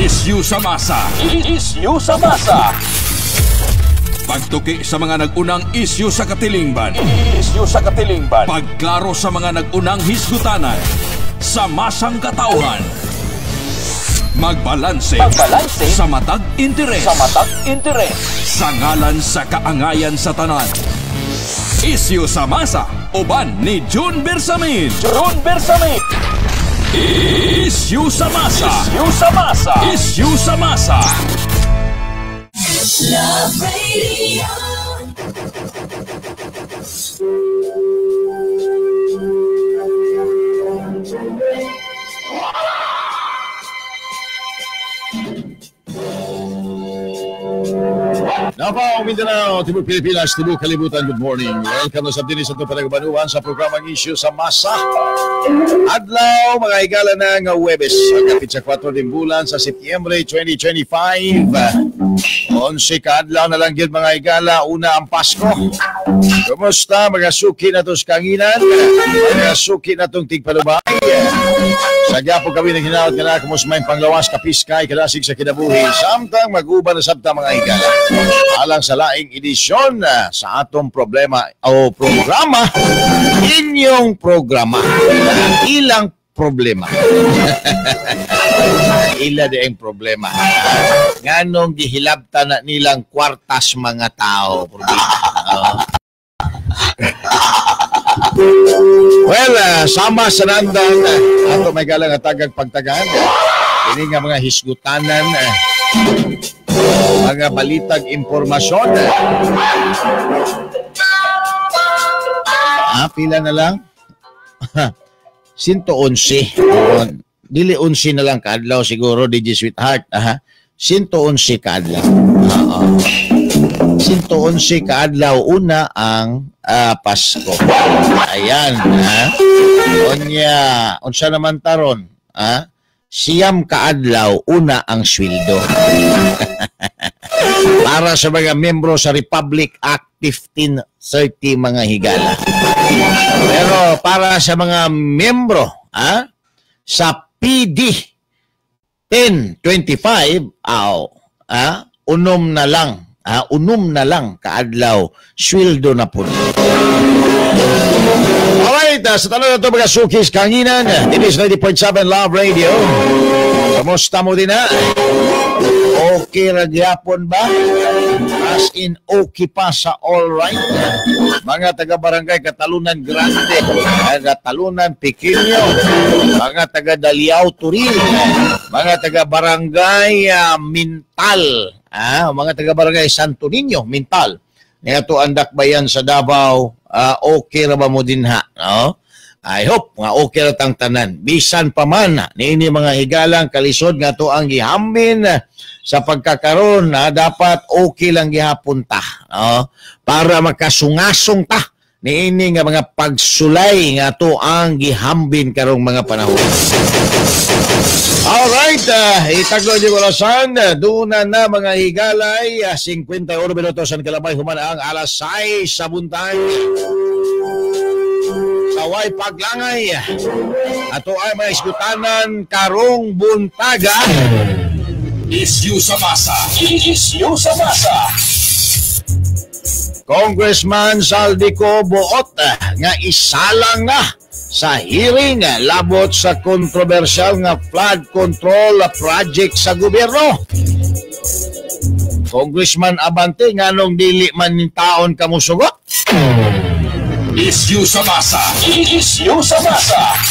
Isyu sa masa. Isyu sa masa. Pagtuki sa mga nag-unang isyu sa katilingban. Isyu sa katilingban. Pagklaro sa mga nag-unang hisgutanan. Sa masang katauhan. Magbalanse. Magbalanse. Sa matag interes. Sa matag interes. Sa ngalan sa kaangayan sa tanan. Isyu sa masa. Uban ni June Bersamin. June Bersamin. Isyu sa masa. Isyu sa masa. Isyu sa masa. Love Radio. Davao, Mindanao, Tibuk Pilipinas, Tibuk Kalibutan, good morning. Welcome na sa dinis at panagbanuan sa programang Isyu sa Masa. Adlaw, mga higala ng Huwebes, ang kapit sa 4 din bulan sa Setyembre 2025. 11 kaadlaw na lang yun, mga higala, una ang Pasko. Kumusta mga suki na tos kanginan, mga suki na tong tigpalubay? Sadya po kami ng hinaot nga na kumusmain panglawas, kapiskay, kalasig sa kinabuhi. Samtang mag-uban na sabta, mga higala. Alang sa laing edisyon sa atong problema o programa, inyong programa. Ilang problema. Ila di ang problema. Nganong gihilabta na nilang kwartas mga tao. Oh. Well, sama sa nandang ato may galang at tagag pagtagaan. Ini nga mga hisgutanan, mga balitag impormasyon. Pila na lang? 111. Dili 11 na lang kaadlaw siguro, DJ Sweetheart. Aha. 111 kaadlaw. Oo. 111 kaadlaw una ang Pasko. Ayan, ha? Onya, unsa naman taron? Ha? 9 kaadlaw una ang sweldo. Para sa mga membro sa Republic Act 1530, mga higala. Pero para sa mga membro, ha, sa PD 1025, aw, ha, unom na lang. Unom na lang kaadlaw, sweldo na po. Alright, sa tanong na ito mga sukis kanginan, it is 90.7 Love Radio. Kamusta mo din na? Okay ra gyapon ba? As in okay pa sa all right. Mga taga-barangay Katalunan Grande, Katalunan Pequeño, mga taga Daliao Turil, mga taga-barangay Mintal, mga taga-barangay Santo Niño, Mintal. Nga to andak bayan sa Davao, okay ra ba mo din ha? No? I hope nga okay ra tang tanan. Bisan pa man niini mga higalang kalisod nga to ang gihambin sa pagkakaron na dapat okay lang gihapon ta, no? Para makasungasong ta niini nga mga pagsulay nga to ang gihambin karong mga panahon. Alright, itaglo niyo orasan, doon na mga higalay, 51 minutos ang kalabay human ang alas 6 sa buntag. Saway paglangay. Ato ay mga isgutanan karong buntaga. Isyu sa masa. Isyu sa masa. Congressman Zaldy Co buot nga isalang na sa hearing labot sa kontrobersyal nga flood control project sa gobyerno. Congressman Abante, nganong dili man ning taon kamusugot? Isyu sa masa. Isyu sa masa.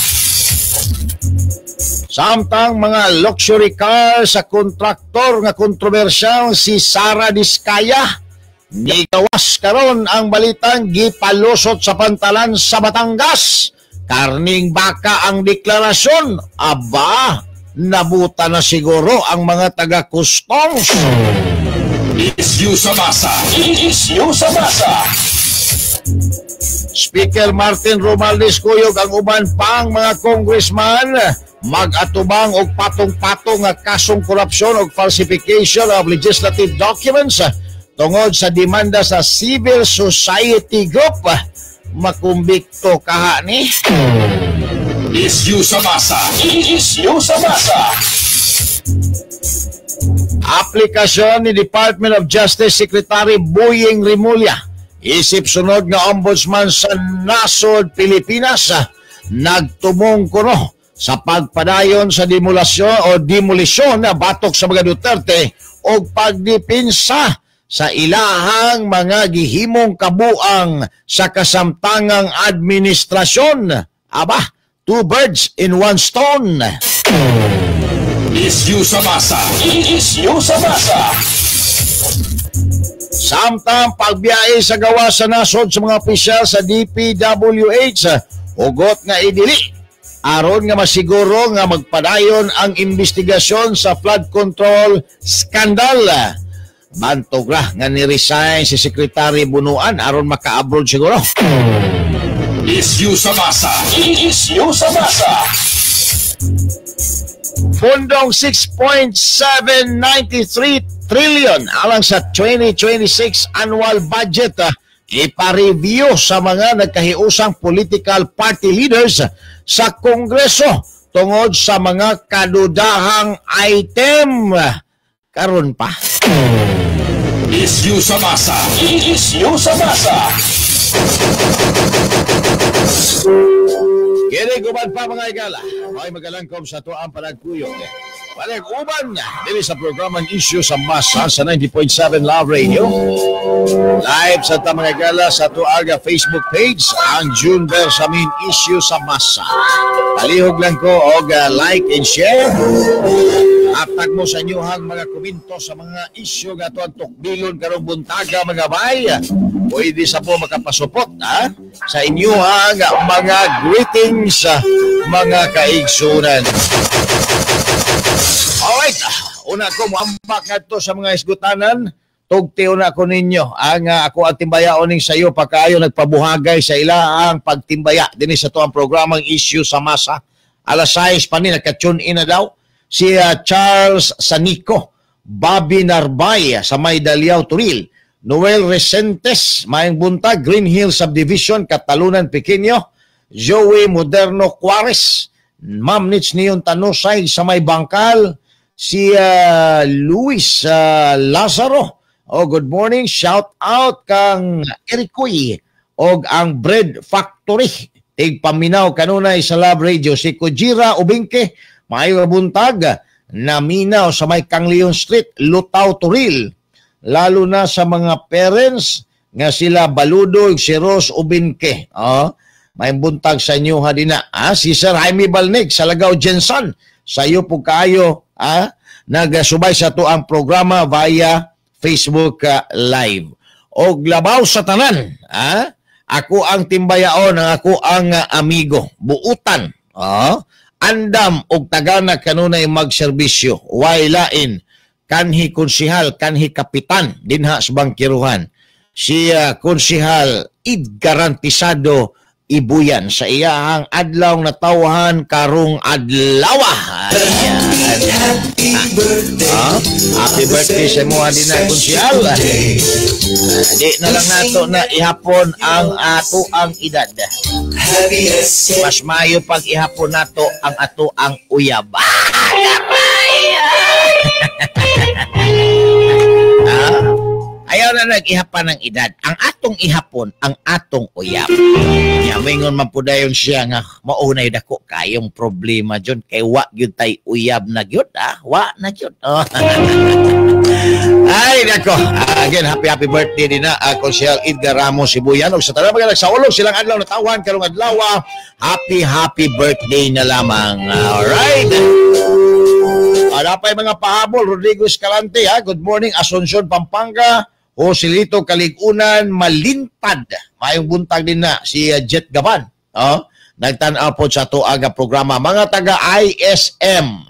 Samtang mga luxury car sa kontraktor nga kontrobersyal si Sara Diskaya, nigawas karon ang balitang gipalusot sa pantalan sa Batangas. Karning baka ang deklarasyon. Aba, nabuta na siguro ang mga taga-customs. Isyu sa masa. Isyu sa masa. Speaker Martin Romualdez kuyog ang uban pang mga congressman mag-atubang og patong-patong nga kasong korupsyon og falsification of legislative documents tungod sa demanda sa Civil Society Group. Makumbikto kaha ni. Isyu sa masa. Isyu sa masa. Aplikasyon ni Department of Justice Secretary Boying Remulla isip sunod nga ombudsman sa nasod Pilipinas nagtumong kuno sa pagpadayon sa demolasyon o demolisyon na batok sa mga Duterte o pagdipinsa sa ilahang mga gihimong kabuang sa kasamtangang administrasyon. Aba, two birds in one stone. Isyu sa masa. Isyu sa masa. Samtang pagbiyahe sa gawa sa nasod sa mga opisyal sa DPWH, hugot nga idili aron nga masiguro nga magpadayon ang investigasyon sa flood control scandal. Bantog ra nga ni-resign si Secretary Bunuan aron maka-abroad siguro. Isyu sa masa. Isyu sa masa. Pundong 6.793 trillion alang sa 2026 annual budget ipa-review sa mga nagkahiusang political party leaders sa Kongreso tungod sa mga kadudahang item. Karon pa. Isyu sa masa. Isyu sa masa. Kini guban pa mga igala. May magalangkom sa tuang panagkuyog. Palag uban dili sa programang Isyu sa Masa sa 90.7 Love Radio. Live sa ta mga igala sa tuaga Facebook page ang June Bersamin Isyu sa Masa. Palihog lang ko og like and share. Hatag mo sa inyuhang mga komento sa mga isyu nga ato ang tukbilon karong buntaga mga bay. Pwede sa po makapasupot ha? Sa inyuhang mga greetings mga kaigsunan. Alright, una ko muambak ngadto sa mga isgutanan. Tugti una ko ninyo ang ako ang timbayaon ning sayo pagkaayo nagpabuhagay sa ila ang pagtimbaya dinhi sa to ang programang Isyu sa Masa. Alas 6 pa ni naka-tune in na daw si Charles Sanico, Bobby Narbay sa May Daliao Turil, Noel Resentes, Maayong buntag, Green Hill Subdivision, Catalunan, Pequeño, Joey Moderno Juarez, Ma'am Nits Niyon Tanusay sa May Bangkal, si Luis Lazaro. Oh, good morning. Shout out kang Erikoy og ang Bread Factory. Tigpaminaw kanunay sa Love Radio si Kujira Ubingke. Maayong buntag, naminaw sa may Kangleon Street, Lutaw, Turil. Lalo na sa mga parents nga sila Baludo ug si Rose Ubinke. Oh, may buntag sa inyo ha dinha. Ah, si Sir Jaime Balnig sa Lagaw Jensen. Sa iyo po kaayo nagsubay sa to ang programa via Facebook Live. Og labaw sa tanan, ako ang timbayaon, ang ako ang amigo, buutan. Oh, andam og tagana kanunay magserbisyo, way lain kanhi konsihal, kanhi kapitan dinha sa bangkiruhan. Si konsihal Id Garantisado Ibuyan sa iyahang adlaw natawhan karong adlaw. Happy birthday. Happy birthday sa imo din na konsihal. Di na lang nato na ihapon ang ato ang edad. Mas maayo pag ihapon nato ang ato ang uyab. Ayaw na nag-ihapan ng edad. Ang atong ihapon, ang atong uyab. Ya, mingon man po dayon siya nga maunay dako kayong problema dyan. Kay wa gyud tay uyab na gyud. Ah, wa na gyud. Oh. Ay, nako. Again, happy happy birthday din na Konsehal Edgar Ramos Sibuyan. Og sa tanan mga nagsaulog silang adlaw natawan karong adlaw. Happy happy birthday na lamang. Alright. Ala pa yung mga pahabol, Rodrigo Escalante, ha? Good morning, Asuncion, Pampanga, Joselito Kaligunan, Malintad. Mayong buntag din na si Jet Gaban. Oh, nagtan-aw po sa tuaga programa. Mga taga ISM,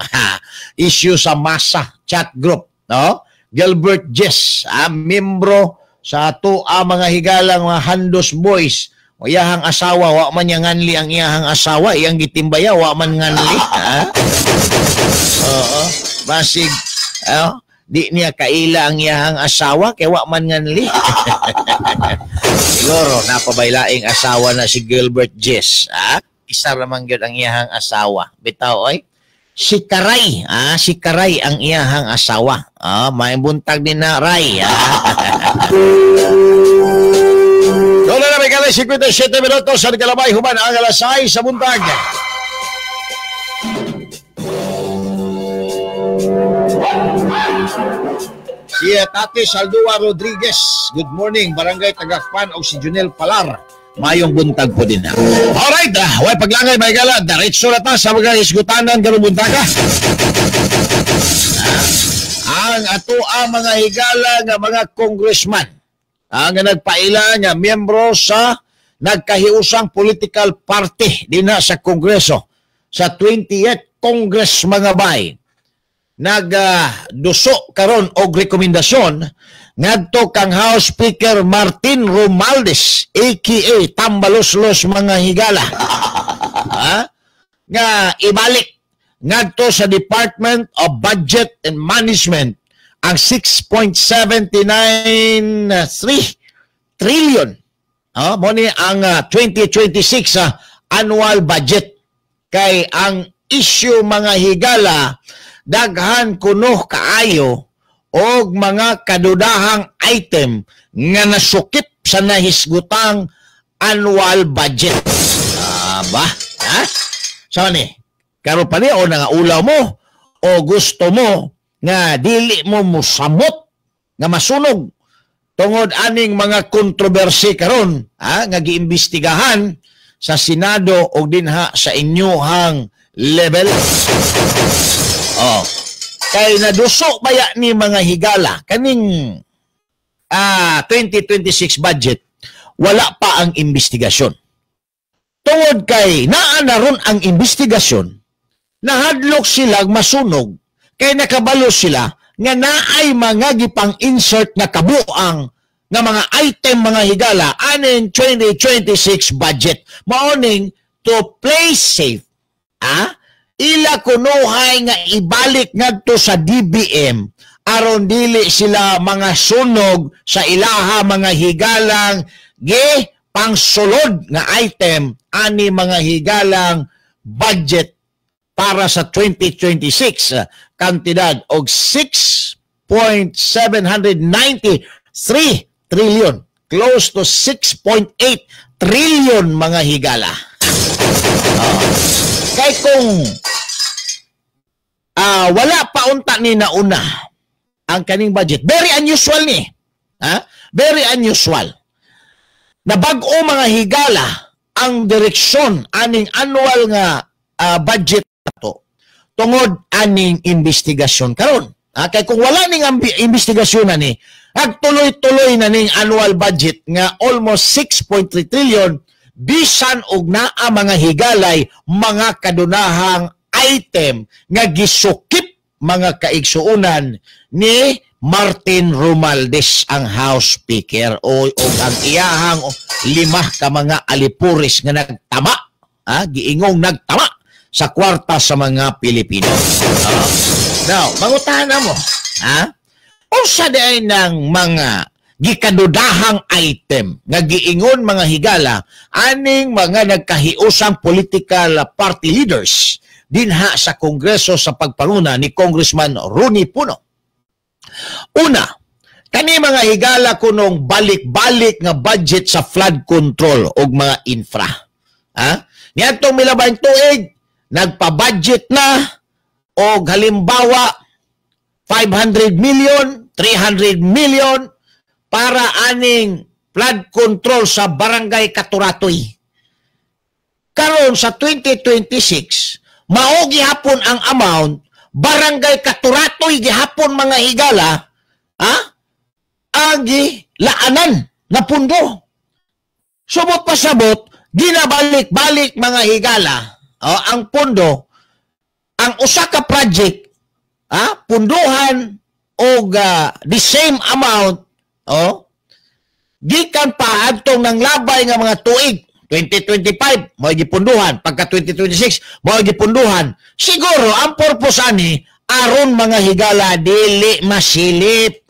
Issue sa Masa chat group. No? Gilbert Jess, membro sa ato mga higalang mga Handos Boys. O iyahang asawa, wa man niya nganli ang iyahang asawa, iyang gitimbaya, wa man nganli. Ha? Oo. Basig, di niya kaila ang iyahang asawa, kay wa man nganli. Siguro, napabailaing asawa na si Gilbert Jess. Ha? Isa ramang gyud ang iyahang asawa. Bitaw, oy. Si Karay, si Karay ang iyahang asawa. May buntag din na Ray. Doon na may kalay 57 minutos sa Kalabay human ang alas 6 sa buntag. Si Tate Saldua Rodriguez, good morning, Barangay Tagakpan o si Junel Palar. Mayong buntag po din na. Alright, way paglangay may gala, diretso na ta sa mga isgutanan karong buntaga. Ang ato ang mga higala nga mga congressman ang nagpaila nga miyembro sa nagkahiusang political party dinha sa Kongreso sa 20th Congress mga bay. Nagduso karon og rekomendasyon ngadto kang House Speaker Martin Romualdez aka Tambaloslos mga higala. Nga ibalik ngadto sa Department of Budget and Management ang 6.793 trillion. Mo ni ang 2026 annual budget kay ang issue mga higala daghan kuno kaayo og mga kadudahang item nga nasukip sa nahisgutang annual budget. Ba? Ha? Sa ni? Karon pa ni o nangaulaw mo o gusto mo nga dili mo musamot nga masunog tungod aning mga kontrobersi karon nga giimbestigahan sa Senado og dinha sa inyohang level. Oh. Kay naduso baya ni mga higala kaning 2026 budget, wala pa ang investigasyon. Tungod kay naa na ron ang investigasyon, nahadlok sila masunog kay nakabalo sila nga naay mga gipang-insert nga kabuang nga mga item mga higala aning 2026 budget. Maoning to play safe, ila kunuhay nga ibalik ngadto sa DBM aron dili sila mga sunog sa ilaha mga higalang gi pangsulod nga item ani mga higalang budget para sa 2026 kantidad og 6.793 trillion, close to 6.8 trillion mga higala. Kay kung wala pa unta ni nauna ang kaning budget, very unusual ni. Very unusual. Na bag-o mga higala ang direksyon aning annual nga budget nato tungod aning investigasyon karon. Kay kung wala ning investigasyon ani, nagtuloy-tuloy na ning annual budget nga almost 6.3 trillion bisan og naa mga higalay mga kadunahang item nga gisukip mga kaigsuonan ni Martin Romualdez ang House Speaker o ang iyahang lima ka mga alipuris nga nagtama, giingong nagtama sa kwarta sa mga Pilipino. Now, mangutahan na mo, unsa diay ng mga gikadudahang item nga giingon mga higala aning mga nagkahiusang political party leaders dinha sa Kongreso sa pagpanguna ni Congressman Ronnie Puno? Una, kani mga higala kunong balik-balik nga budget sa flood control og mga infra. Niadtong milabayng tuig, nagpa-budget na og halimbawa 500 million, 300 million para aning flood control sa Barangay Katuratoy. Karon sa 2026, mao gihapon ang amount, Barangay Katuratoy gihapon mga higala, ang gilaanan na pundo. Subot pasabot, ginabalik-balik mga higala, ang pundo, ang usa ka project, punduhan og the same amount, gikan pa adtong nang labay nga mga tuig 2025 mao gipunduhan, pagka 2026 mao gipunduhan. Siguro ang purpose ani aron mga higala dili masilip,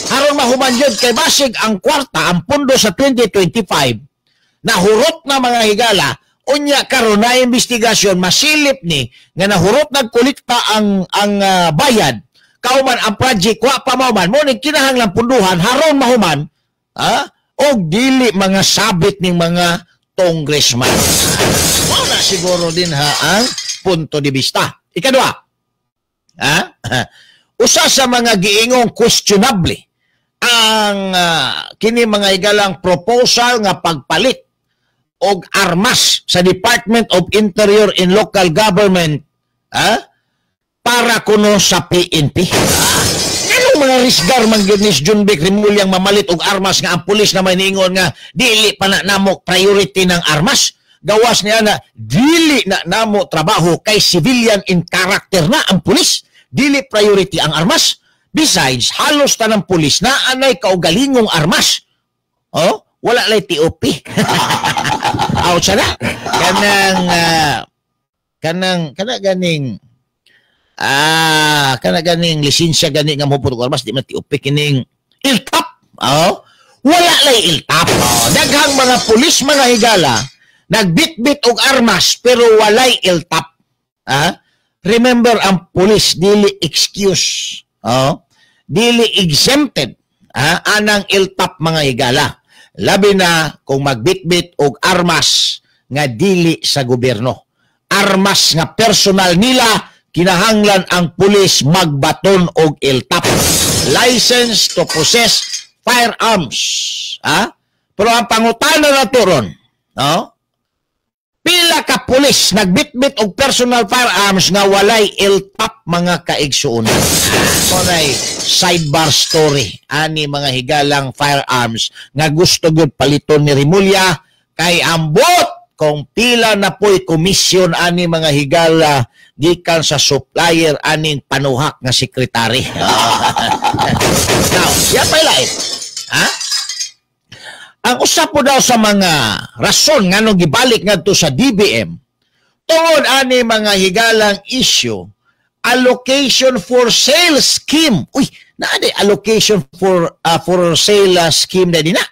aron mahuman jud kay basig ang kwarta, ang pundo sa 2025 nahurot na mga higala Unya karon na investigasyon, masilip ni nga nahurot nagkolekta ang bayad kauman ang project wa pa mahuman, mo ni kinahanglan punduhan haron mahuman, ha, og dili mga sabit ning mga congressman. Mao na siguro din ha ang punto de vista. Ikaduha, ha, usa sa mga giingong questionable ang kini, mga higalang, proposal nga pagpalit og armas sa Department of Interior and Local Government, ha, para kuno sa PNP. Anong mga risgar man gyud ni Jonvic Remulla mamalit og armas nga ang pulis na may niingon nga dili pa na namo priority ng armas? Gawas niya na dili na namo trabaho kay civilian in character na ang pulis. Dili priority ang armas. Besides, halos tanang pulis na anay kaugalingong armas. Oh, wala lay TOP. Out siya na. Kanang kanang kana ganing kana ganing lisensya gani nga mo og armas, di man TOP, kining ILTAP. Oh, wala lay ILTAP. Oh, daghang mga pulis, mga higala, nagbitbit og armas pero walay ILTAP. Ah? Remember, ang pulis dili excuse. Oh, dili exempted, ah, anang ILTAP, mga higala. Labi na kung magbitbit og armas nga dili sa gobyerno. Armas nga personal nila, kinahanglan ang pulis magbaton og ILTAP. License to possess firearms. Ah? Pero ang pangutana na to ron, no? Pila ka pulis nagbitbit og personal firearms nga walay ILTAP, mga kaigsuonan? Munay sidebar story ani, mga higalang, firearms nga gusto gyud paliton ni Remulla kay ambot kung pila na po'y komisyon ani, mga higala, gikan sa supplier aning panuhak nga sekretary. Now, yan pa lain. Ha? Ang usa po daw sa mga rason nga nung gibalik ngadto sa DBM tungod ani, mga higalang, issue allocation for sale scheme. Uy, naa di allocation for sale scheme na din na.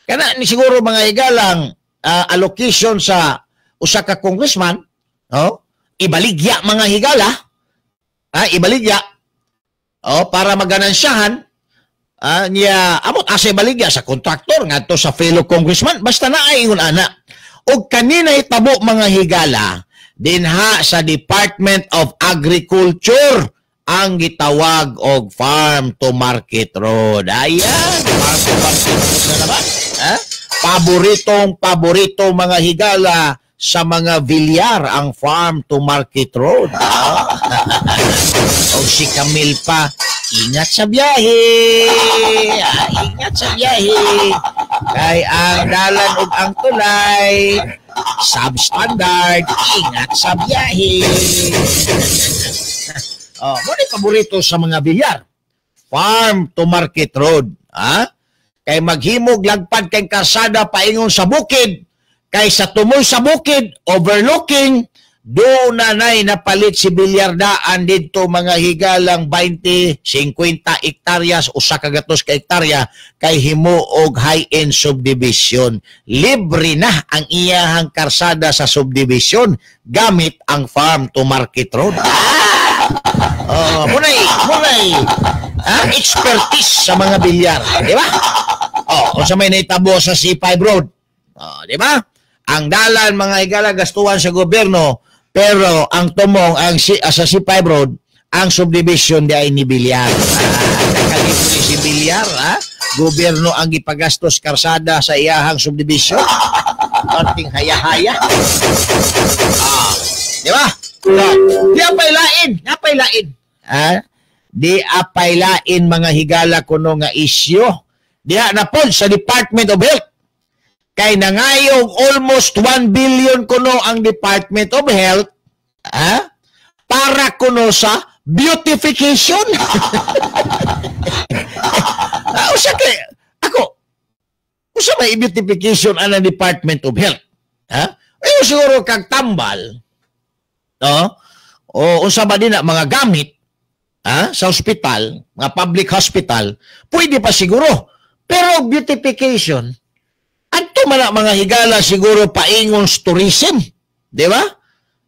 Kana ni siguro, mga higalang, allocation sa usa ka congressman, no? Ibaligya, mga higala. Ah, ibaligya. Oh, para maganansyahan niya amot asa ibaligya, sa kontraktor ngadto sa fellow congressman, basta na ay ingon ana. Og kanina hitabo, mga higala, dinha sa Department of Agriculture ang gitawag og Farm to Market Road. Ayan, Farm to Market Road na naman. Ha? Paboritong paborito, mga higala, sa mga Villar ang Farm to Market Road. O si Camille pa, ingat sa biyahe. Ah, ingat sa biyahe. Kay ang dalan ug ang tulay substandard, ingat sa biyahe. Oh, mo ni paborito sa mga Villar. Farm to Market Road. Ha? Kay maghimog lagpad kay karsada paingon sa bukid, kay sa tumoy sa bukid, overlooking, do na nay napalit si Bilyardaan dito, mga higalang, 20, 50 hektaryas, usa ka gatos ka hektarya kay himo og high-end subdivision. Libre na ang iyahang karsada sa subdivision gamit ang Farm to Market Road. Oh, munay expertise sa mga Bilyar, di ba? Oh, unsa may nahitabo sa C5 Road? Oh, di ba? Ang dalan, mga higala, gastuhan sa gobyerno, pero ang tumong ang si, sa C5 Road, ang subdivision di ay ni Bilyar. Ah, nakalibre si Bilyar, ha? Gobyerno ang gipagastos karsada sa iyahang subdivision. Konting haya-haya. Ah, di ba? No. Di apay lain, apay lain. Ha? Di apay lain, mga higala, kuno nga isyu. Diha na pod sa Department of Health. Kay nangayong almost 1 billion kuno ang Department of Health, ha? Para kuno sa beautification. Ah, usa kay ako, usa may beautification ang Department of Health? Ha? Eh siguro kag tambal, no? O unsa ba din na mga gamit, ha, sa ospital, mga public hospital, pwede pa siguro. Pero beautification, adto man na, mga higala, siguro paingon sa tourism. Di ba?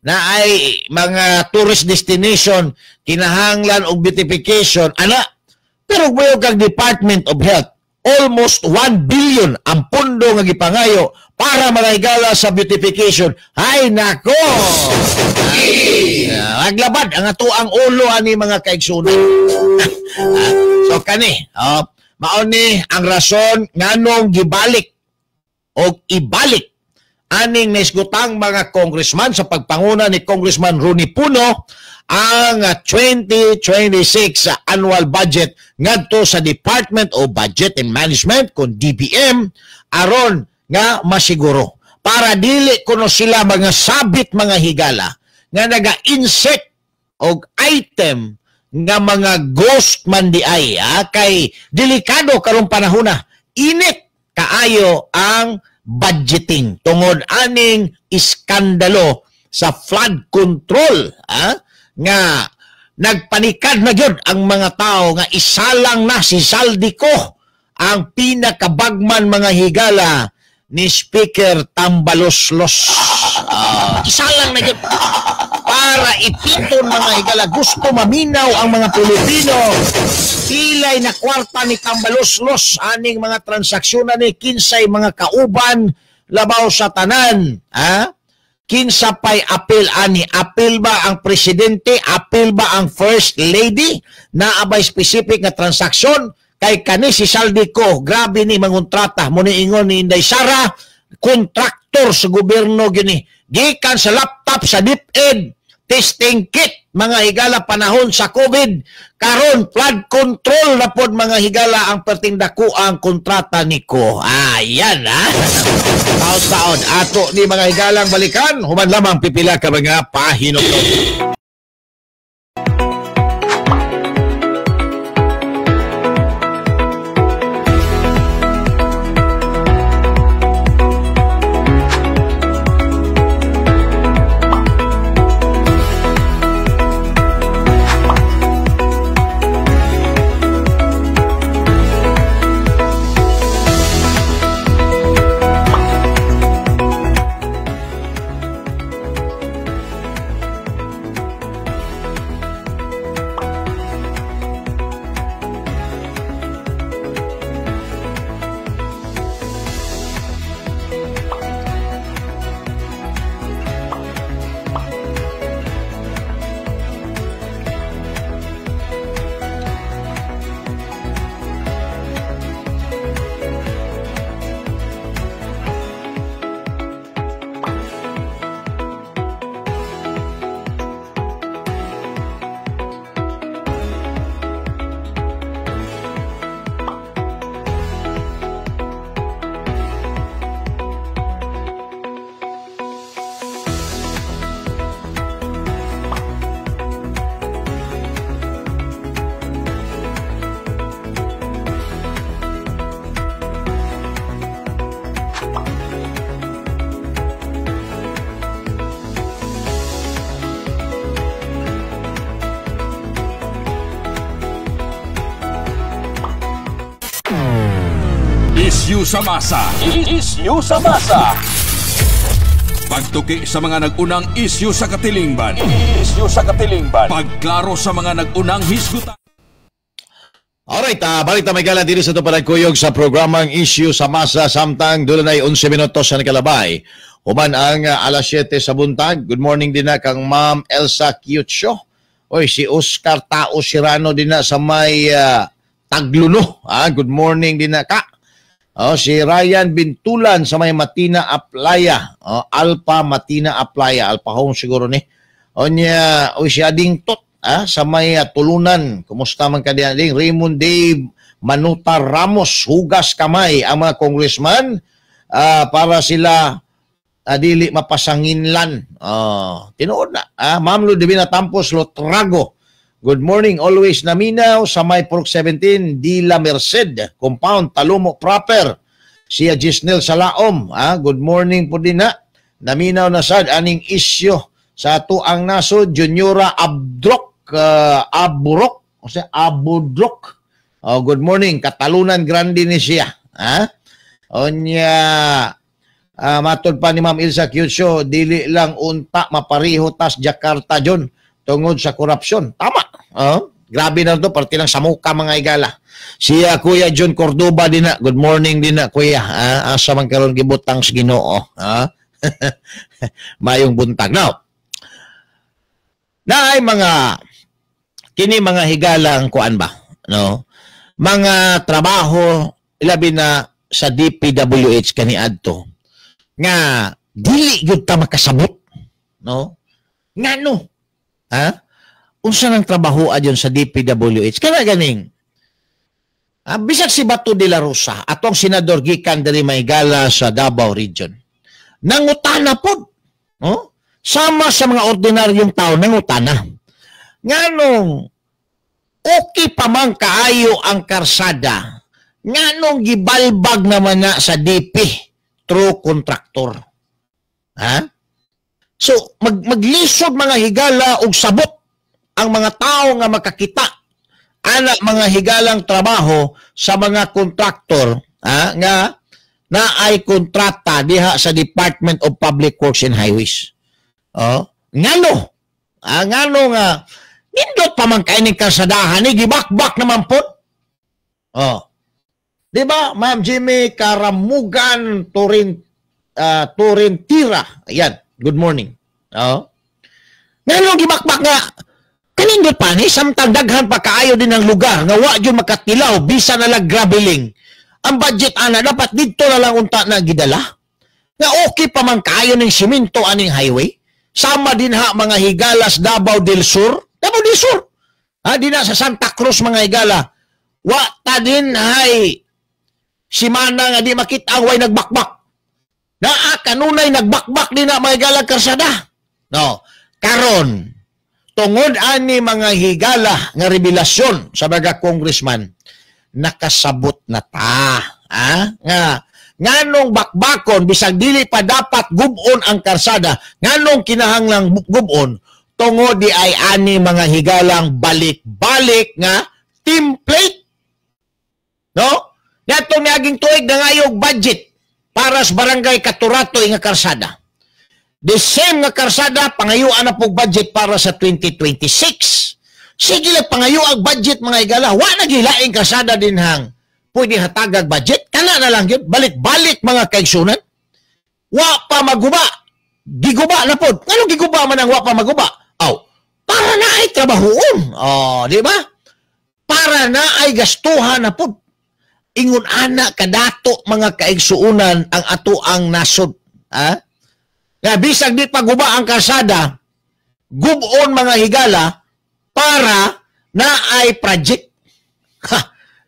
Na ay mga tourist destination kinahanglan og beautification ana, pero buyo kag Department of Health, almost 1 billion ang pondo nga gipangayo para mga higala sa beautification. Ay nako. Naglabad ang ato ang ulo ani mga kaigsunan. So kani, mao ni ang rason nganong gibalik og ibalik aning naisgutang mga congressman sa pagpanguna ni Congressman Ronnie Puno ang 2026 annual budget ngadto sa Department of Budget and Management kon DBM aron nga masiguro para dili kuno sila mga sabit mga higala nga naga-insect og item nga mga ghost man di ay, kay delikado karong panahona, init kaayo ang budgeting tungod aning iskandalo sa flood control nga nagpanikad na gyud ang mga tao nga isalang na si Zaldy Co ang pinakabagman mga higala ni Speaker Tambaloslos. Isalang na gyud para ipiton mga higala. Gusto maminaw ang mga Pilipino. Pilay na kwarta ni Tambaloslos aning mga transaksyon ni kinsay mga kauban labaw sa tanan. Kinsa pa'y apil ani? Apil ba ang presidente? Apil ba ang first lady? Naabay specific nga transaksyon? Kay kani si Zaldy Co, grabe ni mangontrata. Muni ingon ni Inday Sara, kontraktor sa gobyerno gini. Gikan sa laptop sa DepEd, testing kit, mga higala panahon sa COVID. Karon flood control na pod mga higala ang pertingdako ang kontrata ni Co. Ayan Taon-taon ato ni mga higalang balikan human lamang pipila ka mga pahinumdom. Isyu sa masa. Isyu sa masa. Pagtuki sa mga nag-unang isyu sa katilingban. Isyu sa katilingban. Pagklaro sa mga nag-unang hisgutan. Alright, balik ta may gala diri sa panagkuyog sa programang Isyu sa Masa samtang dunay 11 minutos sa nakalabay. Human ang alas 7 sa buntag. Good morning din na kang Ma'am Elsa Cutio. Oy, si Oscar Tao Sirano din na sa may Tagluno. Good morning din na ka. Oh, si Ryan Bintulan sa may Matina Aplaya. Oh, Alpa Matina Aplaya. Alpa Home siguro ni. O niya, o si Ading Tot sa may Tulunan. Kumusta man ka diyan, Ading? Raymond Dave Manuta Ramos, hugas kamay ang mga congressman para sila dili mapasanginlan. Tinuod na. Ma'am Ludivina Tampos Lotrago. Good morning, always naminaw sa may Purok 17, De La Merced, Compound, Talumo Proper. Siya Gisnel Salaom. Good morning po din na. Naminaw na sad aning isyo sa ato ang nasod, Juniora Abdrok, Aburok, o siya, Abudrok. Oh, good morning, Katalunan Grande ni siya. Onya, Matod pa ni Ma'am Ilsa Kyucho, dili lang unta mapariho tas Jakarta John tungod sa korupsyon. Tama. Grabe na to, parte lang sa muka mga higala. Siya Kuya John Cordoba din na. Good morning din na kuya. Asa man karon gibutang sa Ginoo. Mayong buntag. Now, naay mga kini mga higalang kuan ba, no? Mga trabaho ilabi na sa DPWH kaniadto nga dili gyud ta makasabot, no? Ngano? Ha? Unsa nang trabaho adyon sa DPWH? Kana ganing bisag si Bato de la Rosa, atong senador gikan diri mahigala sa Davao Region, nangutana pod, no? Sama sa mga ordinaryong tao, nangutana. Nganong okay pa man kaayo ang karsada, nganong gibalbag naman na sa DP through contractor? Ha? So, maglisod mga higala og sabot ang mga tao nga makakita ana mga higalang trabaho sa mga kontraktor, ha, nga naay kontrata diha sa Department of Public Works and Highways. Oh, ngano? Ngano nga nindot pa man kay ning kalsadahan ni gibakbak naman po. Oh. Di ba, Ma'am Jimmy Karamugan Torrentira. Ayan, good morning. Oh. Ngano gibakbak nga kanindot pa ni samtang daghan pa kaayo din ang lugar nga wa jud makatilaw bisan na lang graveling. Ang budget ana dapat didto na lang unta na gidala. Nga okay pa man kaayo ning simento aning highway. Sama din ha mga higalas Davao del Sur. Davao del Sur. Ha, di na sa Santa Cruz mga higala. Wa ta din hay simana nga di makita ang way nagbakbak. Naa kanunay nagbakbak din na mga higala karsada. No. Karon tungod ani mga higala nga revelasyon sa mga congressman, nakasabot na ta. Ha? Nga nganong bakbakon bisag dili pa dapat gubon ang karsada, nganong kinahanglang gubon tungod di ay ani mga higalang balik-balik nga template, no? Ngatong niaging tuig nangayog budget para sa barangay Katuratoy nga karsada. The same nga karsada pangayuan na pog budget para sa 2026. Sige lang pangayo ang budget mga higala, wa na gilaing karsada dinhang pwede hatagag budget, kana na lang yun, balik-balik mga kaigsunan. Wa pa maguba, giguba na po. Anong giguba man ang wa pa maguba? Aw, para na ay trabahoon. Oh, di ba? Para na ay gastuhan na po. Ingon ana kadato mga kaigsuunan ang ato ang nasod. Ha? Nga bisag di pa guba ang karsada, gubon mga higala para na ay project. Ha,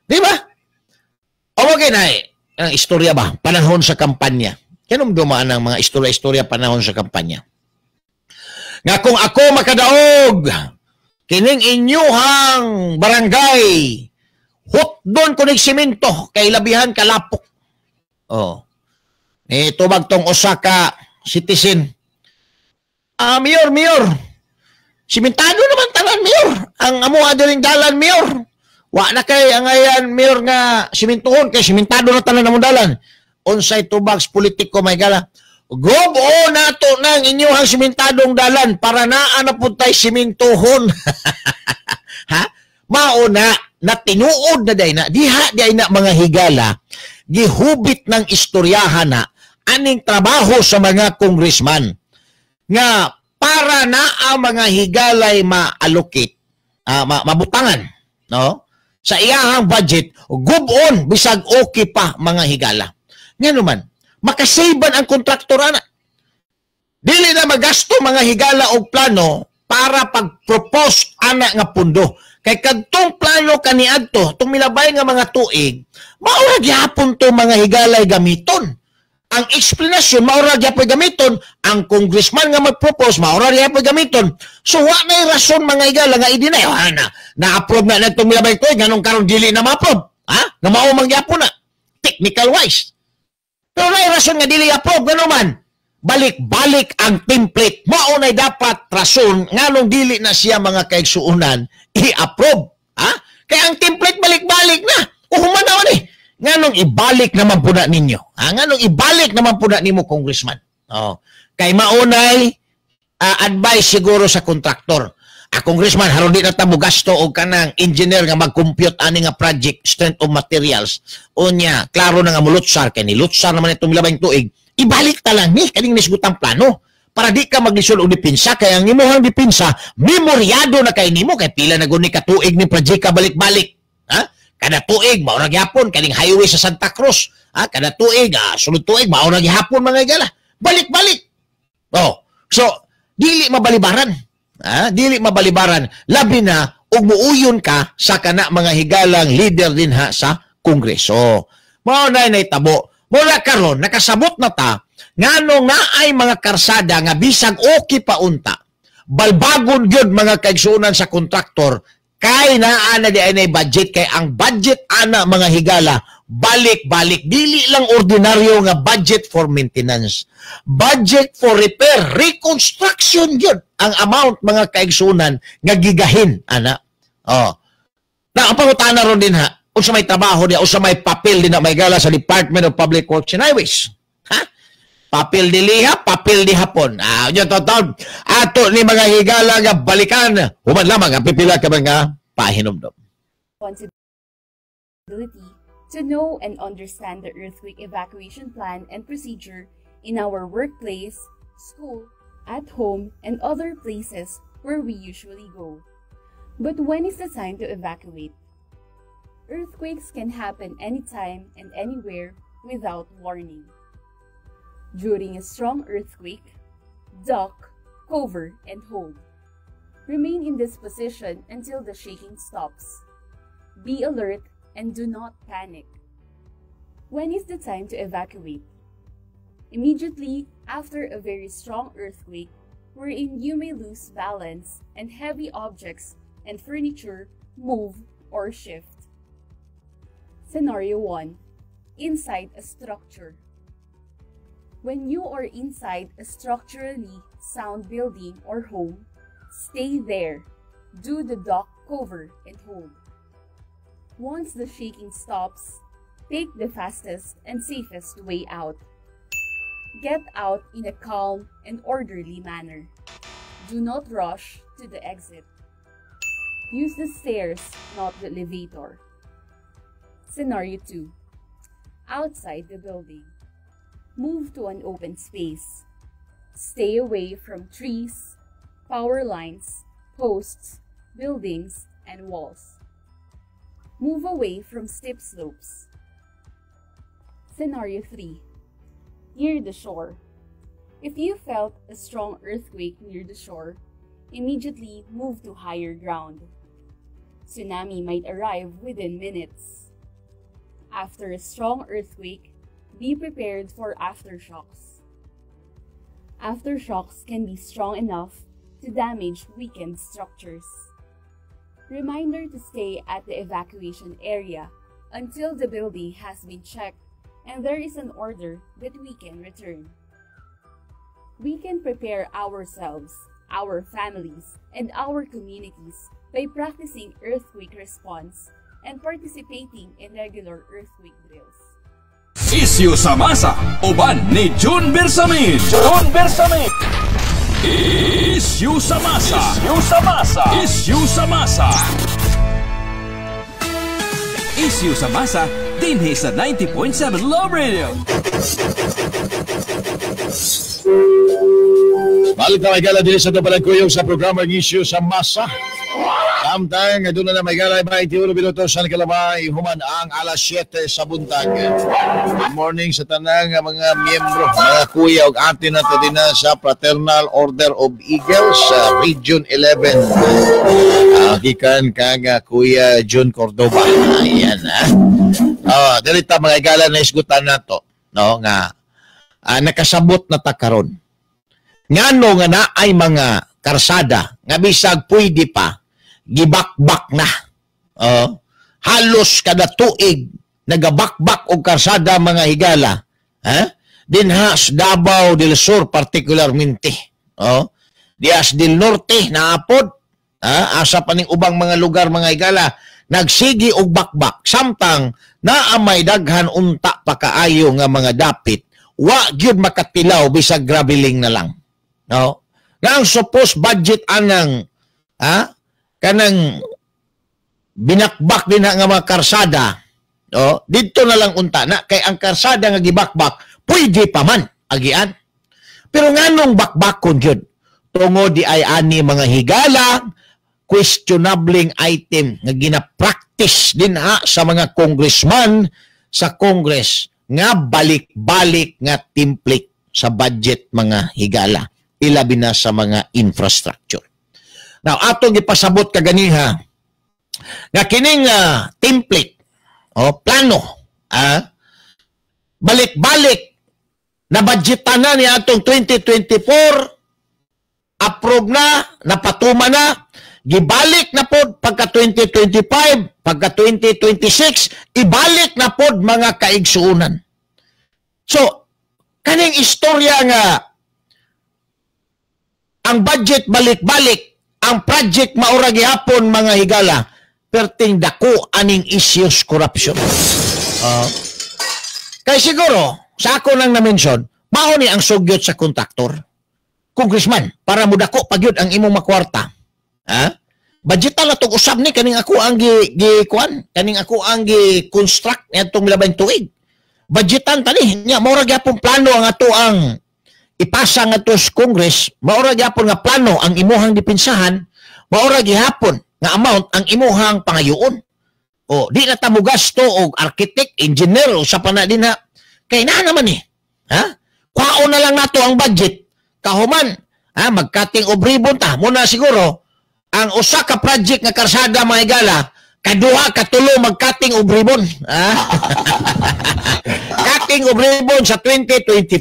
di ba? Okay na ang istorya ba? Panahon sa kampanya. Kanong dumaan ang mga istorya-istorya panahon sa kampanya? Nga kung ako makadaog, kining inyuhang barangay, hutdon ko ning simento, kay labihan kalapok. Oh. Ni tubag tong Osaka citizen. Ah, mayor, mayor. Simentado naman tanan, mayor. Ang amuha diring dalan, mayor. Wa na kay angayan mayor nga simintuhon kay simentado na tanan among dalan. Unsay tubag sa politiko may gala. Gubo nato nang inyuhang simentadong dalan para naa na pud tay simintuhon. Ha? Mao na na tinuod na day na diha day na mga higala gihubit ng istoryahan na aning trabaho sa mga congressman nga para na ang mga higalay ma-allocate, mabutangan, no? Sa iyahang budget, gubon bisag okay pa mga higala. Ngano man, makasaban ang kontraktor ana. Dili na magasto mga higala og plano para pag-propose ana nga pundo. Kay kadtong plano kaniadto, tong milabay nga mga tuig, mao ra gyapon to mga higalay gamiton. Ang eksplanasyon mao ra gyapon gamiton, ang congressman nga mag-propose mao ra gyapon gamiton. So wa nay rason mga higala nga i-deny. Ah, na na-approve na natong milabay tuig, nganong karon dili na ma-approve? Ha? Nga mao man gyapon na technical wise. Pero nay rason nga dili approve, ngano man balik-balik ang template. Mao nay dapat rason nganong dili na siya mga kaigsuonan i-approve. Ha? Kaya ang template balik-balik na. Uhuman na ni. Nganong ibalik naman po na ninyo? Ha? Nganong ibalik naman po na nimo, congressman? Oh. Kay maunay advice siguro sa kontraktor. Congressman, haron di na ta mo gasto og kanang engineer nga mag-compute ani nga project strength of materials. Unya, klaro na nga mulutsar kay ni lutsar naman itong labing tuig. Ibalik ta lang ni kaning nisgutang plano para di ka maglisod og depensa kay ang imuhang depensa memoryado na kay nimo kay pila na guni ka tuig ni project balik-balik. Ha? Kada tuig mao ra gyapon kaning highway sa Santa Cruz. Ha? Kada tuig, sulod tuig mao ra gyapon mga higala. Balik-balik. Oh, so dili mabalibaran. Ha? Dili mabalibaran labi na ug muuyon ka sa kana mga higalang leader din ha sa Kongreso. Mao na naitabo. Mula karon nakasabot na ta nganong naay mga karsada nga bisag okay pa unta. Balbagon gyud mga kaigsuonan sa kontraktor kay naa na di ay budget kay ang budget ana mga higala balik-balik, dili lang ordinaryo nga budget for maintenance, budget for repair, reconstruction yun ang amount mga kaigsunan nga gigahin ana. Oh. Na ang pangutana ron din ha, unsa may trabaho niya, unsa may papel din na may gala sa Department of Public Works and Highways. Ha? Papel di liha, papel di hapon. Ah, yun toton. Ato ni mga higala nga balikan, human lamang ang pipila ka mga pahinumdom. Responsibility to know and understand the earthquake evacuation plan and procedure in our workplace, school, at home, and other places where we usually go. But when is the time to evacuate? Earthquakes can happen anytime and anywhere without warning. During a strong earthquake, duck, cover, and hold. Remain in this position until the shaking stops. Be alert and do not panic. When is the time to evacuate? Immediately after a very strong earthquake, wherein you may lose balance and heavy objects and furniture move or shift. Scenario 1. Inside a structure. When you are inside a structurally sound building or home, stay there. Do the duck, cover, and hold. Once the shaking stops, take the fastest and safest way out. Get out in a calm and orderly manner. Do not rush to the exit. Use the stairs, not the elevator. Scenario 2. Outside the building. Move to an open space. Stay away from trees, power lines, posts, buildings, and walls. Move away from steep slopes. Scenario 3. Near the shore. If you felt a strong earthquake near the shore, immediately move to higher ground. Tsunami might arrive within minutes. After a strong earthquake, be prepared for aftershocks. Aftershocks can be strong enough to damage weakened structures. Reminder to stay at the evacuation area until the building has been checked and there is an order that we can return. We can prepare ourselves, our families, and our communities by practicing earthquake response and participating in regular earthquake drills. Isyu sa masa, uban ni June Bersamin. June Bersamin. Isyu sa masa. Isyu sa masa. Isyu sa masa. Isyu sa masa, dinhi sa 90.7 Love Radio. Balik na may gala din sa Tabalagkuyog sa programa ng Isyu sa Masa. Samtang doon na may gala 21 minutos sa Kalabay, human ang alas 7 sa buntag. Good morning sa tanang mga miyembro, mga kuya ug ate na to din sa Fraternal Order of Eagles sa Region 11. Gikan kang Kuya Jun Cordoba. Ayan ha. Oh, dili ta mga igala na isgutan nato, no, nga nakasabot na ta karon. Ngano nga naay mga karsada nga bisag pwede pa gibakbak na. Halos kada tuig nagabakbak og karsada mga higala. Ha? Dinha sa Davao del Sur particularmente. Dias del Norte naapod. Ha? Asa pa ning ubang mga lugar mga higala Nagsigi og bakbak samtang naa may daghan unta pa kaayo nga mga dapit, wa gyud makatilaw bisag graveling na lang. No? Nga ang supposed budget anang kanang binakbak din nga mga karsada, no? Didto na lang unta na kay ang karsada nga gibakbak pwede pa man agian. Pero nganong bakbakon gyud? Tungod di ay ani mga higala, questionabling item nga gina-practice din ha sa mga congressman sa Congress nga balik-balik nga template sa budget mga higala, ilabi na sa mga infrastructure. Now, atong ipasabot kaganiha nga kining template o plano, balik-balik na budgetan na ni atong 2024, approve na, napatuma na, gibalik na pod pagka 2025, pagka 2026, ibalik na pod mga kaigsuonan. So, kaning istorya nga ang budget balik-balik, ang project maura gihapon mga higala, perting dako aning issues corruption. Kay siguro, sa ako nang na-mention, mao ni ang sugyot sa kontraktor. Congressman, para mudako pa gyud ang imong makwarta. Ha? Budgetan na tong usab ni kaning ako ang gi, gi kuan, kaning ako ang gi construct niadtong labing tuig. Budgetan tani nya mao ra gyapon plano ang ato ang ipasa ngadto sa Congress, mao ra gyapon nga plano ang imuhang depensahan, mao ra gihapon nga amount ang imuhang pangayoon. O di na ta mo gasto og architect, engineer o sa pa na dinha. Kay naa naman eh. Ha? Kwaon na lang nato ang budget. Kahuman, ha, mag-cutting of ribbon ta. Muna siguro ang usa ka project nga karsada mga higala, kaduha katulo mag-cutting of ribbon. Ha? Cutting of ribbon sa 2024,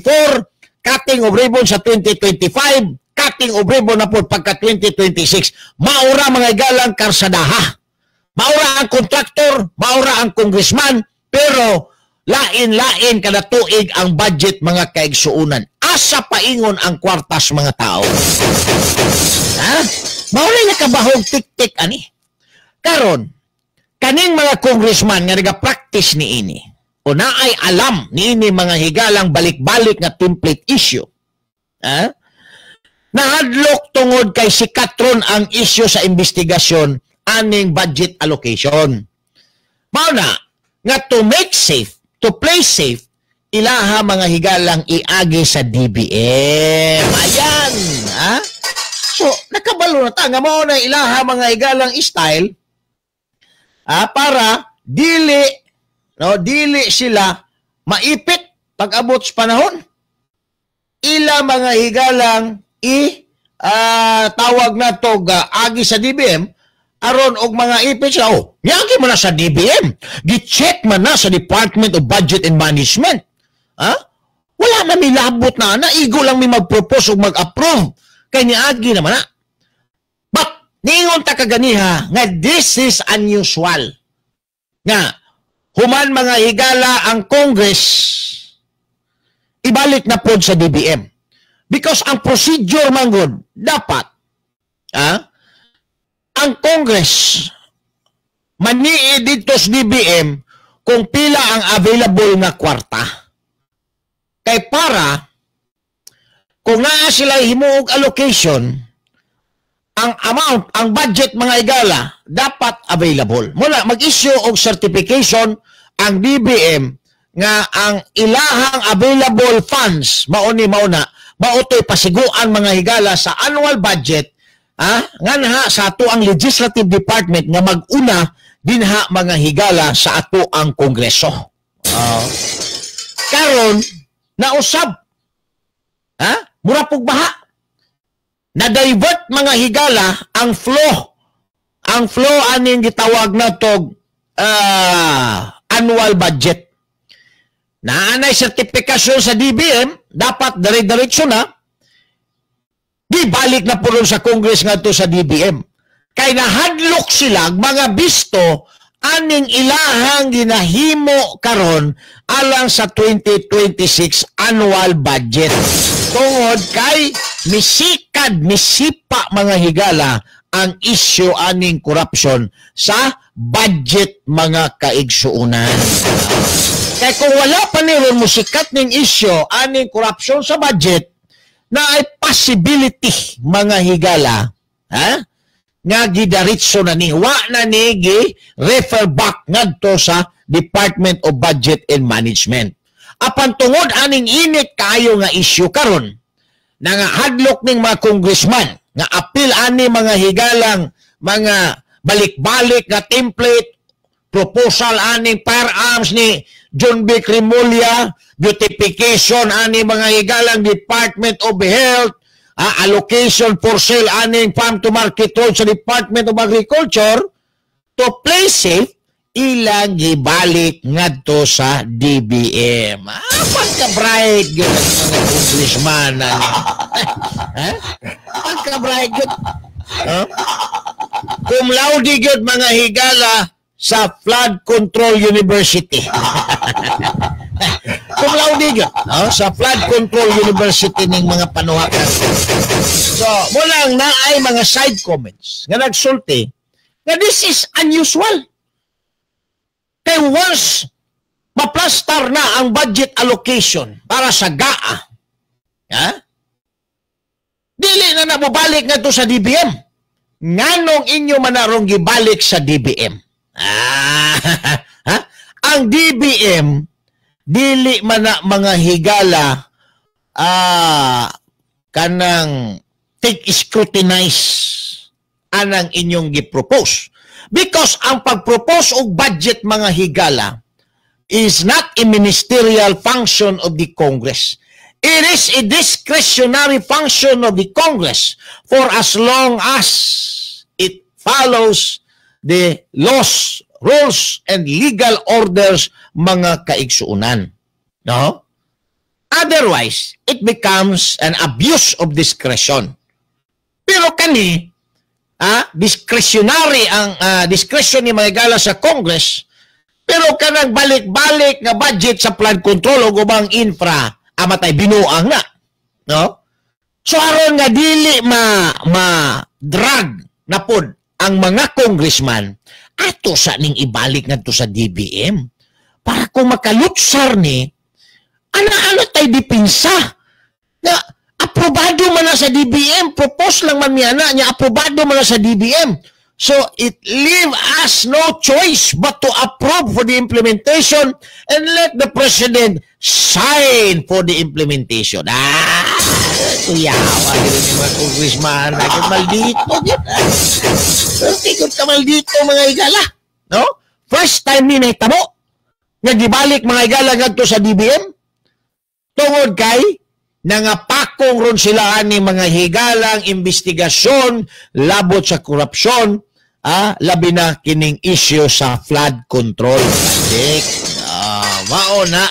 cutting of ribbon sa 2025, cutting of ribbon na po pagka 2026. Maura mga higalang karsadaha. Maura ang kontraktor, maura ang congressman, pero lain-lain kada tuig ang budget mga kaigsuonan. Asa paingon ang kwartas mga tao? Ha? Maura nakabahog tik-tik ani. Karon, kaning mga congressman nga naga-practice niini o naay alam niini mga higalang balik-balik nga template issue. Ha? Nahadlok tungod kay sikat ron ang issue sa investigasyon aning budget allocation. Mao na nga to make safe, to play safe, ilaha mga higalang iagi sa DBM. Ayan, ha? So, nakabalo na ta nga mao na ilaha mga higalang style, para dili, no, dili sila maipit pag-abot sa panahon. Ila mga higalang i tawag na to agi sa DBM aron og mga ipit sila. Oh, niagi man na sa DBM. Gi-check man na sa Department of Budget and Management. Ha? Wala na mi labot na ana, igo lang mi mag-propose og mag-approve kay niagi naman na. But niingon ta kaganiha nga this is unusual. Nga human mga higala ang Congress ibalik na pod sa DBM. Because ang procedure manggod dapat ang Congress manii dito sa DBM kung pila ang available nga kwarta. Kay para kung naa sila himuog allocation, ang amount, ang budget mga igala dapat available. Mula mag-issue og certification ang DBM nga ang ilahang available funds mao ni mao na maotoy pasiguan mga higala sa annual budget, nganha sa ato ang legislative department nga mag-una dinha mga higala sa ato ang Kongreso. Karon nausab, ha? Mura pug baha. Na-divert mga higala ang flow. Ang flow aning gitawag na tog annual budget. Naanay sertifikasyon sa DBM, dapat dire-diretso na. Di balik na po sa Congress ngadto sa DBM. Kay nahadlok sila mga bisto aning ilahang ginahimo karon alang sa 2026 annual budget. Tungod kay misikad, misipa mga higala ang issue aning corruption sa budget, mga kaigsuunan. Kaya kung wala pa ni ron musikat ning issue aning corruption sa budget, na ay possibility, mga higala, ha, nga gidiretso na ni, wa na ni gi refer back ngadto sa Department of Budget and Management. Apan tungod aning init kaayo nga issue karon, na nga hadlok ning mga congressman nga apil ani, mga higalang, mga balik-balik nga template proposal aning firearms ni Jonvic Remulla, beautification ani, mga higalang, Department of Health, allocation for sale aning farm to market road sa Department of Agriculture, to play safe, ilang gibalik ngadto sa DBM. Pagka-bright gyud ang mga congressman. Ha? Pagka-bright gyud. Huh? Cum laude gyud, mga higala, sa Flood Control University. Cum laude gyud, no? Sa Flood Control University ning mga panuhakan. So, mao lang naay mga side comments nga nagsulti nga this is unusual. Kay once maplastar na ang budget allocation para sa GAA, ha, dili na nabubalik nga sa DBM. Nganong inyo manarong gibalik sa DBM? Ah, ha? Ang DBM dili man na, mga higala, kanang take scrutinize anang inyong gi-propose. Because ang pag-propose og budget, mga higala, is not a ministerial function of the Congress. It is a discretionary function of the Congress for as long as it follows the laws, rules, and legal orders, mga kaigsuunan. No? Otherwise, it becomes an abuse of discretion. Pero kani, discretionary ang discretion ni mga higala sa Congress, pero kanang balik-balik nga budget sa flood control o ubang infra, amatay binuang na. No? So aron nga dili ma ma drag na pod ang mga congressman, ato sa ning ibalik ngadto sa DBM para kung makalutsar ni ana-ano tay depensa na aprobado man na sa DBM, propose lang man niya na niya, aprobado man na sa DBM. So it leave us no choice but to approve for the implementation and let the president sign for the implementation. Ah, kuyawa gyud ni mga congressman, ay maldito gyud. Pero tikot ka maldito, mga higala. No? First time ni nahitabo nga gibalik, mga higala, ngadto sa DBM tungod kay nangapakong ron sila ani, mga higalang, investigasyon labot sa korupsyon, labi na kining issue sa flood control project. Mao na.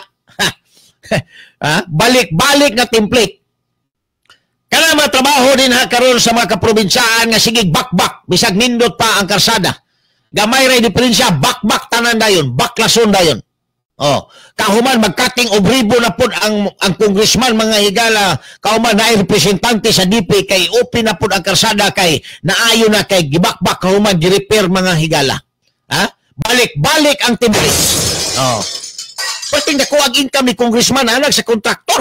Balik-balik nga template. Kana mga trabaho din ha karon sa mga kaprobinsyaan nga sigig bakbak bisag nindot pa ang karsada. Gamay ray diferensya, bakbak tanan dayon, baklason dayon. Oh, kahuman mag-cutting of ribbon na pod ang congressman, mga higala, kahuman na representante sa DP kay open na pod ang karsada kay naayo na kay gibakbak kahuman gi-repair, mga higala. Ha? Balik-balik ang template. Oh. Perting dako ang income ni congressman anag sa kontraktor.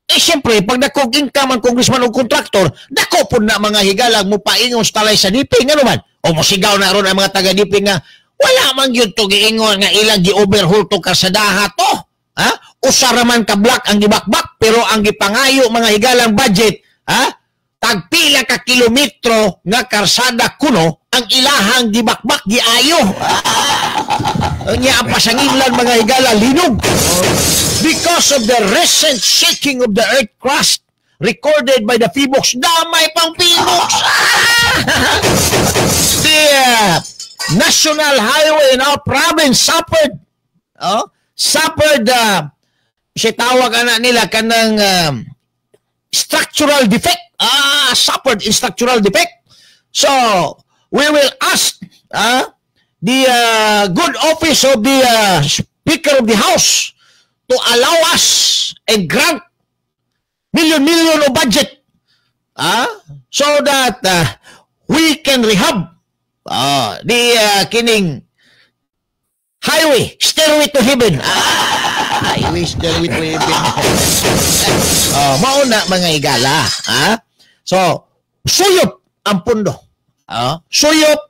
Eh siyempre, pag dako ang income ang congressman o kontraktor, dako pod na, mga higala, mo paingon sa talay sa DP ngano man. O mosigaw na ron ang mga taga DP nga wala man gyud to giingon nga ilang gi-overhaul to karsadaha to. Ha? Usa ra man ka block ang gibakbak pero ang gipangayo, mga higalang, budget, ha, tagpila ka kilometro nga karsada kuno ang ilahang gibakbak, giayo. Ah. Nya ang pasanginlan, mga higala, linog. Because of the recent shaking of the earth crust recorded by the PHIVOLCS, damay pang PHIVOLCS. Ah! The national highway in our province suffered, oh, suffered siya tawag ana nila kanang structural defect, suffered in structural defect. So we will ask the good office of the Speaker of the House to allow us and grant million million of budget so that We can rehab. Di kining highway, stairway to heaven. Highway, stairway to heaven. Mao na, mga higala. Ha? So, suyop ang pundo. Suyop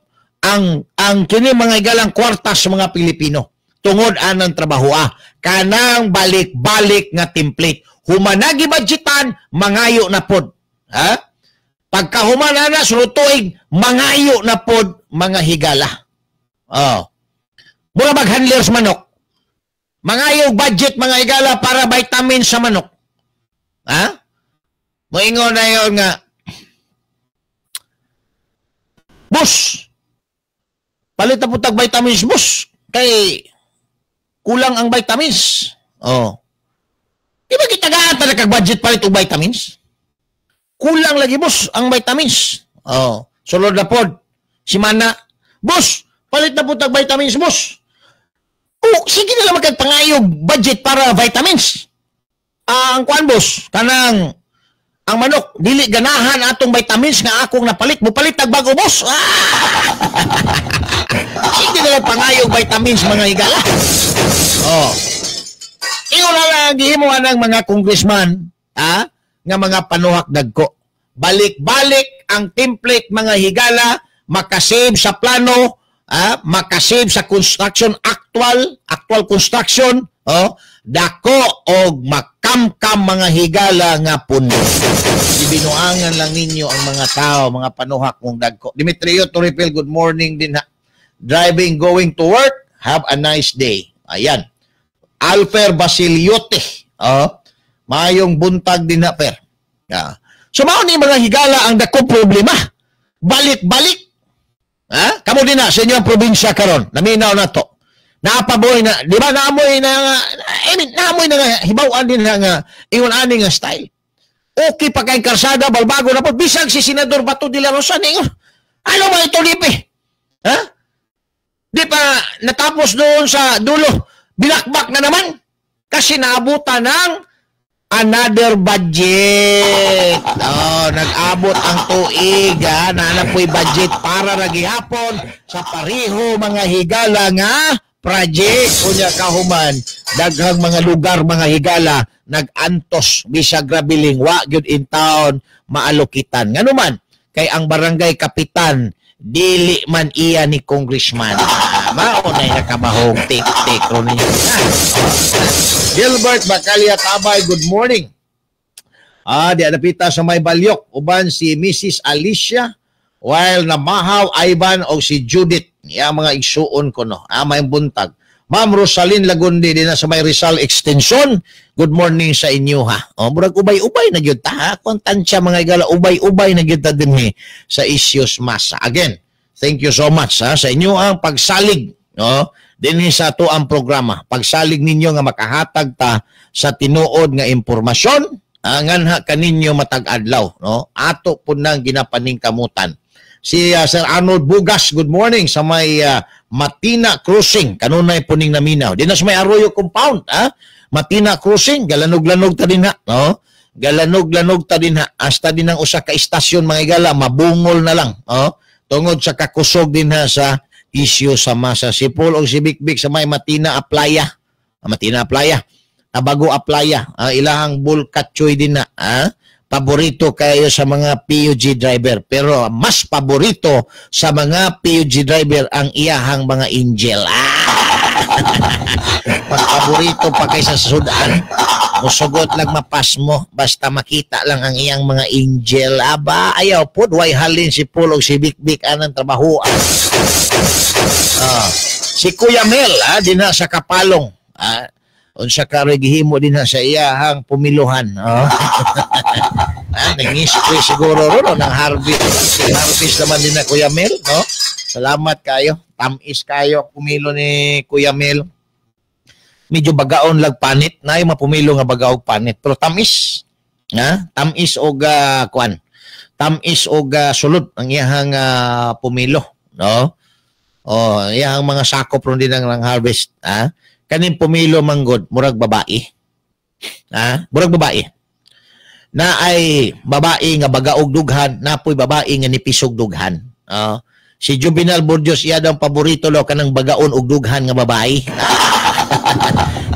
ang kini, mga higalang, kwarta sa mga Pilipino. Tungod anang trabaho kanang balik-balik nga template. Human na gibudgetan, mangayo na pod. Ha? Pagkahuman na sunod tuig, mangayo na pod, mga higala. Oh. Mura mag-handler sa manok. Mangayo budget, mga higala, para vitamin sa manok. Ha? Moingon na yun nga, "Boss, palit na putag vitamins, boss. Kay kulang ang vitamins." Oh. Di ba gitagaan talaga budget palit og vitamins? "Kulang lagi, boss, ang vitamins." Oh. Sulod na pod. Si Mana, "Boss, palit na putag vitamins, boss." Oh, sige na lang magpangayog budget para vitamins. Ang kuan, boss, kanang ang manok dili ganahan atong vitamins nga akong napalit. Mupalit tag bago, boss. Sige na lang pangayog vitamins, mga higala. Oh. Ingon na lang gihimo ang mga congressman, ha, nga mga panuhak dagko. Balik-balik ang template, mga higala, makasave sa plano, makasave sa construction, actual construction, oh, dako og makamkam, mga higala, nga pundo. Gibinuangan lang ninyo ang mga tao, mga panuhak mong dagko. Dimitrio Toripil, good morning din ha. Driving going to work, have a nice day. Ayan. Alfer Basiliote. Oh, mayong buntag din ha, per. Yeah. So mao ni, mga higala, ang dako problema. Balik-balik. Ha? Kamo din na sa inyong probinsya karon. Naminaw na to. Napaboy na, di ba naamoy na, I mean, naamoy na nga hibaw-an din na nga ingon ani nga style. Okay pa kay karsada, balbago na po. Bisag si Senador Bato de la Rosa ningon, "Ano ba ito, Lipe? Ha? Di pa natapos doon sa dulo, binakbak na naman." Kasi naabutan ng another budget. Oh, nag-abot ang tuig, ha, na po'y budget para ra gihapon sa pareho, mga higala, nga project. Unya kahuman, daghang mga lugar, mga higala, nag-antos bisag grabiling wa gyud in town maalukitan. Ngano man kay ang barangay kapitan dili man iya ni congressman. Mao nay nakabahog tik-tik ron ninyo. Gilbert Bacalia Tabay, good morning. Di napita sa may Balyok uban si Mrs. Alicia while namahaw Ivan o si Judith. Ya mga igsuon ko no. May buntag. Ma'am Rosalyn Lagundi din na sa may Rizal Extension. Good morning sa inyo ha. O, murag ubay-ubay na gyud ta ha. Kung tansya, mga igala, ubay-ubay na gyud ta dinhi sa Isyos Masa. Again, thank you so much ha sa inyo ang pagsalig, no, dinhi sa ato ang programa. Pagsalig ninyo nga makahatag ta sa tinuod nga impormasyon nganha kaninyo matag adlaw, no. Ato pud nang ginapaningkamutan. Si Sir Arnold Bugas, good morning sa may Matina Crossing. Kanunay puning naminaw. Di na sa may Arroyo Compound, ha? Matina Crossing, galanog-lanog ta din ha, no? Galanog-lanog ta din ha. Hasta din ang usa ka istasyon, mga igala, mabungol na lang, no? Tungod sa kakusog din ha sa isyu sa masa. Si Paul o si Bikbik sa may Matina Aplaya. Matina Aplaya. Tabago Aplaya. Ilahang bulkatchoy din na, ha? Paborito kayo sa mga PUG driver, pero mas paborito sa mga PUG driver ang iyahang mga angel. Mas paborito pa kaysa sa sudan. Musugot lang mapasmo basta makita lang ang iyang mga angel. Aba, ayaw pod way halin si Paul og si Bikbik anang trabahoan. Si Kuya Mel dinha sa Kapalong. Unsa ka gihimo din sa iyahang pumiluhan. Oh. Nangispray siguro ro ng harvest. Si harvest naman din na Kuya Mel, no? Salamat kayo. Tamis kayo pumilo ni Kuya Mel. Medyo bagaon lag panit, na mapumilo nga bagaog panit, pero tamis. Ha? Tamis og kuan. Tamis og sulod ang iyahang pumilo, no? Oh, iyahang mga sakop ron din ang harvest, ha? Kaning pumilo manggod murag babae. Ha? Murag babae. Na ay babae nga bagaog dughan, napoy babae nga nipisog dughan. Si Juvenal Burgos iya daw paborito lo kanang bagaon og dughan nga babae.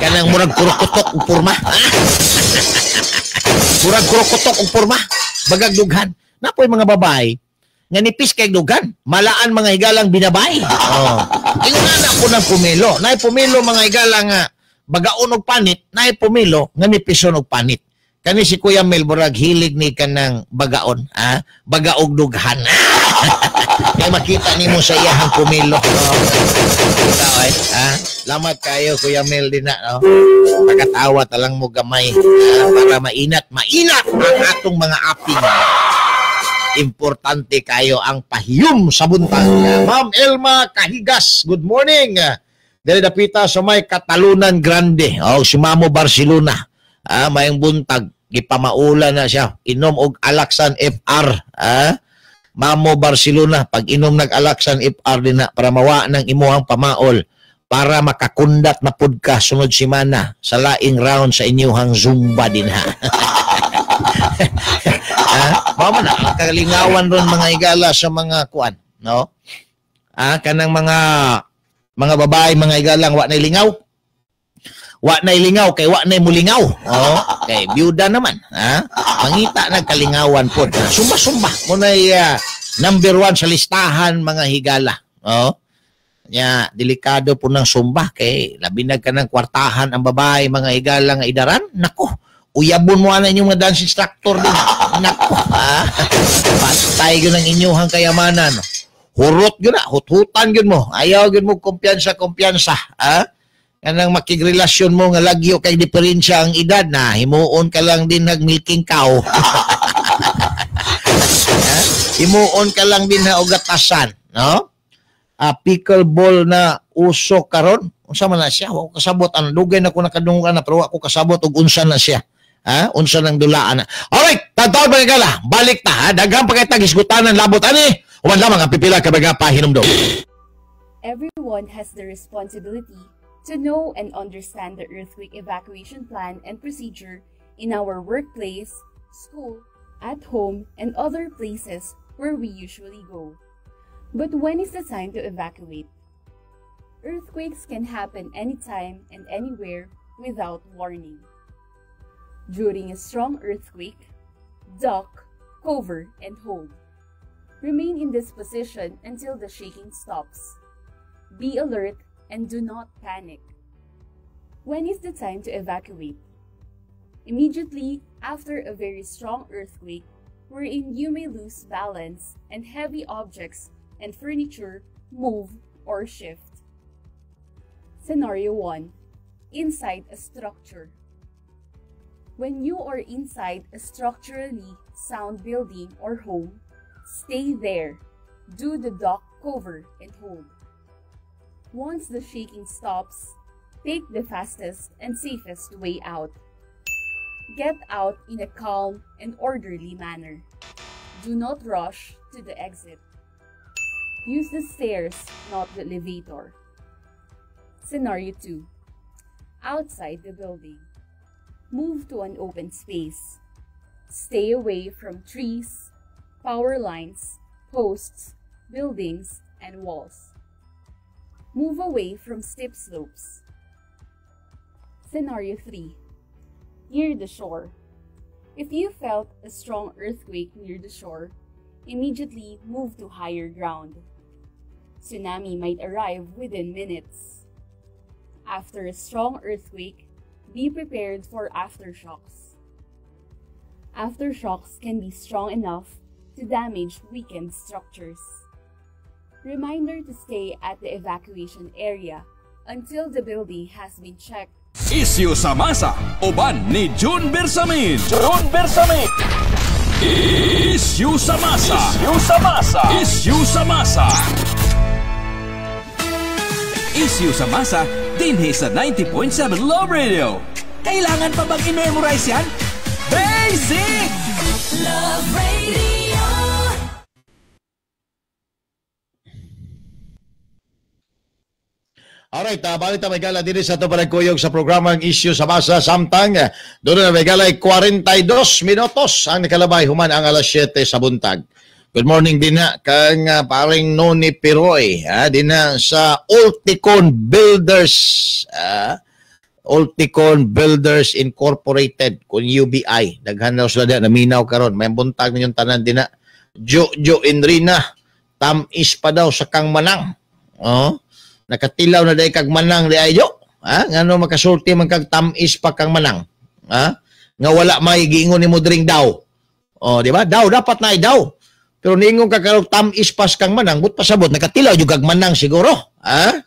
Kanang murag kurukutok og porma. Murag kurukutok og porma, bagag dughan. Napoy mga babae nga nipis kay dughan, malaan mga higalang binabay. Oh. Ingon na ko ng pumilo. Naay pumilo mga higalang nga bagaon og panit, naay pumilo nga nipison og panit. Kani si Kuya Mel murag hilig ni kanang bagaon, ha? Bagaog dughan. Kay makita nimo sa iyahang pumilo. Oh. Ay, ha? Lamat kayo Kuya Mel din na, no? Pagkatawa talang mo gamay, ha? Para mainat, mainat ang atong mga aping. Importante kayo ang pahiyom sa buntag. Ma'am Elma Kahigas, good morning. Dili dapita sa may Katalunan Grande. Oh, si Mamo Barcelona. Ah, mayong buntag gipamaula na siya. Inom og Alaxan FR. Ah, Mamo Barcelona, pag inom nag Alaxan FR din na para mawa ng imuhang pamaol para makakundat na pud ka sunod semana sa laing round sa inyuhang Zumba din ha. Ah, mao man ang kalingawan ron mga higala sa mga kuan, no? Ah, kanang mga babae mga higalang wa nay lingaw. Wa nay lingaw kay wa nay mulingaw. Oh, kay byuda naman, ha? Mangita nagkalingawan pod. Sumba-sumba mo nay number 1 sa listahan mga higala. Oh. Nya delikado po ng sumba kay labi na kanang kwartahan ang babae mga higala nga idaran. Nako, uyabon mo ana inyong mga dance instructor din. Nako, ha? Patay gyud ang inyuhang kayamanan. Hurot gyud na, huthutan gyud mo. Ayaw gyud mo kumpiyansa, kumpiyansa, ha? Kanang makigrelasyon mo nga lagyo kay diferensya ang edad na himuon ka lang din nag milking cow. Himuon ka lang din na ogatasan, no? Pickleball na uso karon. Unsa man na siya? Wa ko kasabot ang dugay na ko nakadungog na pero wa ko kasabot og unsa na siya. Ha? Unsa nang dulaan na. Alright, tadtaw mga gala. Balik ta, ha? Daghang pa kay tagisgutanan labot ani. Uban lamang ang pipila ka mga pahinumdom. Everyone has the responsibility to know and understand the earthquake evacuation plan and procedure in our workplace, school, at home, and other places where we usually go. But when is the time to evacuate? Earthquakes can happen anytime and anywhere without warning. During a strong earthquake, duck, cover, and hold. Remain in this position until the shaking stops. Be alert and do not panic. When is the time to evacuate? Immediately after a very strong earthquake, wherein you may lose balance and heavy objects and furniture move or shift. Scenario 1. Inside a structure. When you are inside a structurally sound building or home, stay there. Do the duck, cover, and hold. Once the shaking stops, take the fastest and safest way out. Get out in a calm and orderly manner. Do not rush to the exit. Use the stairs, not the elevator. Scenario 2. Outside the building. Move to an open space. Stay away from trees, power lines, posts, buildings, and walls. Move away from steep slopes. Scenario 3. Near the shore. If you felt a strong earthquake near the shore, immediately move to higher ground. Tsunami might arrive within minutes. After a strong earthquake, be prepared for aftershocks. Aftershocks can be strong enough to damage weakened structures. Reminder to stay at the evacuation area until the building has been checked. Isyu sa masa, uban ni June Bersamin. June Bersamin. Isyu sa masa. Isyu sa masa. Isyu sa masa. Isyu sa masa, dinhi sa 90.7 Love Radio. Kailangan pa bang i-memorize yan? Basic! Love Radio. Alright, balik ta, mga higala, diri sa ato panagkuyog sa programang Isyu sa Masa samtang doon na, mga higala, 42 minutos ang nakalabay human ang alas 7 sa buntag. Good morning din na kang paring Noni Piroy, din na sa Ulticon Builders, Ulticon Builders Incorporated kung UBI. Daghan na sila diha naminaw karon. May buntag ninyong tanan din na. Jo Jo Enrina, tamis pa daw sa kang manang. Oh, nakatilaw na dahil kag manang di ay jo. Ha? Ngano makasulti man kag tamis pa kang manang? Ha? Nga wala may giingon nimo dring daw. Oh, di ba? Daw dapat na daw. Pero niingon ka karong tamis pas kang manang, but pasabot nakatilaw jud kag manang siguro. Ha?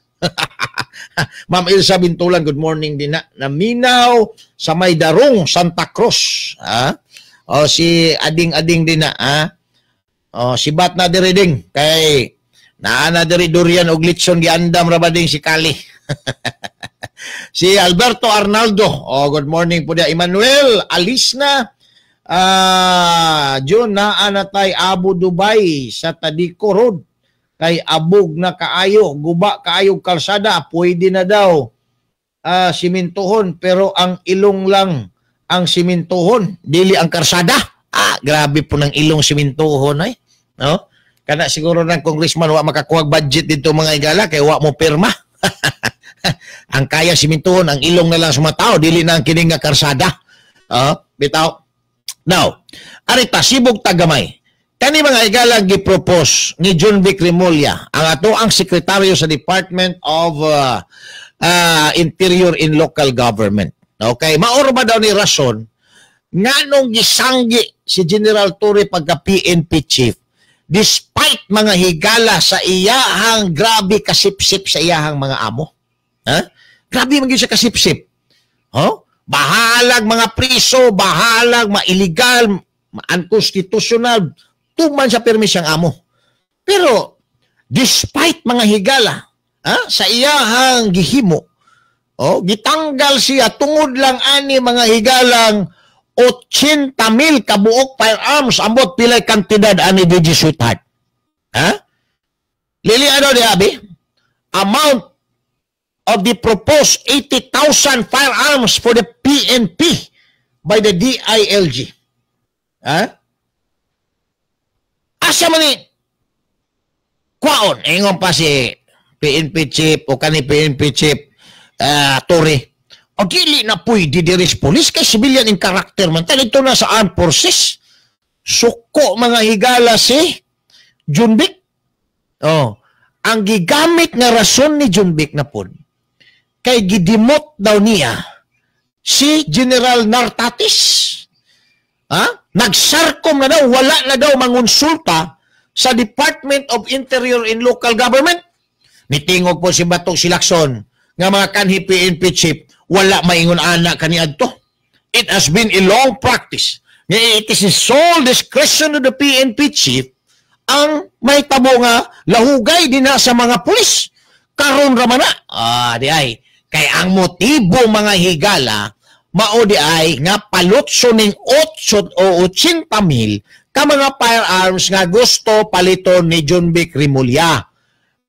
Ma'am Ilsa Bintulan, good morning din na. Naminaw sa may Darong, Santa Cruz. Ha? O si Ading-Ading din na. Ha? O si Bat na diri ding. Kay naa na diri durian og litson, giandam ra ba ding si Kali. Si Alberto Arnaldo. Oh, good morning po dia. Emmanuel Alisna. Jun, naa na tay Abu Dubai sa Tadico Road. Kay abog na kaayo, guba kaayo kalsada, pwede na daw simintuhon, pero ang ilong lang ang simintuhon, dili ang karsada. Ah, grabe po ng ilong simintuhon ay. No? Kana siguro ng congressman wa makakuha budget dito, mga igala, kay wa mo pirma. Ang kaya simintuhon ang ilong na lang sa mga tao, dili na ang kining nga karsada. Bitaw. Now, arita sibog tagamay. Kani, mga igala, gipropose ni Jonvic Remulla, ang ato ang sekretaryo sa Department of Interior in Local Government. Okay, maoro ba daw ni rason nganong gisanggi si General Torre pagka PNP chief despite, mga higala, sa iyahang grabe kasipsip sa iyahang mga amo? Ha? Grabe man gyud siya kasipsip. Huh? Bahalag mga priso, bahalag mailigal, unconstitutional, tuman sa permis siyang amo. Pero despite, mga higala, ha, sa iyahang gihimo, oh, gitanggal siya tungod lang ani, mga higalang, 80 mil kabuok firearms, ambot pilay kantidad ani, DJ Sweetheart. Ha? Lili, ano di abi? Amount of the proposed 80,000 firearms for the PNP by the DILG. Ha? Asa man ni kwaon? Ingon pa si PNP chief o kani PNP chief Torre. O dili na pwede diri sa police kay civilian in character man. Ito na sa armed forces. Suko, mga higala, si Junbic. Oh, ang gigamit nga rason ni Junbic na pod kay gidemot daw niya si General Nartates. Ha? Nagsarkom na daw, wala na daw mangonsulta sa Department of Interior and Local Government. Nitingog po si Batong Silakson nga mga kanhi PNP chief, wala maingon ana kaniadto. It has been a long practice nga it is the sole discretion of the PNP chief ang may tabo nga lahugay din na sa mga pulis. Karon ra man na. Ah, di ay. Kay ang motibo, mga higala, mao di ay nga palutso ning 8 o 80 mil ka mga firearms nga gusto paliton ni Jonvic Remulla.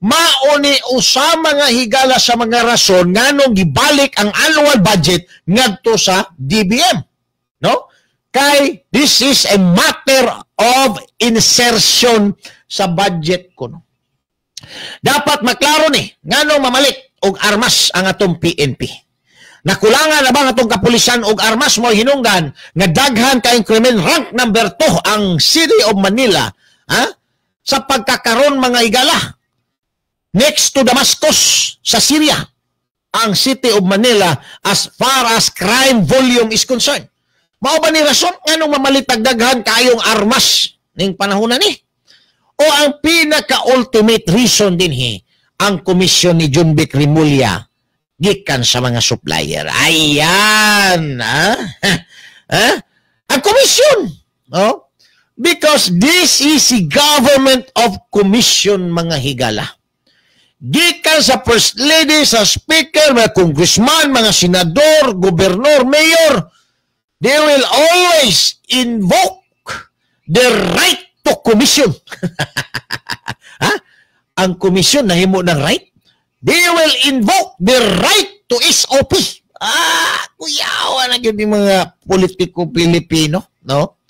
Mao ni usa, mga higala, sa mga rason nganong gibalik ang annual budget ngadto sa DBM. No? Kay this is a matter of insertion sa budget kuno. Dapat maklaro ni nganong mamalit og armas ang atong PNP. Nakulangan na ba ang atong kapulisan og armas mo hinungdan nga daghan kay krimen, rank number 2 ang City of Manila, ha, sa pagkakaroon, mga higala, next to Damascus sa Syria ang City of Manila as far as crime volume is concerned? Mao ba ni rason nganong mamalit daghan kayong armas ning panahon na ni? O ang pinaka-ultimate reason dinhi, ang komisyon ni Jonvic Remulla gikan sa mga supplier. Ayan! Ha? Ha? Ang komisyon! No? Because this is a government of commission, mga higala. Gikan sa First Lady, sa Speaker, mga congressman, mga senador, gobernador, mayor, they will always invoke the right to commission. Ha? Ang komisyon nahimo ng right? They will invoke the right to SOP. Ah, kuyawa na gyud yung mga politiko Pilipino, no?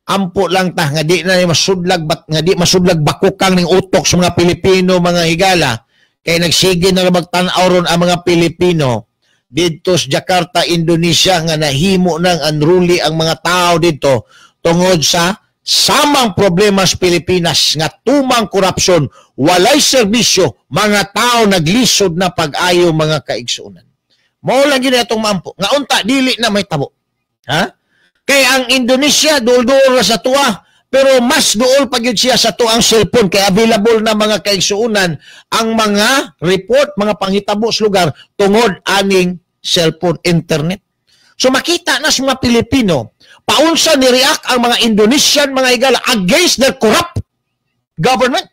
Ampo lang ta nga di na ni masudlag bat nga di masudlag bakukang ning utok sa mga Pilipino mga higala kay nagsige na magtan-aw ron ang mga Pilipino didto sa Jakarta, Indonesia nga nahimo nang unruly ang mga tao didto tungod sa samang problema sa Pilipinas nga tumang korupsyon, walay serbisyo, mga tao naglisod na pag-ayo mga kaigsuonan. Mao lang gyud atong maampo nga unta dili na may tabo. Ha? Kay ang Indonesia duol-duol ra sa tuwa, pero mas duol pa gyud siya sa tuang cellphone kay available na mga kaigsuonan ang mga report, mga panghitabo sa lugar tungod aning cellphone internet. So makita na sa mga Pilipino paunsa ni react ang mga Indonesian mga higala against their corrupt government.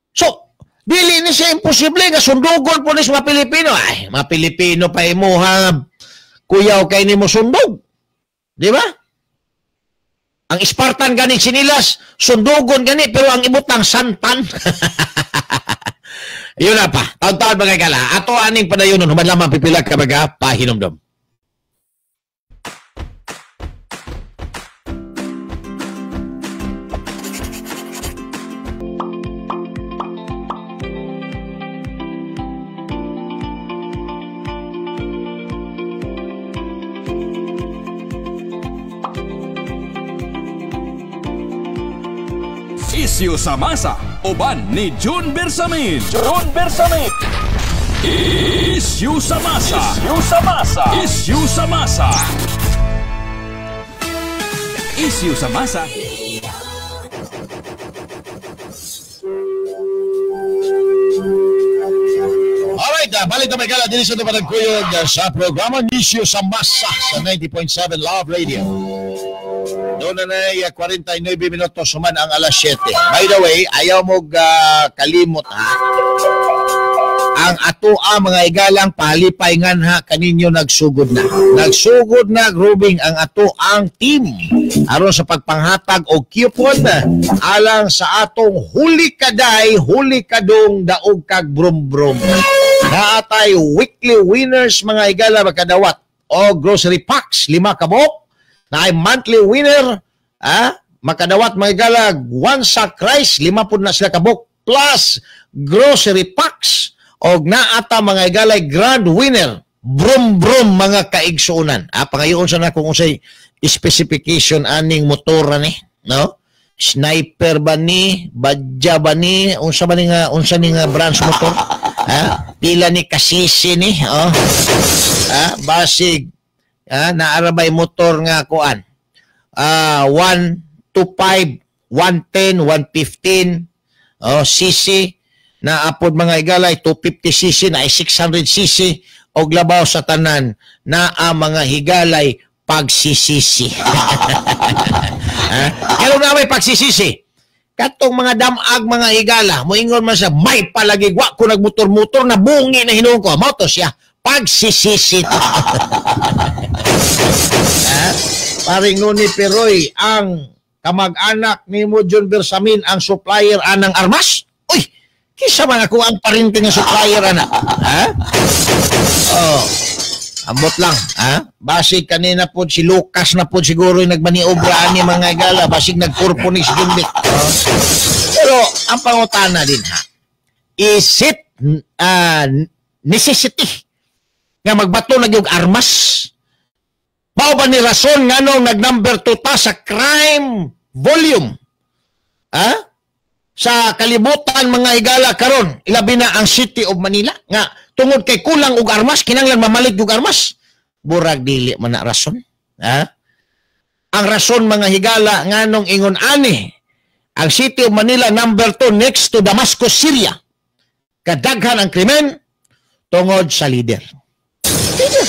So dili ni siya imposible nga sundugon po ni sa mga Pilipino. Ay, mga Pilipino pa imuha kuyaw kay nimo sundog. Di ba? Ang Spartan gani sinilas, sundugon gani, pero ang ibutang santan. Yun na pa. Taon-taon mga higala. Ato aning padayonon, human lamang pipila ka mga pahinomdom. Isyu sa masa, uban ni June Bersamin. June Bersamin. Isyu sa masa. Isyu sa masa. Isyu sa masa. Isyu sa masa. Alright, balik na may gala din sa tumatagkuyog sa programa Isyu sa Masa sa 90.7 Love Radio. Doon na na 49 minutos suman ang alas 7. By the way, ayaw mo kalimot ha. Ang atoa mga igalang palipay ngan ha kaninyo nagsugod na. Nagsugod na grooving ang atoang team aron sa pagpanghatag og coupon alang sa atong huli kaday, huli kadong daog kag brum-brum. Naatay weekly winners mga igala makadawat o grocery packs 5 ka buok. Na ay monthly winner, makadawat mga igala 1 sack rice, 5 pud na sila kabuk plus grocery packs og naata mga igalay grand winner, brum-brum mga kaigsuonan. Pangayoon sa na kung unsay specification aning motor ni, no? Sniper ba ni, badya ba ni, unsa ba ni nga, unsa ni nga branch motor? Pila ni kasisi ni, oh. Basig naarabay motor nga kuan. 125, 110, 115 oh, cc na apod mga igalay 250 cc na 600 cc og labaw sa tanan na mga higalay pagsisisi. Pero na may pagsisisi. Katong mga damag mga higala, moingon man siya, may palagi wa ko nagmotor-motor na bungi na hinuon ko. Mao to siya pagsisisi. Paring Noni Peroy, ang kamag-anak ni mo John Bersamin ang supplier anang armas? Uy, kisa man ako ang parinti nga supplier ana. Ha? Oh. Ambot lang, ha? Basig kanina po si Lucas na po siguro yung nagmaniobra ani mga igala, basig nagkurpo ni si Jumbit. Oh. Pero ang pangutana din ha, is it necessity nga magbato na yung armas? Mao ba ni rason nganong nag-number 2 ta sa crime volume? Ha? Sa kalibutan mga higala karon, ilabi na ang City of Manila nga tungod kay kulang og armas, kinahanglan mamalit og armas. Burag dili man na rason. Ha? Ang rason mga higala nganong ingon ani ang City of Manila number 2 next to Damascus, Syria. Kadaghan ang krimen tungod sa leader. Leader.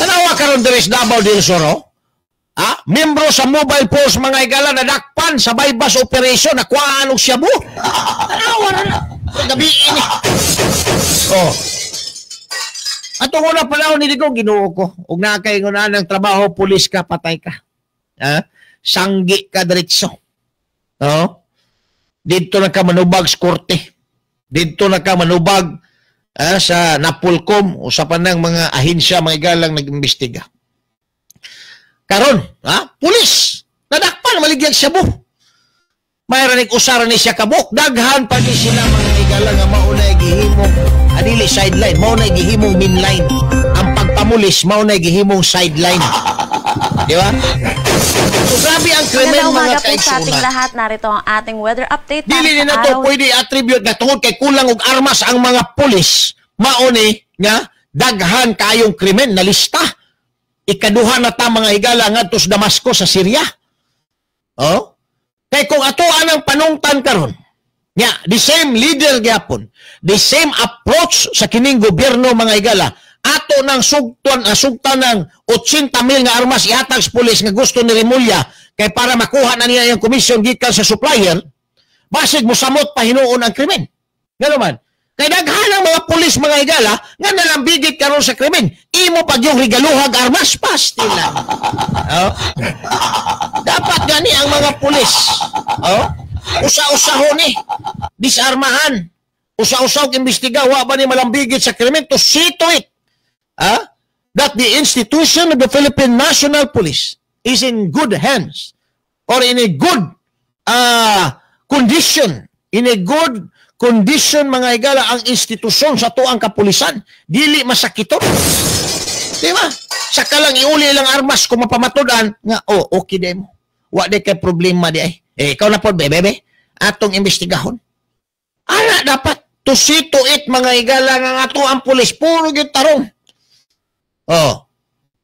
Tanawa karon diri sa Davao del Sur, ah, membro sa mobile force mga higala nadakpan sa bypass operation nakuhaan og shabu. Tanawa na na. Gabi ini. Oh. Atong una panahon ni Digong, Ginoo ko. Ug naa kay ingon ang trabaho, pulis ka, patay ka. Ha? Sanggi ka diretso. No? Didto na ka manubag sa korte. Didto na ka manubag sa Napolcom, usapan ng mga ahensya, mga igalang nag-imbestiga. Karon, pulis nadakpan maligyag shabu. Mayroon usaran ni siya kabuk. Daghan pa ni sila, mga higala, nga mauna gihimong adili sideline, mauna gihimong mainline. Ang pagpamulis mauna gihimong sideline. Di ba? So grabe ang krimen, Magandang mga umaga po sa ating kaigsunan. Lahat. Narito ang ating weather update para Dili sa ni nato araw pwede attribute nga tungod kay kulang og armas ang mga pulis, mauni nga daghan kayong krimen na lista. Ikaduha na ta, mga higala, ngadto sa Damasco sa Syria. Oh? Kay kung ato anang panungtan karon, nya the same leader gyapon, the same approach sa kining gobyerno, mga higala, ato nang sugton sugtan ng 80 mil nga armas ihatag sa pulis nga gusto ni Remulla kay para makuha na niya yung komisyon gikan sa supplier, basig mosamot pa hinuon ang krimen. Ngano man? Kay daghan ang mga pulis, mga higala, nga nalambigit karon sa krimen. Imo pag yung regaluhag armas, pastila. Oh? Dapat gani ang mga pulis. Oh? Usa-usaho ni. Disarmahan. Usa-usaw imbestiga wa ba ni malambigit sa krimen to see to it. Ah? That the institution of the Philippine National Police is in good hands or in a good condition, in a good condition, mga higala, ang institusyon sa tuang kapulisan dili masakiton, di ba? Saka lang iuli lang armas kung mapamatudan nga, "Oh, okay di mo, wa di kay problema di ay eh, ikaw na po bebe bebe atong imbestigahon." Ana dapat, to see to it, mga higala, nga ato ang pulis puro gyud tarong. Oh,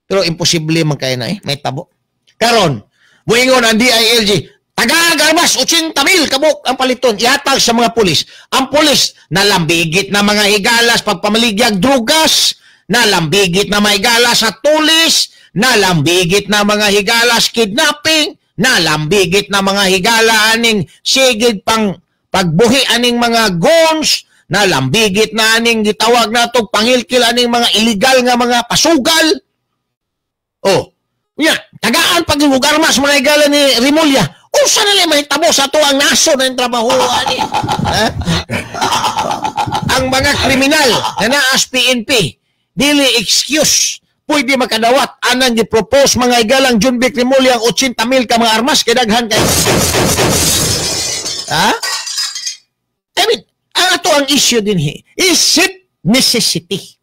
pero imposible man kay na eh may tabo karon. Muingon ang DILG, tagaag armas, 80 mil kabuk ang paliton, ihatag sa mga pulis. Ang pulis, nalambigit na, mga higalas, pagpamaligyag drugas, nalambigit na, mga higala, sa tulis, nalambigit na, mga higalas, kidnapping, nalambigit na, mga higala, aning sigig pang pagbuhi aning mga guns, nalambigit na aning gitawag nato pangilkil aning mga illegal nga mga pasugal. Oh, ya, tagaan pag yung armas, mga higala, ni Remulla. Unsa na lang mahitabo sa ato ang nasod ng trabaho ani? Ha? Ang mga kriminal na naas PNP, dili excuse pwede makadawat anang gi-propose, mga higalang Jonvic Remulla, ang 80 mil ka mga armas kay daghan kay. Ha? I mean, ang ato ang issue din hi, is it necessity?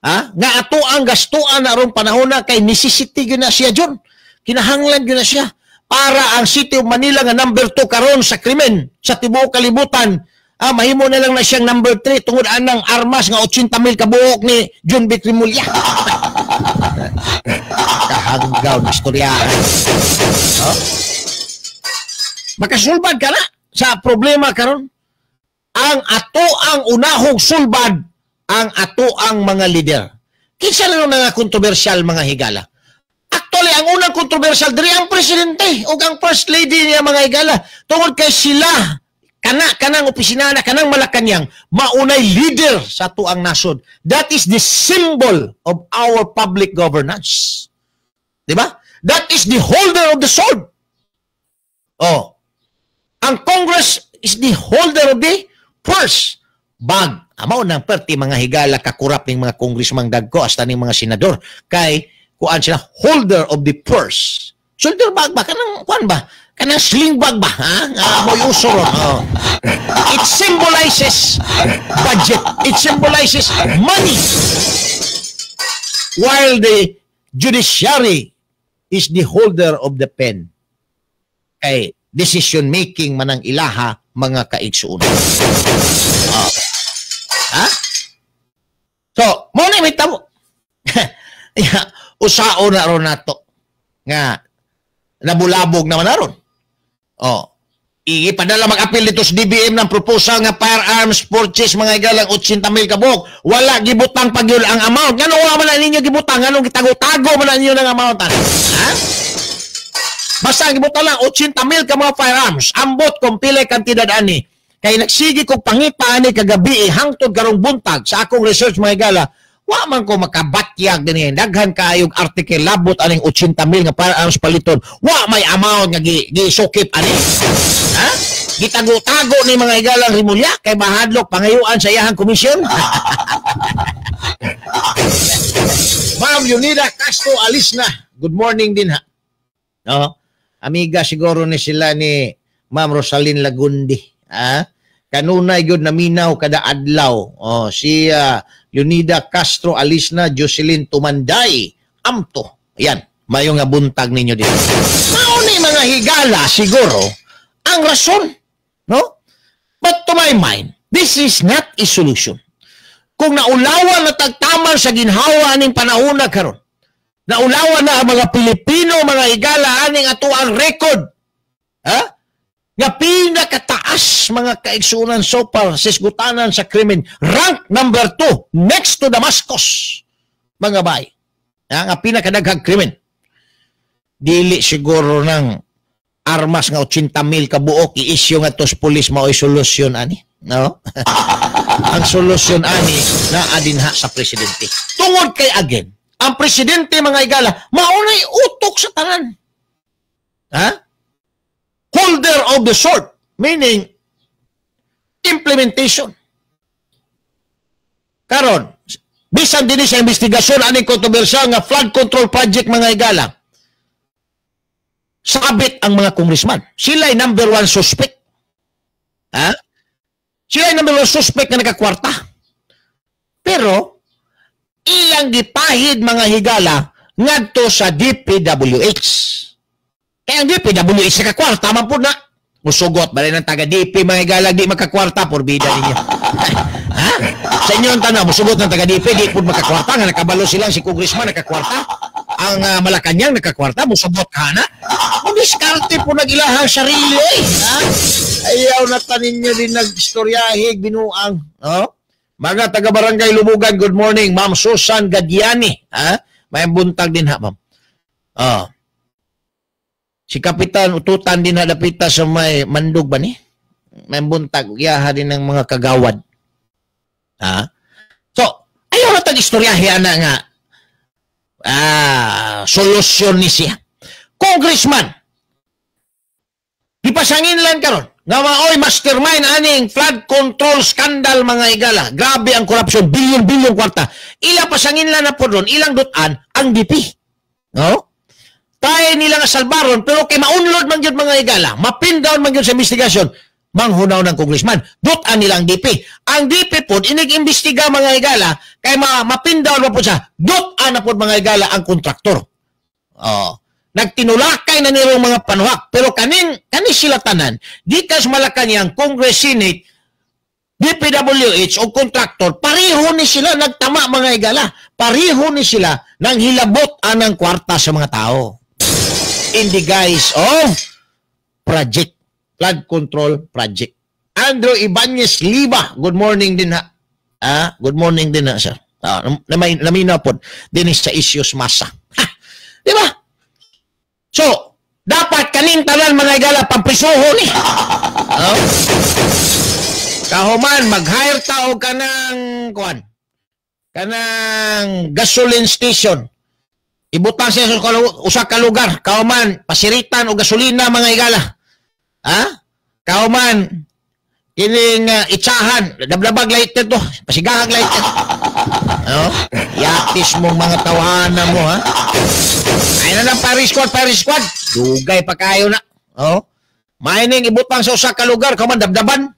Ha? Nga ato ang gastuan na aron panahon na kay necessity gyud na siya, John. Kinahanglan gyud na siya para ang City of Manila nga number 2 karon sa krimen sa tibuok kalibutan, mahimo na lang na siyang number 3 tungod anang armas nga 80 mil kabuok ni Jonvic Remulla. Kahanggaw na istorya. Oh? Makasulbad ka na sa problema karon. Ang ato ang unahong sulbad ang ato ang mga leader. Kinsa lang nga kontrobersyal, mga higala? Actually, ang unang kontrobersyal diri ang presidente ug ang first lady niya, mga higala, tungod kay sila kana kanang opisina na kanang Malacanang maunay leader sa tuang nasod. That is the symbol of our public governance. Di ba? That is the holder of the sword. Oh. Ang Congress is the holder of the purse. Bag. Amo nang perti, mga higala, kakurap ning mga congressman dagko hasta ning mga senador kay kuan sila, holder of the purse. Shoulder bag ba kanang kuan ba? Kanang sling bag ba, ha? Nga mo'y uso ron. Oh. It symbolizes budget. It symbolizes money. While the judiciary is the holder of the pen. Kay decision making man ang ilaha, mga kaigsuon. Oh. Ha? So, mo na may tamo. Usao na ron nato nga nabulabog naman aron. Oh. Ipadala mag-appeal dito sa DBM ng proposal nga firearms purchase, mga igalang, 80 mil kabuk. Wala gibutang pag yun ang amount. Ngano wala man na ninyo gibutang? Nganong gitago-tago man na ninyo ng amount? Ha? Basta ang gibutang lang 80 mil ka mga firearms. Ambot kung pila kantidad ani. Kay nagsige kog pangita ani kagabi hangtod karong buntag sa akong research, mga igala. Wa man ko makabatyag dinhi. Daghan kaayog article labot aning 80 mil nga firearms paliton. Wa may amount nga gisukip ani. Ha? Gitago-tago ni mga higalang Rimulya kay mahadlok pangayuan sa iyahang komisyon. Ma'am Yunida Castro Alisna, good morning din ha. No? Amiga siguro ni sila ni Ma'am Rosalyn Lagundi. Ha? Kanunay gyud naminaw kada adlaw. Oh, si Yunida Castro Alisna, Jocelyn Tumanday, Amto. Ayan, mayong nga buntag ninyo dito. Mao ni mga higala siguro ang rason, no? But to my mind, this is not a solution. Kung naulawan na tagtaman sa ginhawa aning panahona karon, naulawan na ang mga Pilipino, mga higala, aning ato ang record. Ha? Nga pinakataas mga kaigsunan so far sa isgutanan sa krimen, rank number 2 next to Damascus, mga bay. Ha? Nga pinakadaghang krimen. Dili siguro ng armas nga 80,000 kabuok i-issue nga tos pulis mao'y solusyon ani, no? Ang solusyon ani naa dinha sa presidente. Tungod kay again, ang presidente mga higala maunay utok sa tanan. Ha? Holder of the sword, meaning implementation. Karon, bisan dinhi sa investigasyon aning kontrobersyal nga flood control project mga higala, sabit ang mga congressman. Sila'y number 1 suspect. Ha? Sila'y number 1 suspect nga nakakwarta. Pero, ilang gipahid mga higala ngadto sa DPWH. Kaya ang DPWH nakakwarta man po na. Musugot, bali ng taga DP mga higala, di makakwarta, porbida ninyo. Ha? Sa inyo ang tanaw, musugot ng taga DP, di po makakwarta, nga nakabalo silang si congressman nakakwarta. Ang Malacanang nakakwarta, musugot ka na. Mudiskarte po nag-ilahang sarili. Eh. Ha? Ayaw na tanin nyo din nag-istoryahig, binuang. No? Mga taga-barangay Lumugan, good morning. Ma'am Susan Gadiani. Ha? May buntag din ha, ma'am. Oh. Si Kapitan Ututan din hadapita sa may mandog ba ni? May buntag. Iyaha din ng mga kagawad. Ha? So, ayaw na tag-istoryahe, ana nga. Solusyon ni siya. Congressman, gipasangin lang karon nga maoy mastermind aning flood control scandal mga higala. Grabe ang corruption, bilyon-bilyon kwarta. Ila pasangin lang na po doon, ilang dutan ang DP. No? Tayo nila nga salbaron, pero kay maunlod man gyud mga higala, mapin down man gyud sa investigasyon, manghunaw ng congressman. Dutan nila ang DP. Ang DP po, inig-imbestiga mga higala, kay mapin down pa po siya, dutan na po mga higala ang kontraktor. Oh. Nagtinulakay na nilong mga panuhak. Pero kanin sila tanan, di kas Malacanang, Congress, Senate, DPWH o kontraktor, pareho ni sila nagtama mga higala. Pareho ni sila nang hilabot anang kwarta sa mga tao. In the guise of project, flood control project. Andrew Ibanez Liba, good morning din ha. Ah, good morning din ha, sir. Ah, namina po din sa issues masa. Ha, di ba? So, dapat kaning tanan mga higala pamprisuho ni. Oh? Kahuman mag-hire ta og kanang kuan. Kanang gasoline station. Ibutang siya sa usa ka lugar. Kahuman pasiritan og gasolina mga higala. Ha? Kahuman kining itsahan, dablabag light to, pasigahag light. No? Yatis mong mga tawhana mo ha. Ay na lang Paris squad, Paris squad. Dugay pa kayo na. Oh. Mining ibutang sa usa ka lugar kaman dabdaban.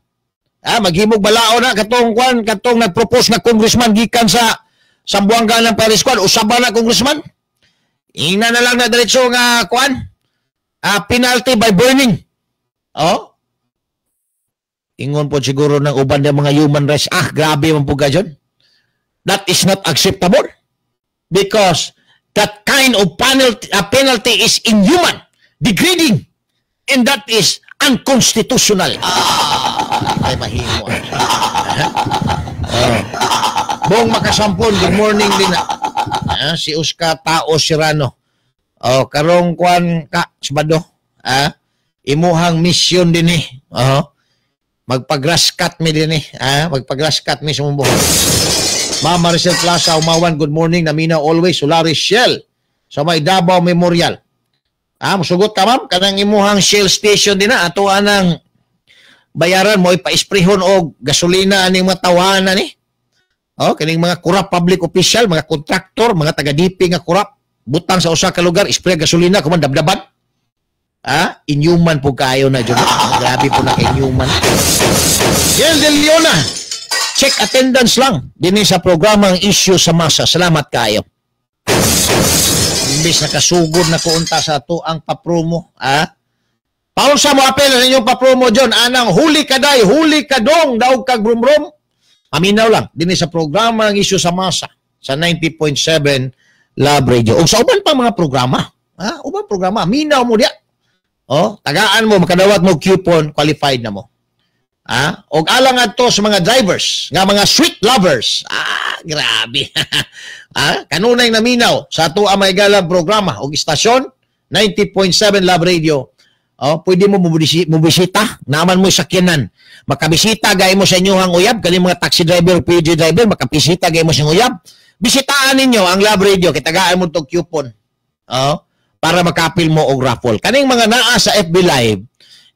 Ah, maghimog balao na katong kwan, katong nagpropose nga congressman gikan sa Sambuanga ng Paris squad, usaba na congressman. Ingna na lang na diretso nga kwan. Ah, penalty by burning. Oh. Ingon po siguro ng uban ng mga human rights. Ah, grabe man po ka dyan. That is not acceptable because that kind of penalty is inhuman, degrading, and that is unconstitutional. Ah, ay mahimo. Oh. Bong Makasampon, good morning din. Ah, si Oscar Tao Serrano. Oh, karong kwan ka Sabado. Ah, imuhang mission din eh. Oh. Magpagraskat mi din eh. Ah, magpagraskat mi sa mong buhok. Ma'am Maricel Plaza, Umawan, good morning. Namina always, Solaris Shell sa may Davao Memorial. Ah, musugot ka ma'am, kanang imuhang Shell station din na ato anang Bayaran mo ipa-sprayhon og gasolina aning mga tawanan ni. Oh, kining mga corrupt public official, mga kontraktor, mga taga-DP nga corrupt, butang sa usa ka lugar, spray gasolina kuman dabdaban. Ah, inhuman po kayo na jud. Grabe po na kay inhuman. Gel De Leona, check attendance lang dinhi sa programang Issue sa Masa. Salamat kayo. Imbes nakasugod na kuunta sa ato ang papromo, ah? Paunsa mo apel ang inyong papromo John anang huli kaday, huli kadong daog kag brumrum. Paminaw lang dinhi sa programa ang Issue sa Masa sa 90.7 Love Radio. Ug sa uban pa mga programa, ha? Uban programa, minaw mo diya. Oh, tagaan mo makadawat mo coupon, qualified na mo. Ah, og alang adto sa mga drivers, nga mga sweet lovers. Ah, grabe. Ah, kanunay naminaw sa ato ang may galang programa og istasyon 90.7 Love Radio. Oh, pwede mo mubisita, naman mo sakyanan. Makabisita gay mo sa inyong uyab, kani mga taxi driver, PJ driver, makabisita gay mo sa inyong uyab. Bisitaan ninyo ang Love Radio, kitagaan mo tog coupon. Oh, para makapil mo og raffle. Kaning mga naa sa FB Live,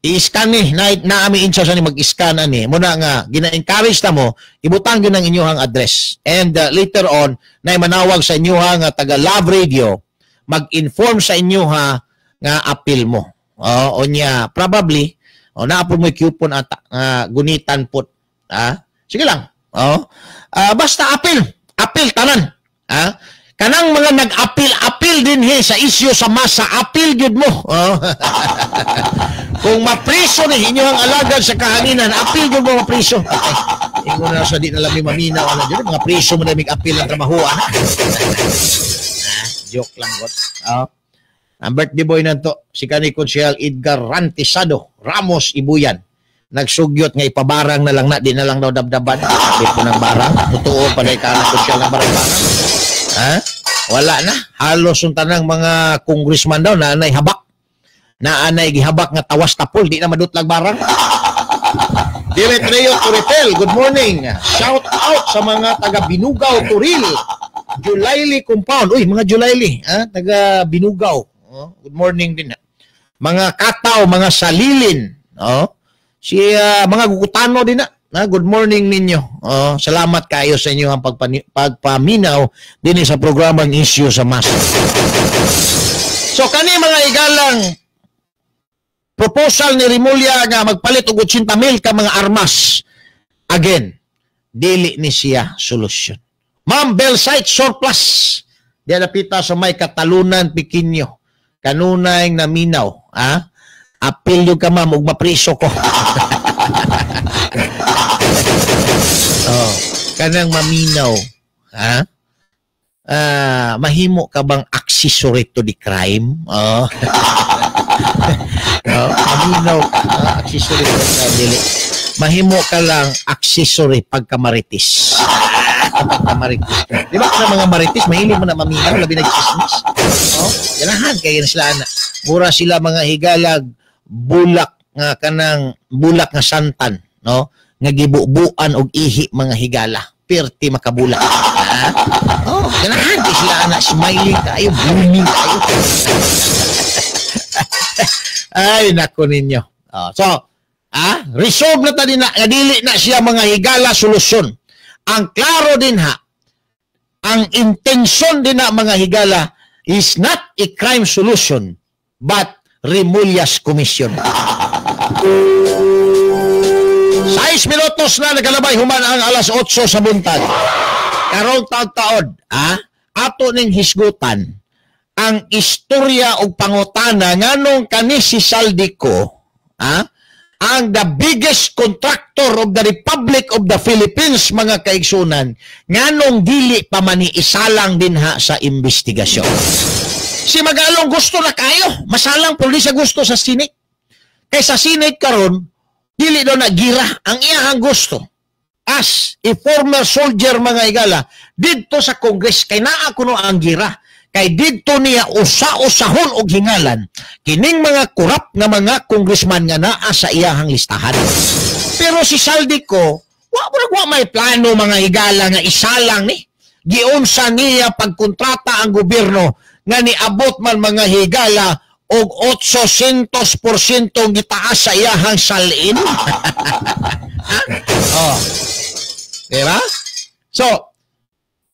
i-scan ni, naami in charge ani mag-scan ani. Muna nga gina-encourage ta mo, ibutang gyud ang inyong address. And later on, nay manawag sa inyong taga Love Radio, mag-inform sa inyo ha nga appeal mo. Oh, onya probably oh naa po mo coupon ata gunitan put. Ah, sige lang. Oh. Basta appeal, appeal tanan. Ah, kanang mga nag-appeal-appeal dinhi sa issue sa masa, appeal gyud mo. Oh. Kung mapriso ni inyo ang alagad sa kahanginan, appeal gyud mo mapriso. Ay, ingon na sa di na lang mi maminaw ana jud mga priso mo na mig-appeal ang trabahoan. Ah, joke lang god. Oh. Ang birthday boy nanto si kani Konsyal Edgar Rantisado Ramos Ibuyan. Nagsugyot nga ipabarang na lang na, di na lang daw dabdaban. Di po ng barang. Totoo pa na ikaw na konsyal ng barang-barang. Ha? Wala na. Halos yung tanang mga congressman daw na anay habak. Na anay gihabak nga tawas tapol, di na madutlag barang. Demetrio Turitel, good morning. Shout out sa mga taga Binugaw Turil. Julaili Compound. Uy, mga Julaili, ha? Taga Binugaw. Oh, good morning din. Mga kataw, mga salilin, oh. Si mga gukutano din na. Good morning ninyo. Oh, salamat kayo sa inyo ang pagpaminaw din sa programang Issue sa Masa. So kani mga igalang proposal ni Remulla nga magpalit og 80,000 ka mga armas. Again, dili ni siya solusyon. Ma'am Belsite surplus. Diya napita sa may Katalunan Pikinyo. Kanunay naminaw, ha? Apil yung ka ma'am ug mapriso ko. Oh, kanang maminaw, ha? Mahimo ka bang accessory to the crime? Oh. Oh, maminaw ka, accessory to the crime dili. Mahimo ka lang accessory pagka marites. Pagka marites. Di ba sa mga marites mahilig mo na maminaw labi na chismis? Oh, ganahan kay sila ana. Mura sila mga higalag bulak nga kanang bulak nga santan, no? Nga gibubuan og ihi mga higala. Perti makabulak. Ha? Oh, ganahan kay sila ana, smiling kayo, blooming kayo. Ay nako ninyo. Oh, so, resolve na ta din na, nga dili na siya mga higala solusyon. Ang klaro din ha, ang intensyon din na mga higala is not a crime solution but Remulla's Commission. 6 minutos na nagalabay human ang alas 8 sa buntag. Karong taod-taod, ato ning hisgutan ang istorya og pangutana nganong kani si Zaldy Co, ang the biggest contractor of the Republic of the Philippines mga kaigsunan, nganong dili pa man isalang dinha sa investigasyon. Si Magalong gusto na kayo, masalang pero di siya gusto sa Senate. Kay sa Senate karon dili daw nagira ang iyahang gusto. As a former soldier mga igala, didto sa Congress kay naa kuno ang gira. Kay didto niya usa-usahon og hingalan kining mga korap nga mga congressman nga naa sa iyahang listahan. Pero si Zaldy Co, wa may plano mga higala nga isalang ni. Giunsa niya pagkontrata ang gobyerno nga niabot man mga higala og 800% gitaas sa iyahang salin. Oh. Diba? So,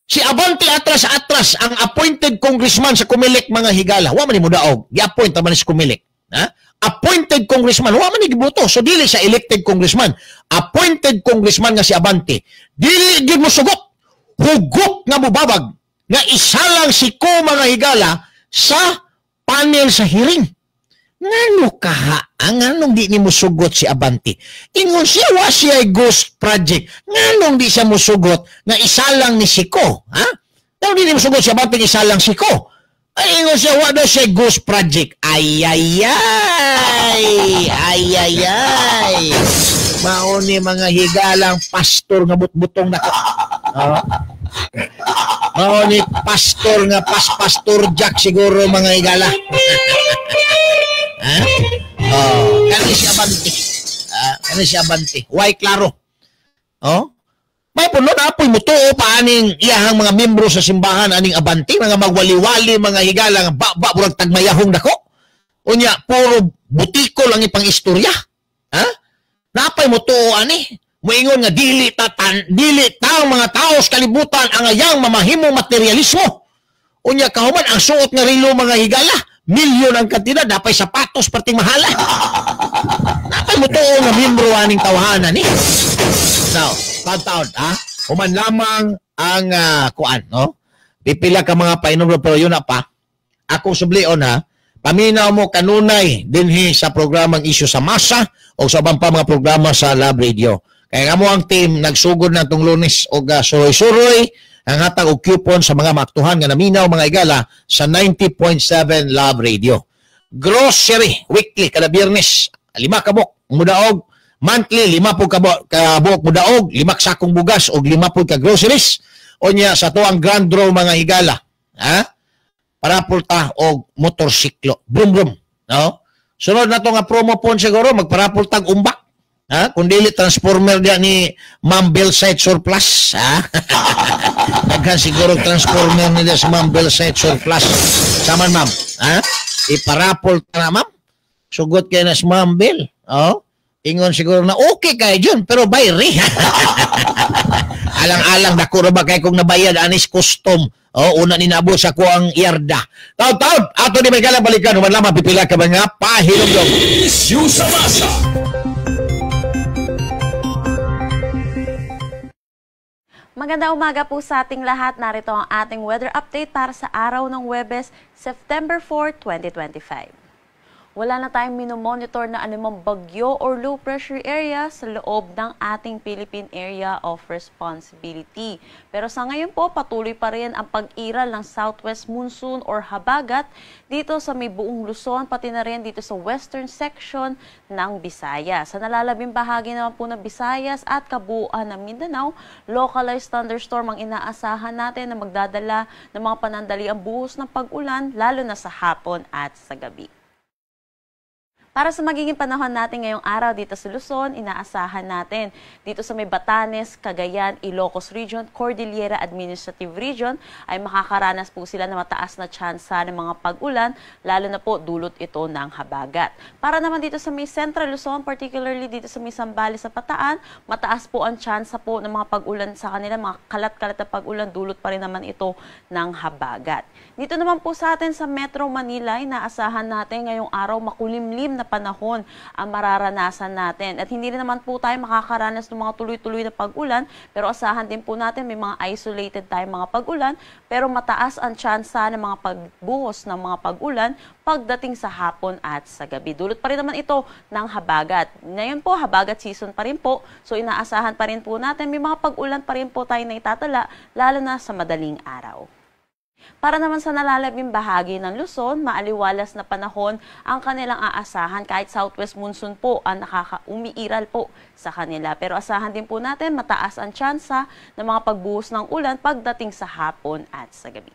si Abante atras-atras ang appointed congressman sa Comelec mga higala. Wa man ni mudaog. Gi-appoint man si Comelec. Ha? Appointed congressman, wa man ni giboto. So dili siya elected congressman. Appointed congressman nga si Abante. Dili gid mo sugot. Hugop nga mubabag nga isa lang si Ko mga higala sa panel sa hearing. Ngano kaha? Nganong di ni musugot si Abante? Ingon siya wa siya ghost project. Nganong di siya musugot nga isa lang ni si Ko? Ha? Nganong di ni musugot si Abante nga isa lang si Ko? Ay, ingon siya wa daw siya ghost project. Ay ay ay. Ay ay ay. Mao ni mga higalang pastor nga butbutong nako. Mao ni pastor nga pastor Jack siguro mga higala. Ha? Oh, kani si Abante. Kani si Abante. Why klaro? Oh? May puno na apoy mutuo pa aning iyahang mga membro sa simbahan aning Abante, mga magwaliwali, mga higala nga ba murag tagmayahong dako. Unya puro butiko lang ipang istorya. Ha? Napay mutuo ani. Moingon nga dili ta mga tao sa kalibutan ang ayang mamahimo materialismo. Unya kahuman ang suot nga relo mga higala, milyon ang kantidad, napay sapatos perting mahala. Napay mutuo nga membro aning tawhana ni. Now, taon-taon, ha? Human lamang ang kuan, no? Pipila ka mga painom pero yun na pa. Ako sublion, ha? Paminaw mo kanunay dinhi sa programang Isyu sa Masa o sa ubang pa mga programa sa Love Radio. Kaya nga mo ang team nagsugod na itong Lunes o suroy-suroy ang hatag og coupon sa mga maaktuhan nga naminaw mga igala sa 90.7 Love Radio. Grocery weekly kada Biyernes, 5 kabok mudaog, monthly 5 pud kabuok mudaog, 5 sakong bugas og 5 pud ka groceries. Unya sa tuang grand draw mga higala, ha? Parapulta og motorsiklo. Brum brum, no? Sunod na to nga promo pon siguro magparapultag umbak. Ha? Kung dili transformer diya ni Ma'am Belsite Surplus, ha? Daghan siguro transformer nila sa Ma'am Belsite Surplus. Saman ma'am, ha? Iparapol ta na ma'am. Sugot kay na si Ma'am Bel. Oh? Ingon siguro na okay kay Jun, pero bayri. Alang-alang dako ra ba kay kung nabayad anis custom. Oh, una ni nabot sa kuang yarda. Taud-taud, ato ni may galang balikan human lamang pipila ka mga pahilomdom. Isyu sa Masa. Magandang umaga po sa ating lahat. Narito ang ating weather update para sa araw ng Huwebes, September 4, 2025. Wala na tayong minomonitor na anumang bagyo or low pressure area sa loob ng ating Philippine Area of Responsibility. Pero sa ngayon po, patuloy pa rin ang pag-iral ng Southwest Monsoon or habagat dito sa may buong Luzon, pati na rin dito sa western section ng Visayas. Sa nalalabing bahagi naman po ng Visayas at kabuuan ng Mindanao, localized thunderstorm ang inaasahan natin na magdadala ng mga panandaliang buhos ng pag-ulan, lalo na sa hapon at sa gabi. Para sa magiging panahon natin ngayong araw dito sa Luzon, inaasahan natin dito sa may Batanes, Cagayan, Ilocos Region, Cordillera Administrative Region ay makakaranas po sila ng mataas na tsansa ng mga pag-ulan, lalo na po dulot ito ng habagat. Para naman dito sa may Central Luzon, particularly dito sa may Zambales sa Bataan, mataas po ang tsansa po ng mga pag-ulan sa kanila, mga kalat-kalat na pag-ulan, dulot pa rin naman ito ng habagat. Dito naman po sa atin sa Metro Manila, inaasahan natin ngayong araw makulimlim na panahon ang mararanasan natin. At hindi rin naman po tayo makakaranas ng mga tuloy-tuloy na pag-ulan, pero asahan din po natin may mga isolated tayong mga pag-ulan, pero mataas ang tsansa ng mga pagbuhos ng mga pag-ulan pagdating sa hapon at sa gabi. Dulot pa rin naman ito ng habagat. Ngayon po, habagat season pa rin po, so inaasahan pa rin po natin may mga pag-ulan pa rin po tayo na itatala, lalo na sa madaling araw. Para naman sa nalalabing bahagi ng Luzon, maaliwalas na panahon ang kanilang aasahan kahit southwest monsoon po ang umiiral po sa kanila. Pero asahan din po natin mataas ang tsansa ng mga pagbuhos ng ulan pagdating sa hapon at sa gabi.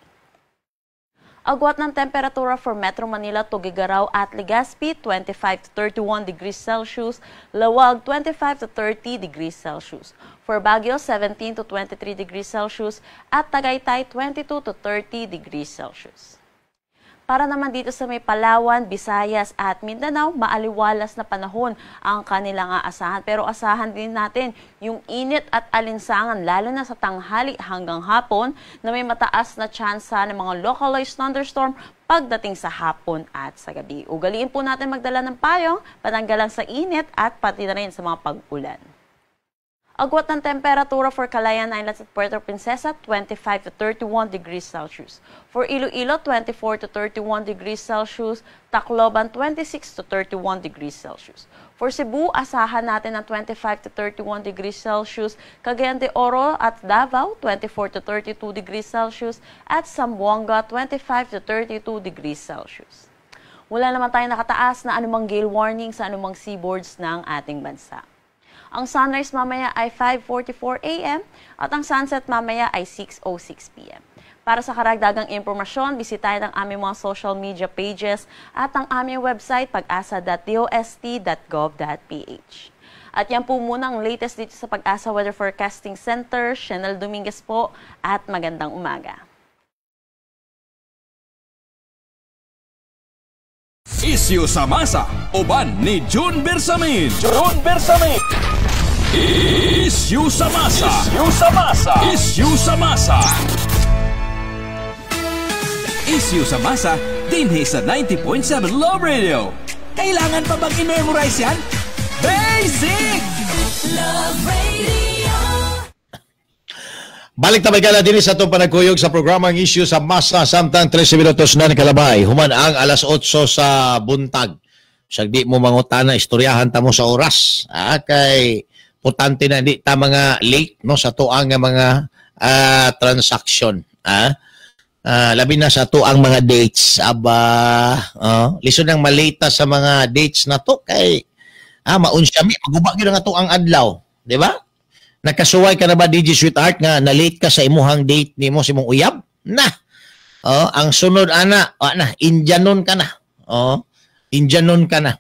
Agwat ng temperatura for Metro Manila, Tuguegarao at Legazpi, 25 to 31 degrees Celsius, Laoag, 25 to 30 degrees Celsius. For Baguio, 17 to 23 degrees Celsius at Tagaytay, 22 to 30 degrees Celsius. Para naman dito sa may Palawan, Visayas at Mindanao, maaliwalas na panahon ang kanilang aasahan. Pero asahan din natin yung init at alinsangan, lalo na sa tanghali hanggang hapon, na may mataas na tsansa ng mga localized thunderstorm pagdating sa hapon at sa gabi. Ugaliin po natin magdala ng payong, pananggalang sa init at pati na rin sa mga pag-ulan. Agwat ng temperatura for Calayan Islands at Puerto Princesa, 25 to 31 degrees Celsius. For Iloilo, 24 to 31 degrees Celsius. Tacloban, 26 to 31 degrees Celsius. For Cebu, asahan natin ang 25 to 31 degrees Celsius. Cagayan de Oro at Davao, 24 to 32 degrees Celsius. At Zamboanga, 25 to 32 degrees Celsius. Wala naman tayong nakataas na anumang gale warning sa anumang seaboards ng ating bansa. Ang sunrise mamaya ay 5:44 a.m. at ang sunset mamaya ay 6:06 p.m. Para sa karagdagang impormasyon, bisitahin ang aming mga social media pages at ang aming website pagasa.dost.gov.ph. At yan po muna ang latest dito sa PAGASA Weather Forecasting Center. Chanel Dominguez po at magandang umaga. Isyu sa masa, uban ni June Bersamin. June Bersamin. Isyu sa masa. Isyu sa masa. Isyu sa masa. Isyu sa masa, dinhi sa 90.7 Love Radio. Kailangan pa bang i-memorize yan? Basic! Love Radio. Balik ta kala dinhi sa atong panagkuyog sa programang Issue sa Masa samtang 13 minutos na kalabay. Human ang alas 8 sa buntag. Sag di mo mangutana, istoryahan ta mo sa oras. Kay importante na di ta mga late no sa tuang nga mga transaction. Labi na sa tuang mga dates. Aba, lisod nang malate sa mga dates na to kay maunsya mi maguba gyud ang atuang adlaw, di ba? Nakasuway ka na ba, DJ Sweetheart, nga na-late ka sa imuhang date nimo sa imong uyab? Na. Oh, ang sunod ana, na Indianon ka na. Oh, Indianon ka na.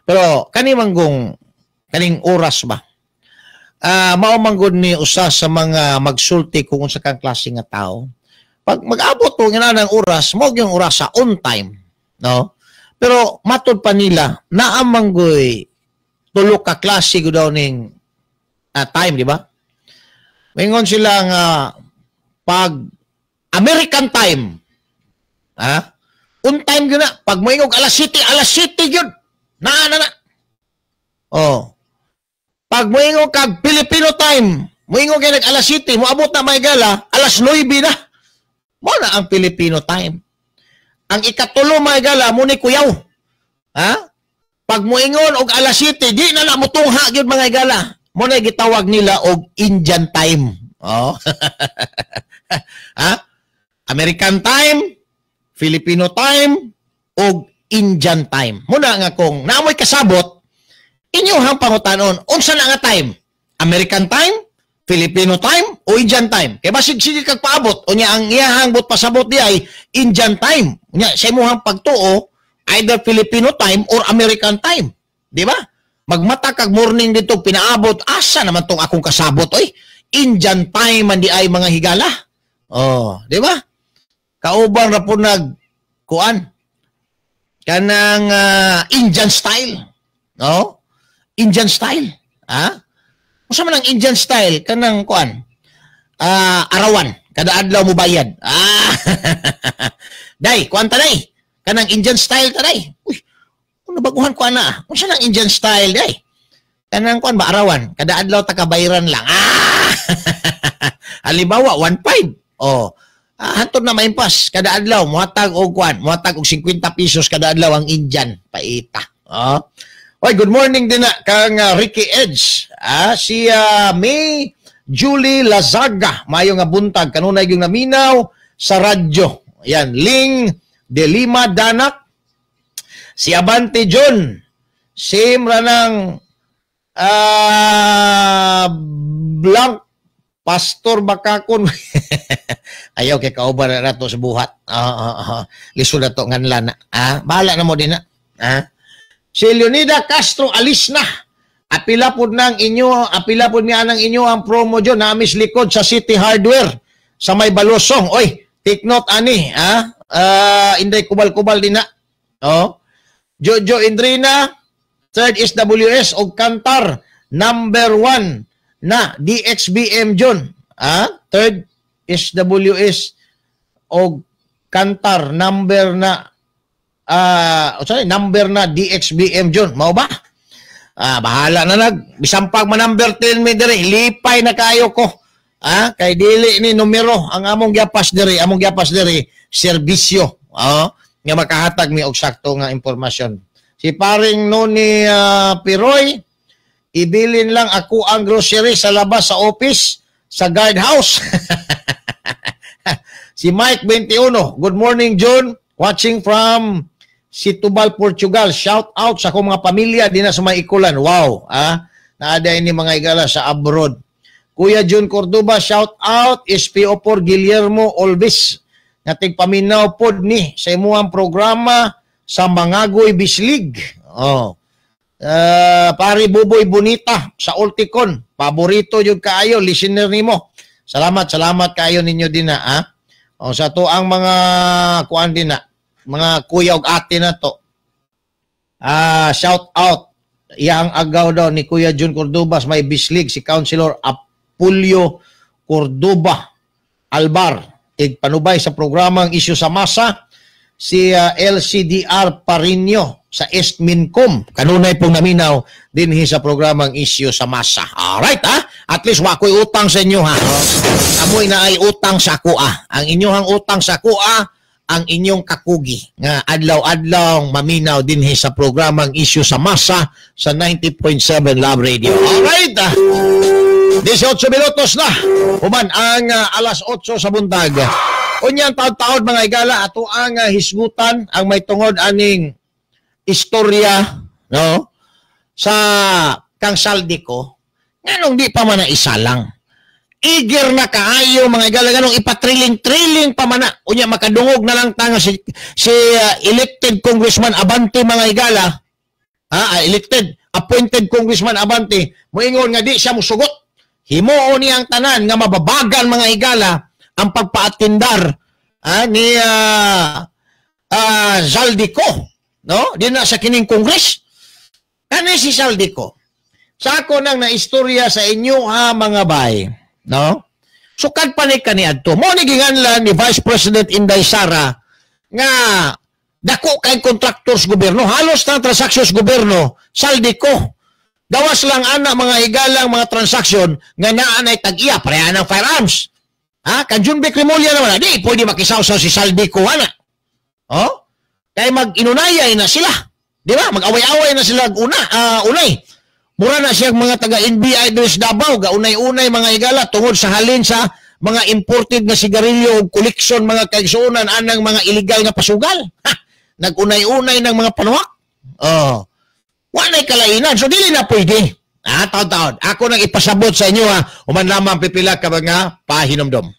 Pero kani manggong kaning oras ba? Mao manggod ni usa sa mga magsulti kung unsa kang klase nga tao. Pag mag-abot to nga ng oras, mao gyud oras sa on time, no? Pero matud pa nila naa manggoy tulo ka klase gud daw ning time, di ba? Mingon sila nga pag American time, on time gyud na. Pag moingog alas 7, alas 7 gyud. Naa na na. Oh. Pag moingog kag Filipino time, moingog kay nag alas 7, moabot na may gala, alas 9 na. Mo na ang Filipino time. Ang ikatulo may gala mo ni kuyaw. Ha? Pag moingon og alas 7, di na na mutungha gyud mga igala. Mo na gitawag nila og Indian time. Oh. Ha? American time, Filipino time, og Indian time. Muna nga kung naamoy kasabot, inyuhang pangutanon, unsa na nga time? American time, Filipino time, o Indian time? Kay basig sige kag paabot, unya ang iyahang but pasabot di ay Indian time. Unya sa imuhang pagtuo, either Filipino time or American time. Di ba? Magmata kag morning dito pinaabot, asa naman tong akong kasabot oy? Indian time man di ay mga higala. Oh, di ba? Kauban ra po nag kuan kanang Indian style. No? Indian style. Ha? Unsa man ang Indian style kanang kuan? Arawan, kada adlaw mo bayad. Ah. Day, kuan ta day. Kanang Indian style ta day. Uy, nabaguhan ko ana. Unsa nang Indian style day? Kanang kuan ba arawan, kada adlaw ta kabayran lang. Ah. Halimbawa 1.5. Oh. Hantod na maimpas kada adlaw mohatag og kuan, mohatag og 50 pesos kada adlaw ang Indian paita. Oh. Oy, good morning din na kang Ricky Edge. Si May Julie Lazaga, mayo nga buntag kanunay gyud naminaw sa radyo. Ayan, Ling De Lima Danak, si Abante John, same ra ng blank Pastor Bakakon. Ayaw kay kauban na to sa buhat. Lisod na to nganla na. Bahala na mo din na. Si Leonida Castro alis na. Apila pod nang inyo, apila pod niya nang inyo ang promo dyan. Namis likod sa City Hardware sa may Balosong. Oy, take note ani, ha? Inday Kubal-Kubal din na. Oh. Jojo Indrina, third SWS og Kantar number 1 na DXBM John. Third SWS og Kantar number na sorry, number na DXBM John. Mao ba? Bahala na nag bisan pag ma number 10 mi diri, lipay na kayo ko. Kay dili ni numero ang among giapas diri, among giapas diri serbisyo. Nga makahatag mi og sakto nga impormasyon. Si paring Noni Piroy, ibilin lang ako ang grocery sa labas sa office sa guard house. Si Mike 21, good morning John, watching from Situbal, Portugal. Shout out sa akong mga pamilya dinha sa may ikulan. Wow, naada ini mga igala sa abroad. Kuya Jun Cordoba, shout out SPO4 Guillermo Olvis nga tigpaminaw pod ni sa imuhang programa sa Mangagoy Bislig. Oh. Pari Buboy Bonita sa Ulticon, paborito jud kaayo listener nimo. Salamat, salamat kaayo ninyo dinha, ha. O sa to ang mga kuan dinha, mga kuya og ate na to. Shout out iyang agaw daw ni Kuya Jun Cordoba sa may Bislig, si Councilor Apulio Cordoba Albar. Tigpanubay sa programang Isyu sa Masa si LCDR Parino sa East Mincom. Kanunay pong naminaw dinhi sa programang Isyu sa Masa. Alright, ha? At least wako'y utang sa inyo, ha? Amoy na ay utang sa kuha. Ang inyong utang sa kuha, ang inyong kakugi nga adlaw-adlaw maminaw dinhi sa programang Isyu sa Masa sa 90.7 Love Radio. Alright, ha? 18 minutos na human ang alas 8 sa buntag. Unyang taod-taod mga igala, ato ang hisgutan ang may tungod aning istorya, no, sa kang Zaldy Co. Nganong di pa man na isa lang. Eager na kaayo mga igala, nganong ipatriling-triling pa man na. Unya makadungog na lang tanga si elected Congressman Abante mga igala. Elected, appointed Congressman Abante, moingon nga di siya musugot. Himuon niya ang tanan nga mababagan mga igala ang pagpaatindar ni Zaldy Co, no? Di na sa kining Congress. Kani si Zaldy Co. Sa ako nang naistorya sa inyo, ha, mga bay, no? Sukad pa ni kaniadto. Mo ni ginganlan ni Vice President Inday Sara nga dako kay contractors gobyerno, halos na transactions gobyerno, Zaldy Co. Gawas lang ana mga higalang mga transaksyon nga naa nay tag-iya pareha ng firearms. Ha, kan Junvic Remulla naman, di pwede makisawsaw si Zaldy Co ana. Oh? Kay mag-inunayay na sila. Di ba? Mag-away-away na sila una, unay. Mura na siyang mga taga NBI diri sa Davao, gaunay-unay mga higala tungod sa halin sa mga imported nga sigarilyo ug koleksyon mga kaigsuonan anang mga illegal nga pasugal. Ha, nag-unay-unay ng mga panuwak. Oh. Wa nay kalainan. So dili na pwede. Taon-taon. Ako nang ipasabot sa inyo, ha. Human lamang pipila ka mga pahinomdom.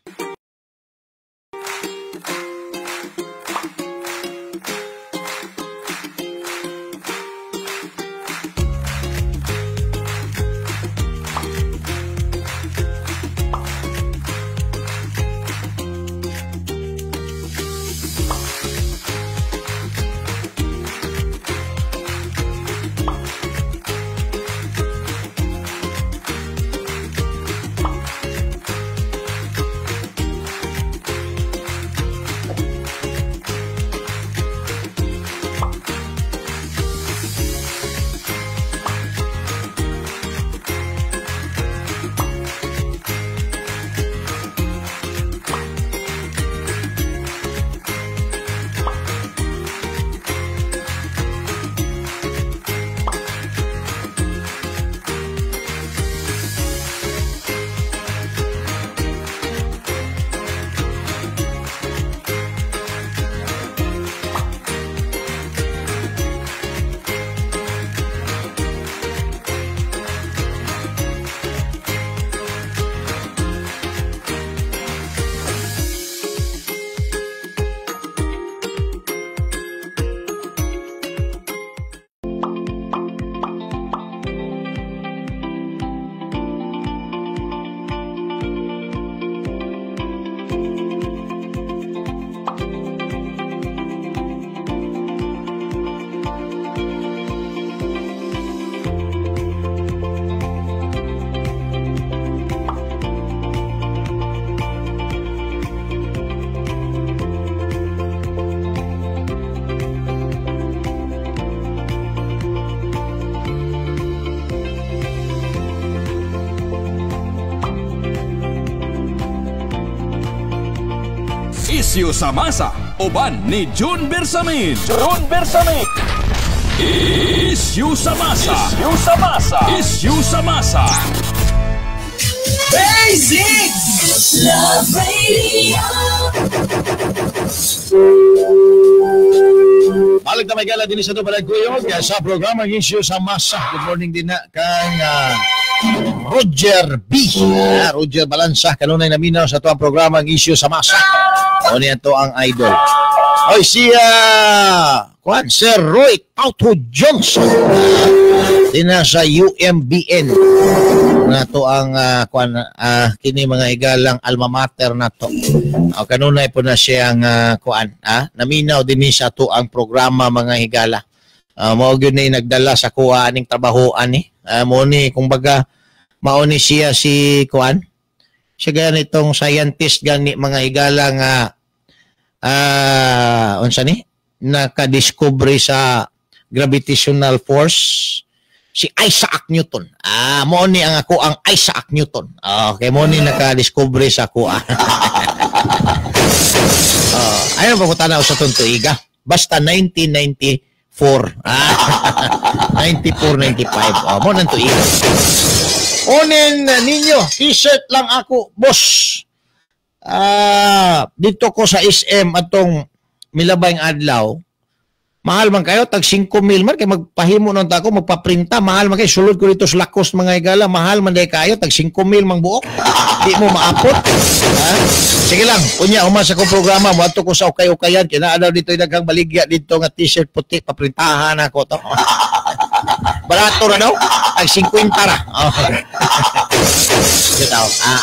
Issue sa masa uban ni June Bersamin. June Bersamin. Issue sa masa. Issue sa masa. Issue sa masa. Basic! Love Radio. Balik na may gala din sa ito Balagkuyog sa programa ng Issue sa Masa. Good morning din na kang Roger B. Roger Balansa, kanunay naminaw sa ito ang programa ng Issue sa Masa. O niya to ang idol. Oy, si kuan, Sir Roy Tauto Johnson. Din na sa UMBN. Na to ang kuan, kini mga higalang alma mater na to. O, kanunay po na siyang kuan, naminaw din ni sa to ang programa mga higala. Mao gyud ni nagdala sa kuha aning trabahoan ni. Mo ni kumbaga mao ni siya si kuan. Siya ganitong scientist gani mga higala nga unsa ni nakadiscover sa gravitational force, si Isaac Newton. Mo ni ang ako ang Isaac Newton. Okay, mo ni nakadiscover sa kuha. Ayaw pa ko tanaw sa itong tuiga. Basta 1994. 94, 95. Oh, mo nang tuiga. Onin ninyo, t-shirt lang ako, boss. Dito ko sa SM atong milabay ng adlaw. Mahal man kayo, tag 5 mil man, kay magpahimo nun ta ako, magpaprinta, mahal man kayo, sulod ko dito sa Lacoste mga higala, mahal man day kayo, tag 5 mil mang buok, di mo maapot. Ha? Sige lang, unya, human sa kong programa, moadto ko sa ukay-ukayan, kaya naa daw dito daghang baligya dito nga t-shirt puti, paprintahan ako to. Barato ra daw, tag 50 ra. Oh.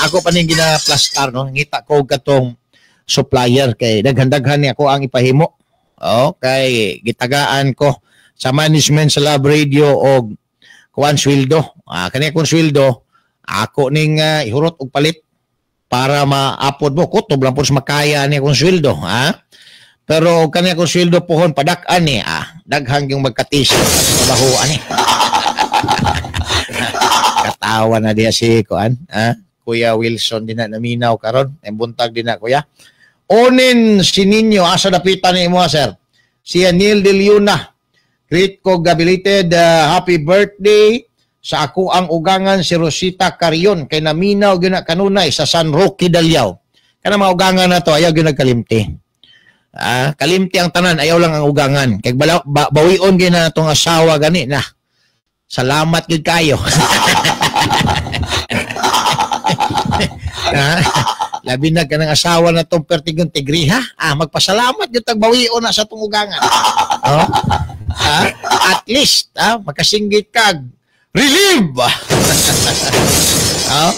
Ako pa ning ginaplastar, no? Ngita ko katong supplier, kay daghan-daghan ni ako ang ipahimo. Okay, gitagaan ko sa management sa Love Radio og kuan sweldo. Kani akong sweldo, ako ning ihurot og palit para maapod mo kutob lang pud sa makaya ni akong sweldo, ha? Pero og kani akong sweldo pohon padak-an ni, daghang yung magkatis sa trabahoan ni. Katawa na diha si kuan, ha? Kuya Wilson din na naminaw karon, ay buntag din na kuya. Onin si ninyo, asa dapitan ni mo, sir? Si Neil De Leona. Greet ko gabilited, happy birthday sa ako ang ugangan si Rosita Carion kay naminaw gyud na kanunay sa San Roque Daliao. Kana mga ugangan na to ayaw gyud nagkalimti. Kalimti ang tanan, ayaw lang ang ugangan. Kay bawion gyud na tong asawa gani na. Salamat gyud kayo. Labi na kanang asawa na tong pertigang tigriha. Magpasalamat yung tagbawion na sa tong ugangan. Oh? At least, makasinggit kag relieve. Oh?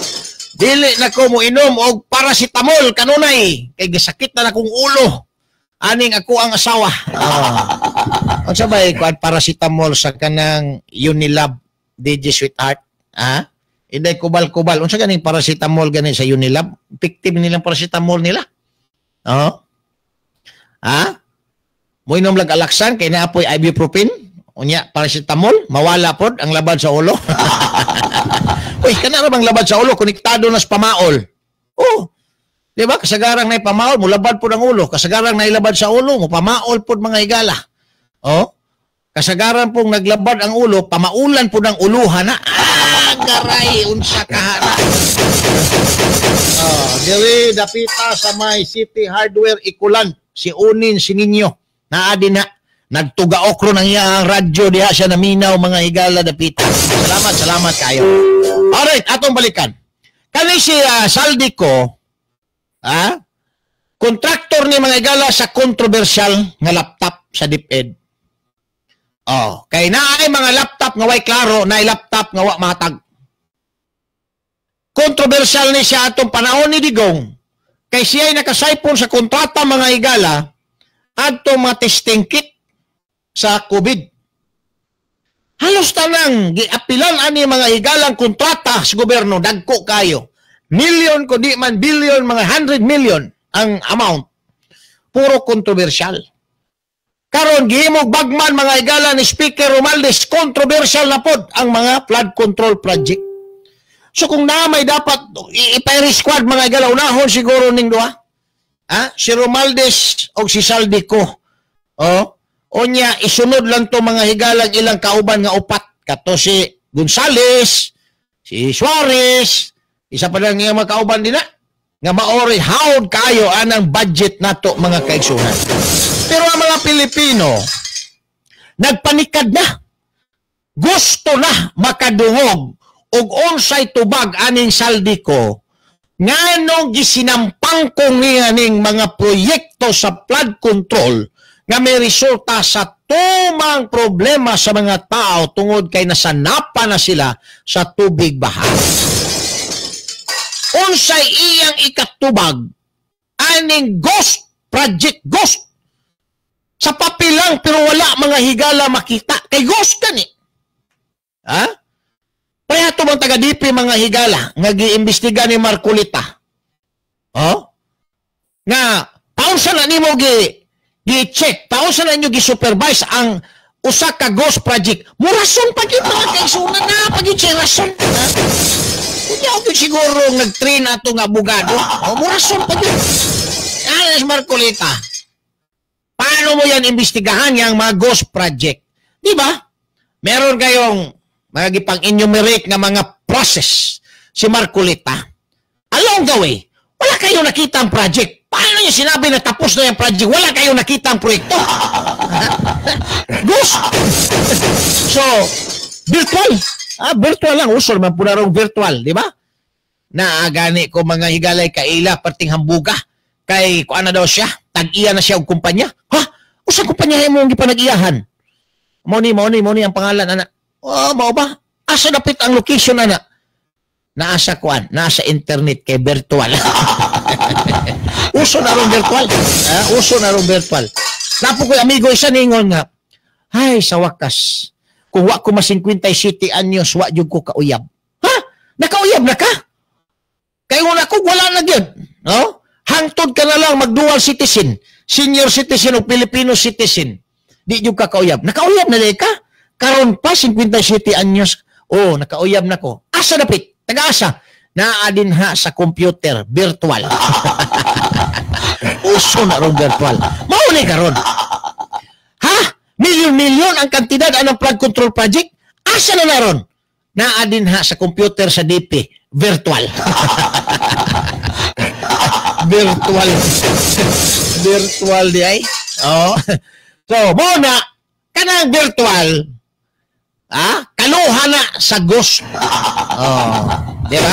Dili na ko mo inom og paracetamol kanunay kay gisakit na akong ulo. Aning ako ang asawa. Oh. Unsa bay kuan paracetamol sa kanang Unilab DJ Sweetheart? Ha? Inday kubal-kubal. Unsa ganing paracetamol gani sa Unilab? Effective nilang paracetamol nila. Oh. Ha? Moinom lag alaksan kay naapoy ibuprofen. Unya paracetamol, mawala pod ang labad sa ulo. Uy, kana ra bang labad sa ulo konektado na sa pamaol. Oh. Di ba? Kasagarang na pamaol, mulabad pod ang ulo. Kasagarang na ilabad sa ulo, mupamaol pod mga higala. Oh. Kasagaran pong naglabad ang ulo, pamaulan po ng uluhan na. Garay, unsa kahana. Oh, diri dapita sa may City Hardware Ikulan, si Unin si Ninyo. Naa din na nagtugaok ron ang iyang radyo diha siya naminaw mga higala dapita. Salamat, salamat kayo. Alright, atong balikan. Kani si Saldico, kontraktor ni mga higala sa kontrobersyal nga laptop sa DepEd. Oh, kay naay mga laptop nga way klaro, naay laptop nga wa matag. Kontrobersyal ni siya atong panahon ni Digong. Kay siya ay nakasaipon sa kontrata mga higala adto mga testing kit sa COVID. Halos tanang giapilan ani mga higalang kontrata sa gobyerno, dagko kayo. Million ko di man billion, mga 100 million ang amount. Puro kontrobersyal. Karon gihimog bagman mga higala ni Speaker Romualdez, controversial na pod ang mga flood control project. So kung na may dapat ipay squad mga higala, unahon siguro ning duha. Ha? Si Romualdez o si Zaldy Co. Oh, onya isunod lang to mga higalang ilang kauban nga upat. Kato si Gonzales, si Suarez, isa pa lang nga mga kauban din na nga maori hawd kayo anang budget nato mga kaigsunan. Pero ang mga Pilipino nagpanikad na. Gusto na makadungog og unsay tubag aning Zaldy Co nganong gisinampang kong niya ning mga proyekto sa flood control nga may resulta sa tumang problema sa mga tao tungod kay nasanapa na sila sa tubig baha. Unsay iyang ikatubag aning ghost project, ghost sa papel lang pero wala mga higala makita kay ghost kani. Ha? Pareha to bang taga-DP mga higala nga giimbestiga ni Marcoleta? Oh? Nga paunsa na nimo gi-check, paunsa na ninyo gi-supervise ang usa ka ghost project. Murason pa gyud mga kaigsunan na pag gyud siya rason. Ha? Unya og siguro nag-train ato nga abogado. Oh, murason pa gyud. Ano si Marcoleta? Paano mo yan imbestigahan yung mga ghost project? Di ba? Meron kayong mga gipang-enumerate nga mga process si Marcoleta. Along the way, wala kayong nakita ang project. Paano niyo sinabi na tapos na yung project? Wala kayong nakita ang proyekto. Ghost! So, virtual. Ah, virtual lang. Uso naman po na rong virtual, di ba? Naagani ko mga higalay kaila, perting hambuga. Kay, kuan na daw siya, tag-iya na siya og kumpanya. Ha? Usa kumpanya mo ang gipanag-iyahan? Mao ni ang pangalan, ana. Oh, mao ba? Asa dapit ang location, ana? Naa sa kuan, naa sa internet kay virtual. Uso na rong virtual. Ah, uso na rong virtual. Napo ko'y amigo isa ningon nga, ay, sa wakas, kung wa ko ma-57 anyos, wa jud ko kauyab. Ha? Nakauyab na ka? Kay una ko, wala na gyud. No? Hangtod ka na lang mag-dual citizen, senior citizen o Filipino citizen. Di jud ka kauyab. Nakauyab na di ka? Karon pa, 57 anyos. Oh, nakauyab na ko. Asa dapit? Taga-asa? Naa din ha sa computer, virtual. Uso na ron virtual. Mao ni karon. Ha? Milyon-milyon ang kantidad anang flood control project? Asa na naron? Naa din ha sa computer sa DP, virtual. Virtual. Virtual di ay. Oh. So, mao na kanang virtual, ah, kaluha na sa ghost. Oh, di ba?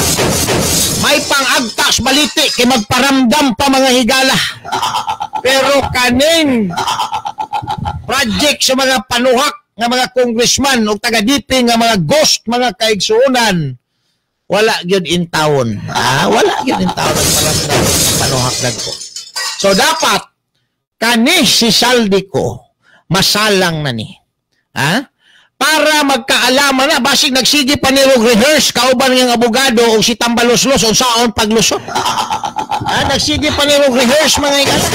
May pang-agtas baliti kay magparamdam pa mga higala. Pero kaning project sa mga panuhak nga mga congressman o taga-DP nga mga ghost mga kaigsuonan, wala gyud in town. Ah, wala gyud in town nagparamdam panuhak dagko. So dapat kani si Zaldy Co masalang na ni. Ha? Para magkaalaman na, basig nagsige pa ni og rehearse kauban ng abogado o si Tambaloslos o saon paglusot. Ha? Nagsige pa ni og rehearse mga higala.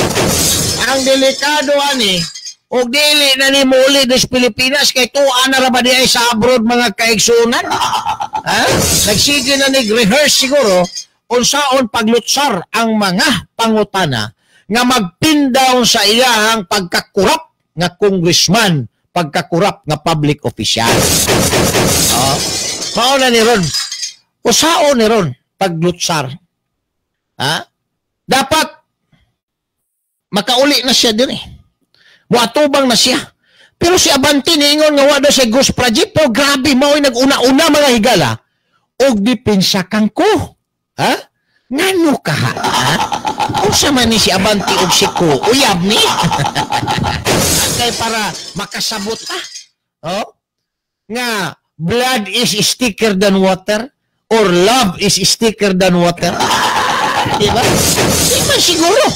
Ang delikado ani, og dili na ni muli des Pilipinas kay tuwa na ra ba di ay sa abroad mga kaigsunan. Ha? Nagsige na ni rehearse siguro unsaon paglutsar ang mga pangutana nga magpin down sa iyahang pagkakurap nga congressman, pagkakurap nga public official. Oh, mao na ni ron. Usaon ni ron paglutsar. Ha? Dapat makauli na siya diri. Muatubang na siya. Pero si Abante niingon nga wa daw siya ghost project, pero grabe mao'y nag-una-una mga higala og depensa kang ko. Ha? Ngano ka ha? Ha? Unsa man ni si Abante og si Ko? Uyab ni? Kay para makasabot ta. Oh? Nga blood is thicker than water or love is thicker than water. Di ba? Di man siguro.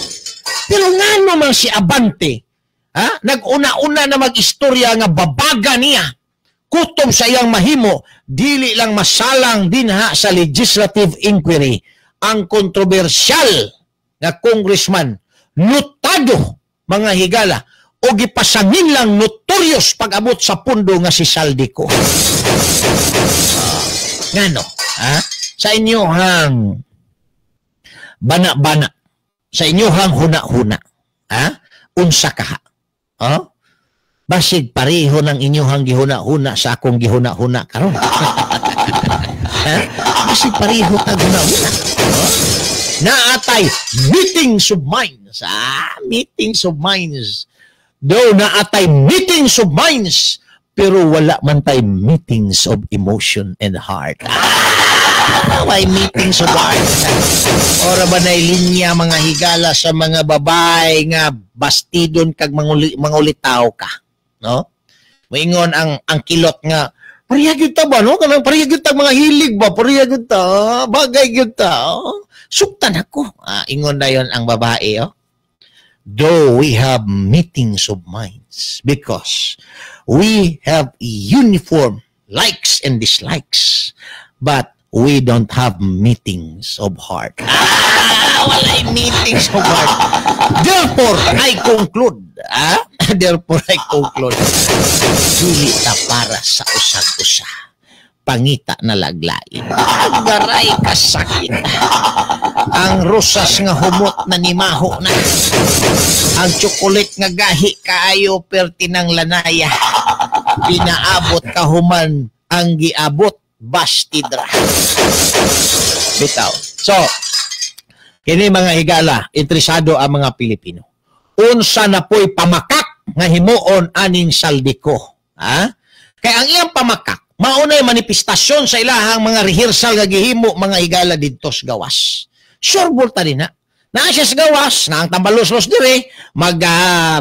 Pero ngano man si Abante, ha? Nag-una-una na mag-istorya nga babaga niya. Kutob sa iyang mahimo, dili lang masalang dinha sa legislative inquiry ang kontrobersyal nga congressman, notado mga higala, o gipasangin lang notorious pag-abot sa pundo nga si Zaldy Co. Ngano? Ha? Sa inyo hang bana-bana, Sa inyohang huna-huna, ha? Unsa kaha? Ha? Basig pareho ng inyohang gihuna-huna sa akong gihuna-huna karon. Ha? Basig pareho tag huna-huna. Ha? Naatay meetings of minds. Ah, meetings of minds. Though naatay meetings of minds, pero wala man tay meetings of emotion and heart. Ah, may meetings of heart. Ora ba na linya, mga higala, sa mga babae nga bastidon kag mangulitaw ka, no? Moingon ang kilot nga pareha gyud ta ba, no? Kanang pareha gyud ta mga hilig ba, pareha gyud ta, bagay gyud ta. Oh. Suktan ako. Ah, ingon na yon ang babae, oh. Though we have meetings of minds because we have uniform likes and dislikes, but we don't have meetings of heart. Ah, walay meetings of heart. Therefore, I conclude, ah? Therefore, I conclude, dili ta para sa usag-usa. Pangita na laglain. Garay kasakit. Ang rosas nga humot na nimaho na. Ang tsokolet nga gahi kaayo perti ng lanaya. Pinaabot kahuman ang giabot bastidra. Bitaw. So, kini, mga higala, interesado ang mga Pilipino. Unsa na po'y pamakak nga himuon aning Zaldy Co? Ha? Kay ang iyang pamakak, maunay manifestasyon sa ilahang mga rehearsal nga gihimo, mga higala, didto sa gawas. Sure ball ta din na. Naa siya sa gawas, na ang tambalos-los dire, mag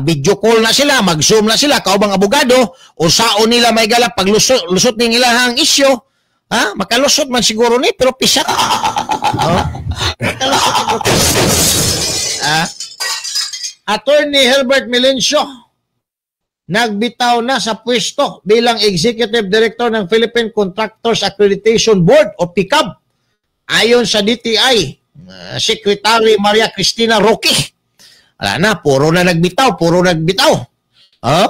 video call na sila, mag-Zoom na sila, kaubang abogado, usaon nila may gala paglusot lusot ning ilahang isyu. Ha? Makalusot man siguro ni, pero pisat. Oh? Makalusot siguro pisat. Ha? Attorney Herbert Melencio, nagbitaw na sa pwesto bilang Executive Director ng Philippine Contractors Accreditation Board o PCAB ayon sa DTI Secretary Maria Cristina Roque. Wala na, puro na nagbitaw, puro nagbitaw. Oh?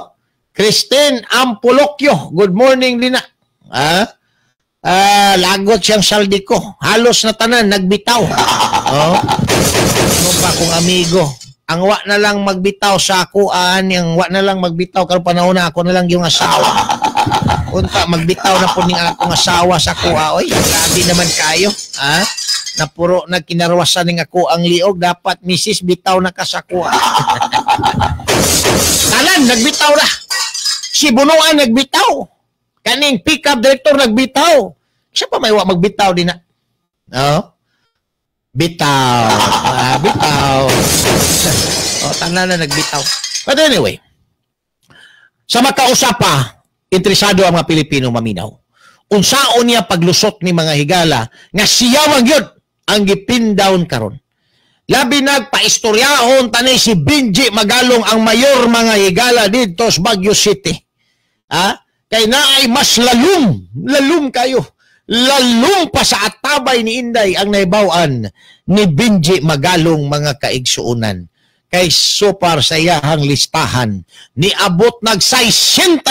Christine Ampolocchio, good morning din na. Ah? Ah, lagot siyang Zaldy Co. Halos na tanan nagbitaw. Oh. Ano pa kong amigo? Ang wa na lang magbitaw sa ako aan, yung wa na lang magbitaw karon panahon na ako na lang yung asawa. Unta magbitaw na po ning akong asawa sa kuha. Oy, grabe naman kayo. Ha? Napuro na kinarwasan ning ako ang liog, dapat misis bitaw na ka sa kuha. Tanan nagbitaw na. Si Bunuan nagbitaw. Kaning PCAB director nagbitaw. Siya pa may wa magbitaw din na. No? Bitaw. Ah, bitaw. O, tanan na nagbitaw. But anyway, sa makausapa, interesado ang mga Pilipino maminaw. Unsaon niya paglusot ni mga higala nga siya man gyud ang gipin down karon. Labi nagpaistoryahon tanay si Benji Magalong, ang mayor, mga higala, didto sa Baguio City. Ha? Kay naay mas lalum, lalum kayo. Lalum pa sa atabay ni Inday ang naibawan ni Benji Magalong, mga kaigsuunan. Kay so far sa iyahang listahan, niabot nag 67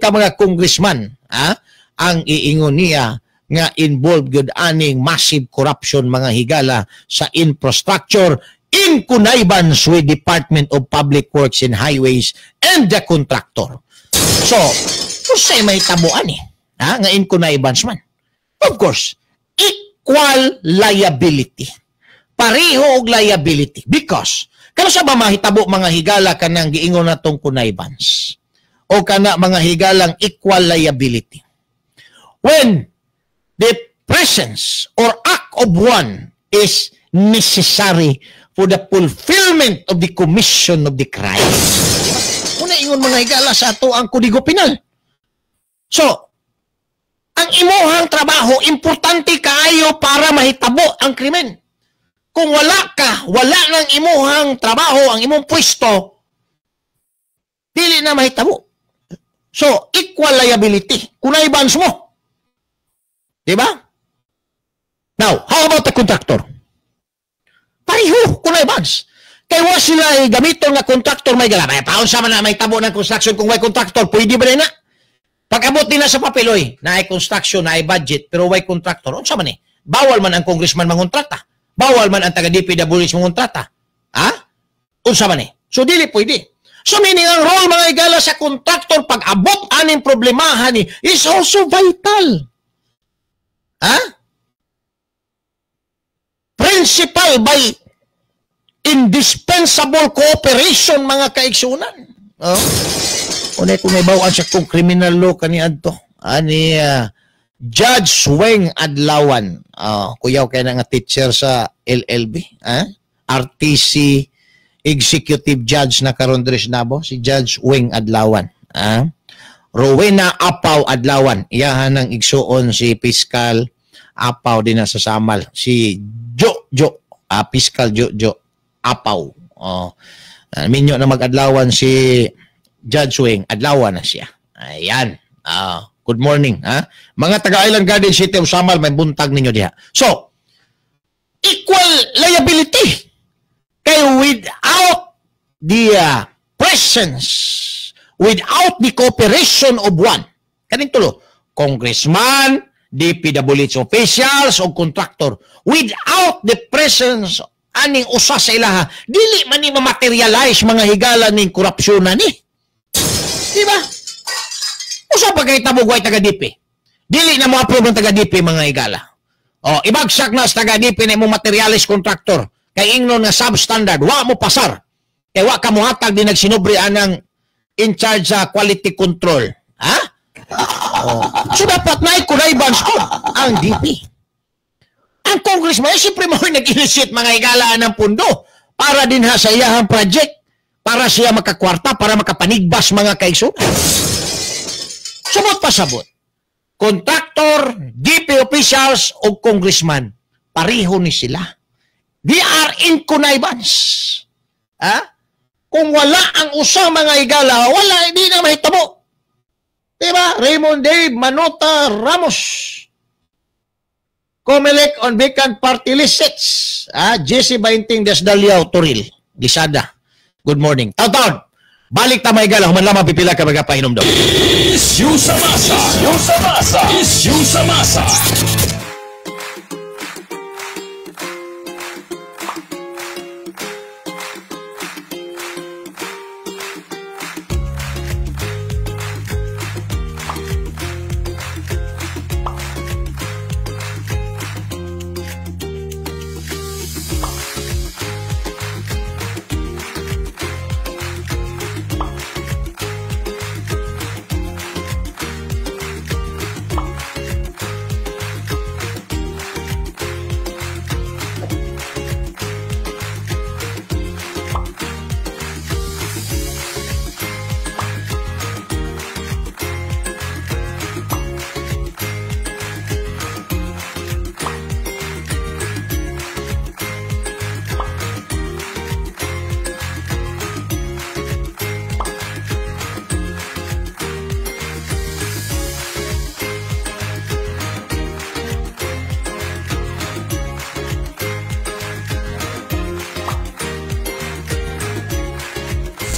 ka mga congressman, ha? Ang iingon niya nga involved gyud aning massive corruption, mga higala, sa infrastructure in connivance with Department of Public Works and Highways and the contractor. So, kung sa'y may tabuan eh, ha, nga in connivance man. Of course, equal liability. Pareho og liability because kano sa ba mahitabo, mga higala, kanang giingon natong connivance o kana, mga higalang, equal liability? When the presence or act of one is necessary for the fulfillment of the commission of the crime. Una ingon, mga higala, sa ato ang Kodigo Penal. So, ang imuhang trabaho importante kaayo para mahitabo ang krimen. Kung wala ka, wala ng imuhang trabaho, ang imong pwesto, dili na mahitabo. So, equal liability. Connivance mo. Di ba? Now, how about the contractor? Pareho, connivance. Kay wa sila eh, gamiton nga contractor may gala. Ay, paon sa man na may tabo ng construction kung way contractor, pwede ba na? Pag-abot nila sa papel, oy, naay construction, naay budget, pero way contractor, unsa man eh? Bawal man ang congressman mangontrata. Bawal man ang taga DPWH mangontrata. Ha? Unsa man ni? So dili pwede. So meaning ang role mga higala sa contractor pag abot aning problemahan ni is also vital. Ha? Principal by indispensable cooperation mga kaigsunan. Oh. Unay kung may bawaan siya kung criminal law kaniadto. Ani Judge Weng Adlawan. Kuyaw kay na nga teacher sa LLB. RTC Executive Judge na karon diri sa Nabo, si Judge Weng Adlawan. Rowena Apaw Adlawan. Iyahan ang igsuon si Fiscal Apaw din na sa Samal. Si Jo Fiscal Jo Apaw. Oh. Minyo na mag-adlawan si Judge Weng, adlawan na siya. Ayan. Good morning, ha? Mga taga Island Garden City of Samal, may buntag ninyo diha. So, equal liability. Kay without the presence, without the cooperation of one, kaning tulo, congressman, DPWH officials, o contractor, without the presence aning usa sa ilaha, dili man ni ma-materialize mga higala ning korupsyon na ni. Di ba? Usa pa kay tabog way taga-DP. Dili na mo approve ang taga-DP mga higala. O, ibagsak na sa taga-DP na imong materialis contractor. Kay ingnon nga substandard, wa mo pasar. Kay wa ka mohatag di nagsinubre anang in charge sa quality control. Ha? Oh. So dapat na connivance ko ang DP. Ang congressman, siyempre mo nag-initiate mga higalaan ng pundo para din ha sa iyahang project, para siya makakwarta, para makapanigbas mga kaigsunan. Sumot pa sabot. Contractor, DP officials, o congressman, pareho ni sila. They are in connivance. Ha? Kung wala ang usang mga higala, wala, hindi na mahitabo. Diba? Raymond Dave Manota Ramos. Comelec on vacant party list sets. Jesse Bainting Desdaliao Toril. Gisada. Good morning. Taon-taon. Balik ta mga higala. Human lamang pipila ka mga painom daw. Issue sa masa. Issue sa masa. Issue sa masa.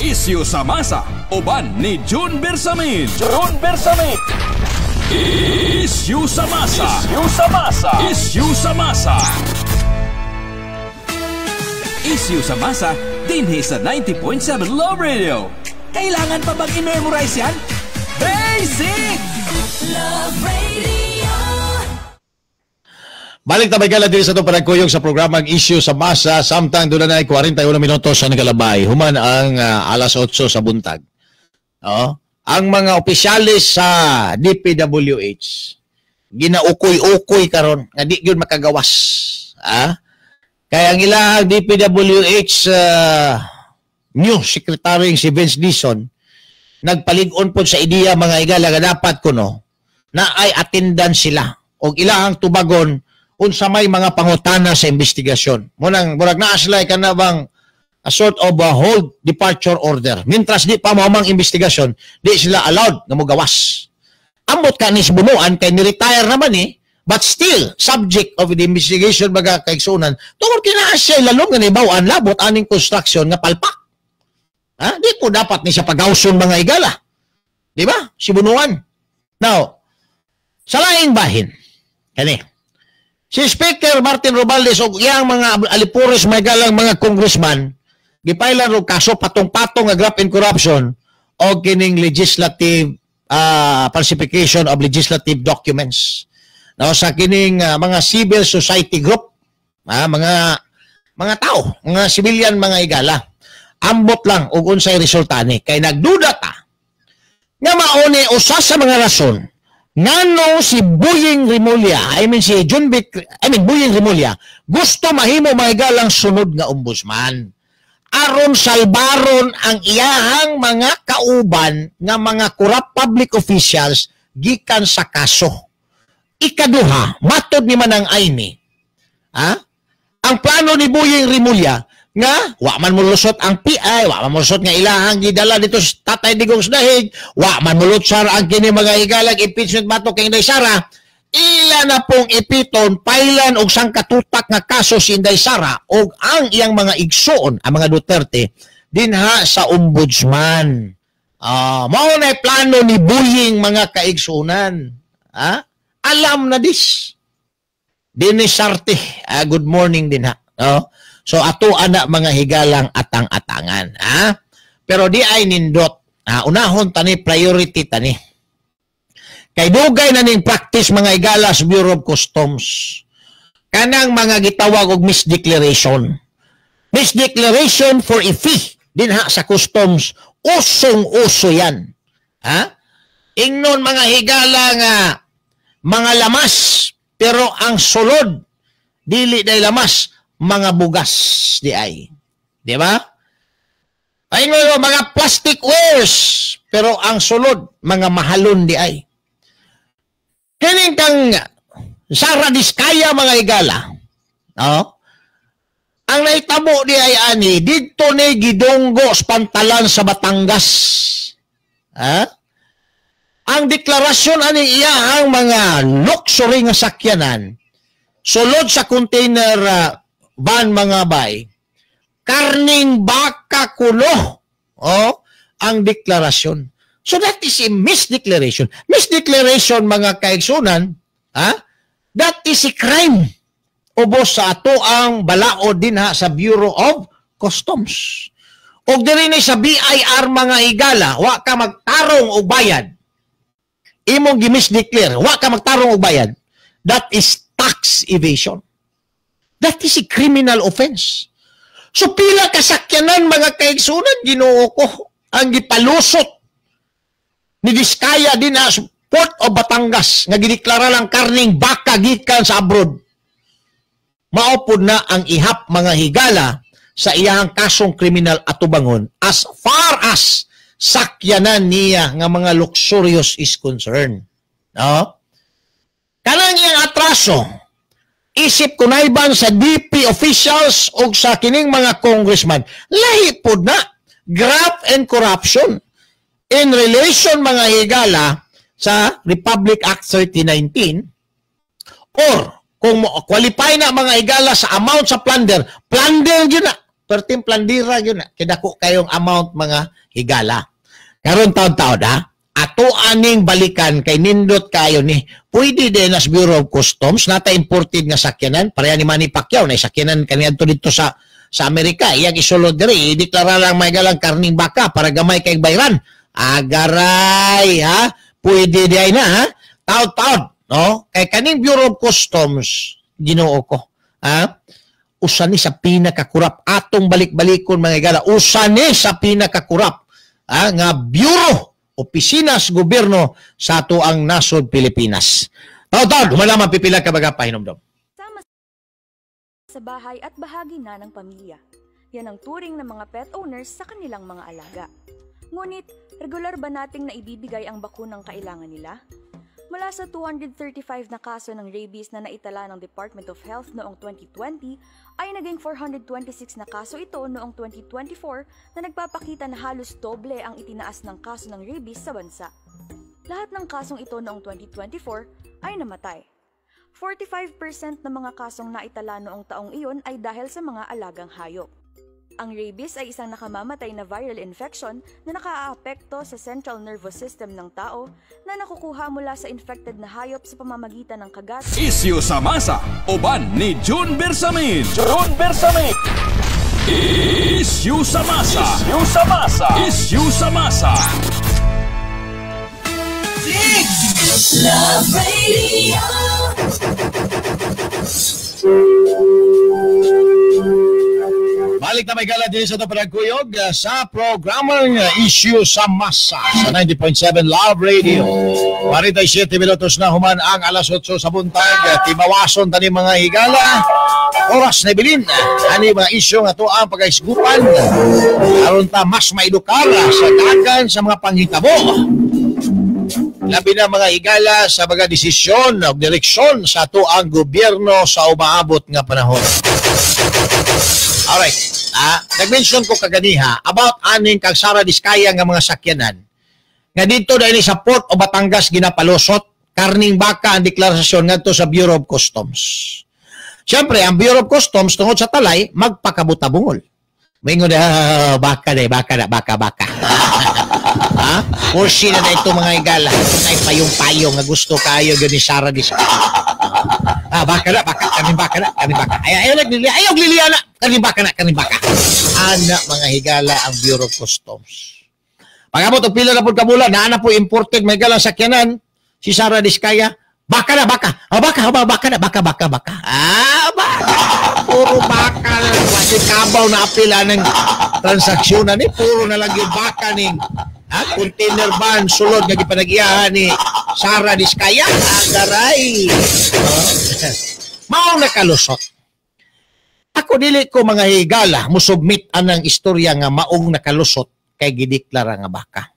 Issue sa masa, uban ni June Bersamin. June Bersamin. Issue sa masa. Issue sa masa. Issue sa masa. Issue sa masa, dinhi sa 90.7 Love Radio. Kailangan pa bang i-memorize yan? Basic! Love Radio. Balik tabay ka lang din sa itong panagkuyog sa programang Issue sa Masa. Samtang doon na ay 41 minutos sa nagalabay. Human ang alas 8 sa buntag. Oo. Ang mga opisyalis sa DPWH, ginaukoy-ukoy karon nga di gyud makagawas. Ah? Kaya ang ilang DPWH new secretary si Vince Dizon, nagpalig-on po sa ideya mga igala nga dapat kuno na ay attendance sila og ilahang tubagon unsa may mga pangutana sa investigasyon. Munang murag naa sila ka na bang a sort of a hold departure order. Mintras di pa maumang investigasyon, di sila allowed nga mogawas. Ambot ka ni Bunuan kay ni-retire naman eh, but still subject of the investigation baga kaigsunan. Tungod kay naa siya lalom nga nibaw-an labot aning construction nga palpak. Ha? Di po dapat ni siya pagawson mga igala. Di ba? Si Bunuan. Now, sa laing bahin, kani si Speaker Martin Robaldes o iyang mga alipores may galang mga congressman, Gipailan og kaso patong-patong nga graft and corruption o kining legislative falsification of legislative documents. No, sa kining mga civil society group, mga tao, mga civilian, mga higala. Ambot lang og unsay resulta ni kay nagduda ta nga mauni usa sa mga rason ngano si Boying Remulla, I mean si Jonvic, I mean Boying Remulla, gusto mahimo, mga higalang, sunod nga ombudsman aron salbaron ang iyahang mga kauban nga mga corrupt public officials gikan sa kaso. Ikaduha, matod ni Manang Imee, ha? Ang plano ni Boying Remulla nga wa man molusot ang PI, wa man molusot nga ilahang gidala dito sa Tatay Digong sa Dahig, wa man molutsar ang kini, mga higalag, impeachment batok kay Inday Sara, ila na pong ipiton, pailan og sangkatutak nga kaso si Inday Sara og ang iyang mga igsoon, ang mga Duterte, dinha sa ombudsman. Mao na plano ni Boying, mga kaigsuonan. Ha? Alam na dis. Dinisarte. Good morning din ha. No? So ato ana, mga higalang, atang-atangan. Ha? Pero di ay nindot. Ha? Unahon tani, priority tani. Kay dugay na ning practice, mga higala, sa Bureau of Customs. Kanang mga gitawag og misdeclaration. Misdeclaration for a fee dinha sa customs, usong-uso yan. Ha? Ingnon, mga higala, nga mga lamas pero ang sulod dili day lamas, mga bugas di ay. Di ba? Ay mo mga plastic wares pero ang sulod mga mahalon di ay. Kining kang Sara Diskaya, mga higala. No? Ang nahitabo di ay ani didto ni gidunggo sa pantalan sa Batangas. Ha? Ang deklarasyon ani iya ang mga luxury nga sakyanan sulod sa container van, mga bay, karning baka kuno oh ang deklarasyon. So that is a misdeclaration. Misdeclaration, mga kaigsunan, ha? That is a crime. Ubos sa ato ang balaod dinha sa Bureau of Customs. Og diri ni sa BIR, mga higala, wa ka magtarong og bayad. Imong gimisdeclare, wa ka magtarong og bayad. That is tax evasion. That is a criminal offense. So pila kasakyanan, mga kaigsunan, Ginoo ko, ang gipalusot ni Diskaya din sa Port of Batangas nga gideklara lang karning baka gikan sa abroad. Mao na ang ihap, mga higala, sa iyang kasong kriminal atubangon as far as sakyanan niya nga mga luxurious is concerned. No? Kanang iyang atraso, isip kunayban sa DP officials o sa kining mga congressman, lahi pod na graft and corruption in relation, mga higala, sa Republic Act 3019 or kung qualify na, mga higala, sa amount sa plunder, plunder yun na. Perting plandira yun na. Kidako kayong amount, mga higala. Karon taon-taon ha, ato aning balikan kay nindot kayo ni. Pwede din as Bureau of Customs nata imported nga sakyanan, pareha ni Manny Pacquiao na sakyanan kaniadto dito sa Amerika. Iyang isulod diri, ideklara lang may galang karning baka para gamay kay bayran. Agaray ha, pwede di ay na ha. Taod-taod, no? Kay kaning Bureau of Customs, Ginoo ko, ha? Usa ni sa pinakakurap atong balik-balikon, mga higala, usa ni sa pinakakurap ha, nga bureau, opisina sa gobyerno sa ato ang nasod Pilipinas. Taod-taod, wala man pipila ka baga pahinomdom. Sama sa bahay at bahagi na ng pamilya. Yan ang turing ng mga pet owners sa kanilang mga alaga. Ngunit, regular ba nating naibibigay ang bakunang kailangan nila? Mula sa 235 na kaso ng rabies na naitala ng Department of Health noong 2020, ay naging 426 na kaso ito noong 2024 na nagpapakita na halos doble ang itinaas ng kaso ng rabies sa bansa. Lahat ng kasong ito noong 2024 ay namatay. 45% ng mga kasong naitala noong taong iyon ay dahil sa mga alagang hayop. Ang rabies ay isang nakamamatay na viral infection na nakaaapekto sa central nervous system ng tao na nakukuha mula sa infected na hayop sa pamamagitan ng kagat, Isyu sa masa, uban ni June Bersamin. June Bersamin. Issue sa masa. Issue sa masa. Issue sa masa. Love Radio. Balik na may gala din sa ito panagkuyog sa programang Issue sa Masa sa 90.7 Love Radio. 47 minutos na human ang alas 8 sa buntag. Timawason tani mga higala. Oras na ibilin. Ani mga isyu nga to ang pagkaisgupan. Aron ta mas maedukar sa dagan sa mga panghitabo. Labi na mga higala sa mga desisyon o direksyon sa ato ang gobyerno sa umaabot nga panahon. Alright. Nag-mention ko kaganiha about aning kag Sara Diskaya nga mga sakyanan. Nga dito dahil sa Port o Batangas ginapalusot, karning baka ang deklarasyon ngadto sa Bureau of Customs. Siyempre, ang Bureau of Customs tungod sa talay, magpakabutabungol. Maingon na, baka na, baka na, baka, baka. Ha? Kursi na ito mga higala. Ay payong-payong nga gusto kayo yun ni Sara Diskaya. Baka na, baka, kanin baka na, kanin baka. Ay, ayaw, ayaw, liliya na, kanin baka na, kanin baka. Ana, mga higala, ang Bureau of Customs. Pag-abot, o pila na po kabula, naana po imported, may galang sakyanan, si Sara Diskaya, baka na, baka, oh, baka, oh, baka na, baka, baka, baka. Baka. Puro baka na, kasi kabaw na apila ng transaksyon na ni, puro na lang yung baka ning container van, sulod nga gipanagiyahan ni Sara Diskaya, agaray. Mao nakalusot. Ako dili ko mga higala musubmit anang istorya nga maong nakalusot kay gideklara nga baka.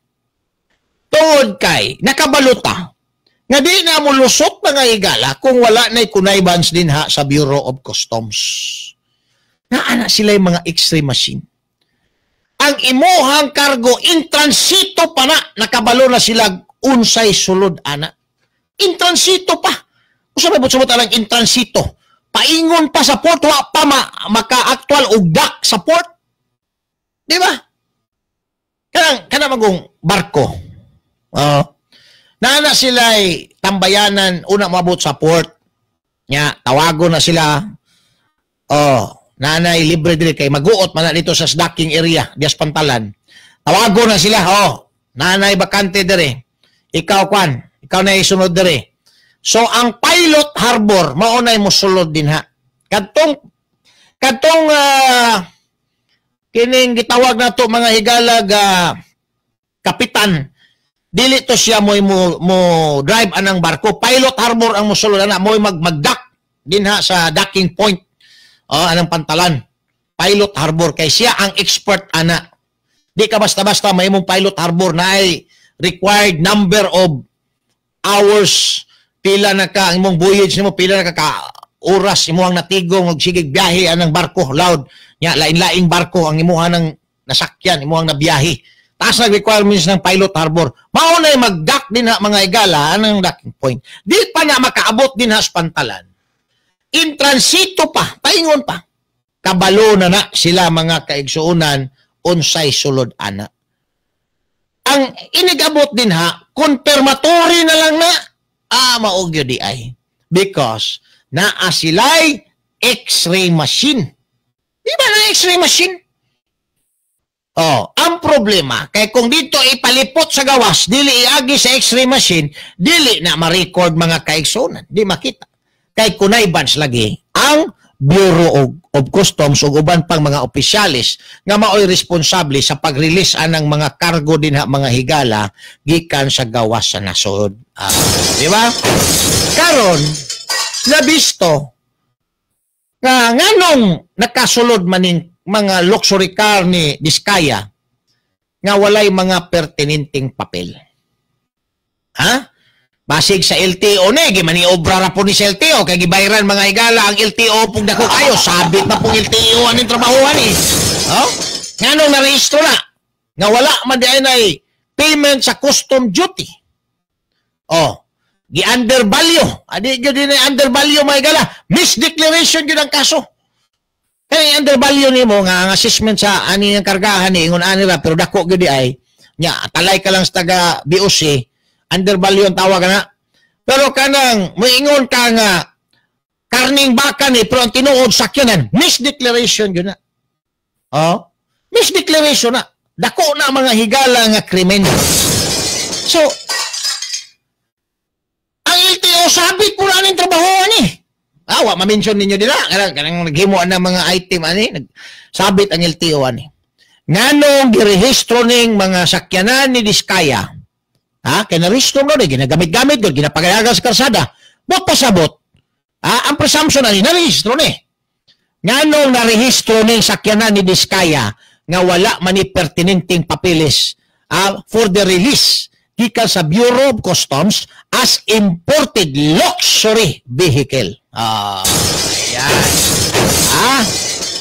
Tungod kay nakabaluta nga di na molusot mga higala kung wala na'y connivance dinha sa Bureau of Customs. Naa na sila yung mga x-ray machine. Ang imuhang cargo in transito pa na, nakabalo na sila unsay sulod ana. In transito pa. Usa may butsubot alang in transito. Paingon pa sa port, wa pa maka-actual og dock sa port. Di ba? Kanang magong barko. Naana sila'y tambayanan una maabot sa port. Nya, tawagon na sila. Nanay libre dili kay maguot man na dito sa docking area dias Pantalan. Tawagon na sila. Nanay bakante dire. Ikaw kwan, ikaw na isunod dire. So ang pilot harbor mao nay mosulod dinha. Kadtong kining gitawag nato mga higalag kapitan, dili to siya mo drive anang barko. Pilot harbor ang mosulod ana, mo'y magdock dinha sa docking point. Anang Pantalan. Pilot harbor kay siya ang expert ana. Di ka basta-basta may imong pilot harbor na ay required number of hours, pila na ka ang imong voyage nimo, pila na ka oras imo ang natigong og sige biyahe anang barko loud nya lain-laing barko ang imuha ng nasakyan, imuhang nabiyahe. Taas na requirements ng pilot harbor. Mao na mag-dock din ha mga igala anang docking point. Di pa na makaabot din ha sa Pantalan. In transito pa, paingon pa. Kabalo na na sila mga kaigsuonan unsay sulod ana. Ang inigabot din ha, confirmatory na lang na maugyo di ay. Because naa sila'y x-ray machine. Di ba na x-ray machine? Ang problema, kay kung dito ipalipot sa gawas, dili iagi sa x-ray machine, dili na ma-record mga kaigsuonan. Di makita. Kay connivance lagi ang Bureau of Customs ug uban pang mga opisyalis nga maoy responsable sa pag-release anang mga cargo dinha mga higala gikan sa gawas sa nasod. Di ba? Karon nabisto nga nganong nakasulod maning mga luxury car ni Diskaya nga walay mga pertinenteng papel. Ha? Basig sa LTO ni, gimaniobra ra po ni sa LTO, kay gibayran mga higala ang LTO pong dako kayo, sabit na pong LTO aning trabahuan eh. Oh? Nganong narehistro na, nga wala man di ay payment sa custom duty. Oh, gi-undervalue. Adi gyud din ay undervalue mga higala. Misdeclaration gyud ang kaso. Kay undervalue nimo nga ang assessment sa ani ang kargahan ni ingon ani ra pero dako gyud di ay nya talay ka lang sa taga BOC, undervalue ang tawag na. Pero kanang moingon ka nga karning baka ni pero ang tinuod sakyanan, misdeclaration gyud na. Oh, misdeclaration na. Dako na mga higala nga krimen. So, ang LTO sabit po na aning trabaho ani. Ah, wa ma-mention ninyo dila. Kanang naghimo na mga item ani, sabit ang LTO ani. Nganong girehistro ning mga sakyanan ni Diskaya? Ha, kay narehistro mo ni ginagamit-gamit gud, ginapagayagan sa karsada. Bot pasabot. Ha, ang presumption ani narehistro ni. Nganong narehistro ning sakyanan ni Diskaya nga wala man ni pertinenteng papeles for the release gikan sa Bureau of Customs as imported luxury vehicle? Ah, yan. Ah,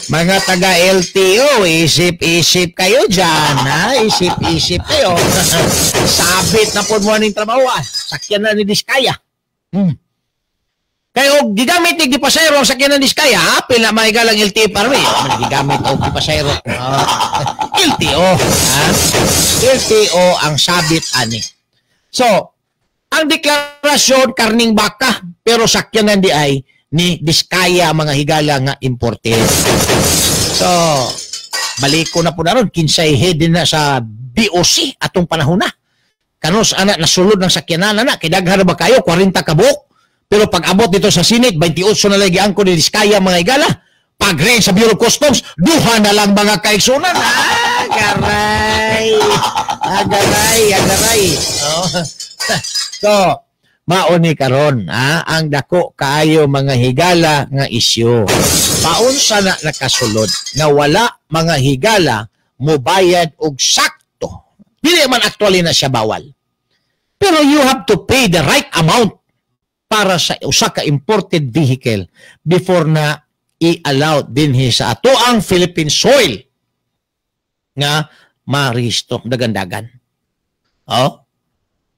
mga taga LTO, isip-isip kayo dyan, ha? Isip-isip kayo. Sabit na po mo ning trabaho, ah. Sakyan na ni Diskaya. Kaya og gigamit ni gipasayro ang sakyan ng Diskaya, apil na mahigalang LTO parmi. Man gigamit og gipasayro. LTO, ha? LTO ang sabit ani. So, ang deklarasyon karning baka, pero sakyanan di ay ni Diskaya, mga higala, nga imported. So, balik ko na po na ron, kinsay head din na sa BOC atong panahon na. Kanos ana nasulod ng sakyanan na, kay daghan ba kayo, 40 ka buok. Pero pag abot dito sa Senate, 28 na lang giangko ni Diskaya, mga higala. Pag sa Bureau of Customs, duha na lang, mga kaigsunan. Ah, garay. Agaray, agaray. Oh. So, mauni karon, ha, ang dako kaayo, mga higala, nga isyu. Paunsa na nakasulod nga wala, mga higala, mobayad og sakto? Dili man actually na siya bawal. Pero you have to pay the right amount para sa usa ka imported vehicle before na i-allow dinhi sa ato ang Philippine soil nga marehistro dagandagan. Oh?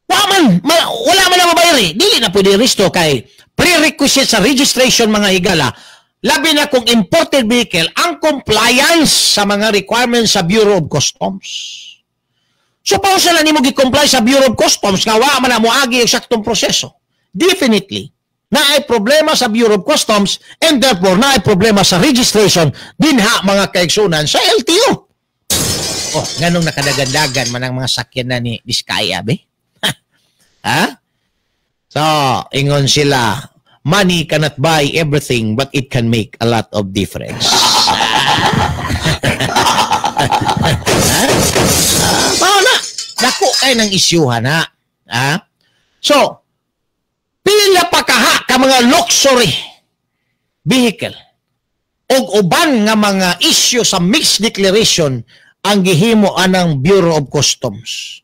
Wala man na mabayar eh. Dili na pwede rehistro kay prerequisite sa registration, mga higala, labi na kung imported vehicle, ang compliance sa mga requirements sa Bureau of Customs. So, paunsa na nimo gi-comply sa Bureau of Customs nga wa man na moagi ang saktong proseso? Definitely, naay problema sa Bureau of Customs and therefore naay problema sa registration dinha, mga kaigsunan, sa LTO. Oh, nganong nakadagandagan man ang mga sakyan na ni Diskaya, be? Ha? So, ingon sila, "Money cannot buy everything but it can make a lot of difference." Ha? Ah, mao na. Dako kay ng isyuhan na. Ha? So, pila pa kaha ka mga luxury vehicle og uban nga mga issue sa mixed declaration ang gihimo anang Bureau of Customs.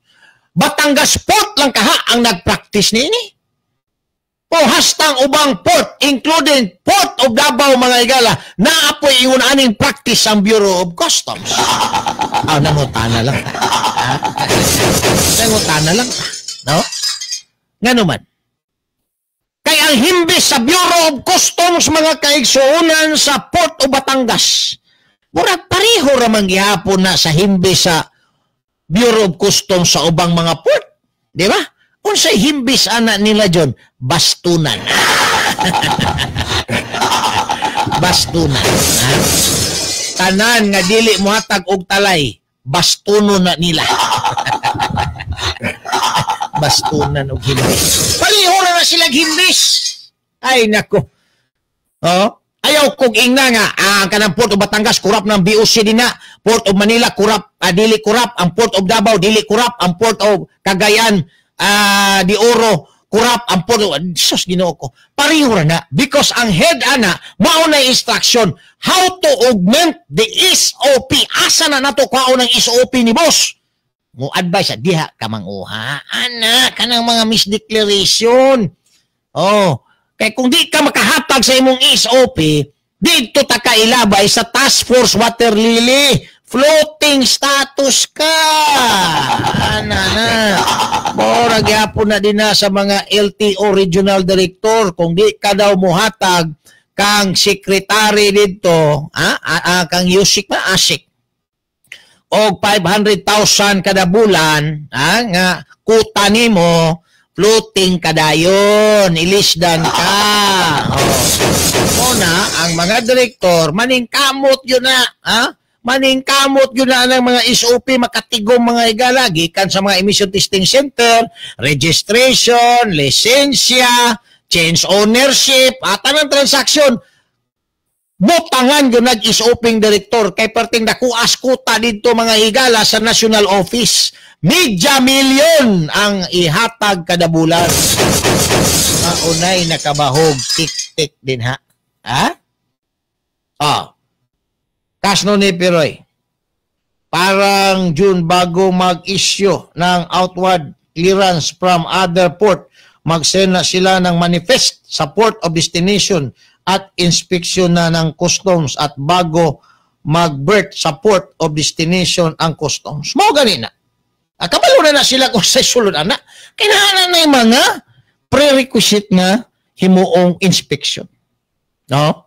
Batangas Port lang kaha ang nagpractice niini. O hastang ubang port, including Port of Davao, mga higala, naapoy ingon aning practice ang Bureau of Customs. Ah, nangutana lang. Ha? Nangutana lang. No? Ngano man? Kay ang himbis sa Bureau of Customs, mga kaigsuonan, sa Port of Batangas, murag pareho ra man gihapon na sa himbis sa Bureau of Customs sa ubang mga port. Di ba? Unsay himbis ana nila, John? Bastunan. Bastunan. Ha? Tanan nga dili mohatag og talay, bastuno na nila. Bastunan og himbis. Pareho na sila himbis. Ay nako. Oh, ayaw kog ingna nga ang kanang Port of Batangas kurap ng BOC din na. Port of Manila kurap, dili kurap, ang Port of Davao dili kurap, ang Port of Cagayan de Oro kurap, ang Port of Sus, Ginoo ko. Pareho ra na because ang head ana mao na instruction how to augment the SOP. Asa na nato kwaon ang SOP ni boss? Mo advise diha ka manguha ana kanang mga misdeclaration. Oh, kay kung di ka makahatag sa imong SOP, didto ta ka ilabay sa Task Force Water Lily. Floating status ka. Ana na. Mora gyapon na din na sa mga LTO regional director kung di ka daw mohatag kang sekretary didto, kang Usec ba, ASIC og 500,000 kada bulan, nga kuta nimo, floating kadayon, ilisdan ka. Oh. Muna, ang mga direktor, maningkamot yun na, ha? Maningkamot yun na ang mga SOP, makatigom mga higala, gikan sa mga emission testing center, registration, lisensya, change ownership, at anang transaction. Butangan yun nag-SOPing director kay perting nakuas kuta dito mga higala sa national office. Medya milyon ang ihatag kada bulan. Maunay nakabahog, tik-tik din ha. Ha? Ah. Kasno ni Piroy, parang June bago mag-issue ng outward clearance from other port, mag-send na sila ng manifest sa port of destination at inspection na ng customs at bago mag-berth sa port of destination ang customs. Mao gani na. Kabalo na sila kung sa sulod ana. Kinahanglan na yung mga prerequisite nga himuong inspection. No?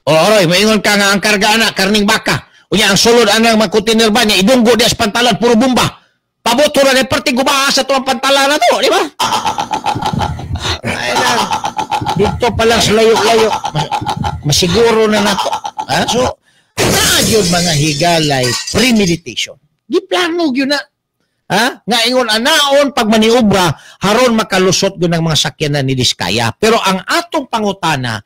O, oroy, maingon ka nga ang karga ana, karning baka. Unya, ang sulod anang mga container ba niya, idunggo diya sa pantalan, puro bomba. Paboto na niya, perting gubaha sa tuwang pantalan na to, di ba? Ay lang, dito pa lang sa layo-layo, masiguro na nato. Ha? So, naa yun mga higalay, premeditation. Giplano yun na. Ha? Nga ingon, anaon, pag maniobra, haron makalusot yun ang mga sakyanan ni Diskaya. Pero ang atong pangutana,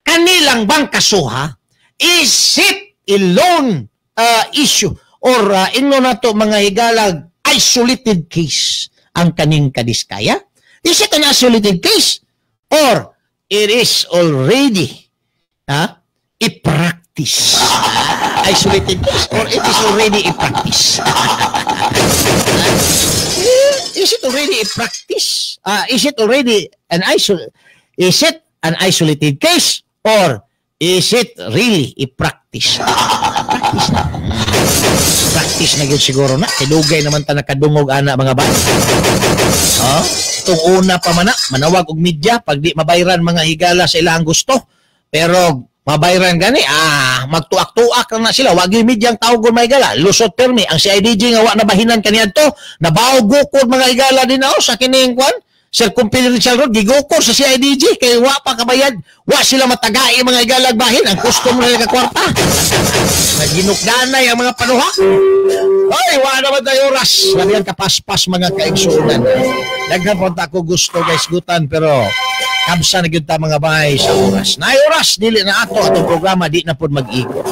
kanilang bang kasuha, is it a lone issue or inno nato mga higalag isolated case ang kaning Kadiskaya? Is it an isolated case or it is already a practice? Isolated case or it is already a practice? Is it already a practice? Is it already an is it an isolated case or is it really a practice? Practice na. Practice na yun siguro na. Kay dugay naman ta nakadungog ana mga ba. Oh, itong una pa man na, manawag og media pag di mabayran mga higala sa ilang gusto. Pero mabayran gani, magtuak-tuak na sila. Wag yung media ang tawag mga higala. Lusot permi. Ang CIDG nga wa nabahinan kaniadto, nabaog gukod mga higala din na sa kining kwan. Circumferential road, gigukor sa CIDG kay wa pa kabayad, wa sila matagai mga higalag bahin, ang custom na kwarta. Naginukdanay ang mga panuha. Ay, wa naman tayo oras. Labihan kapaspas mga kaigsuonan. Daghan po ako gusto guys gutan pero kamsa na gyud ta mga bahay sa oras. Naay oras dili na ato atong programa di na pod mag-ikot.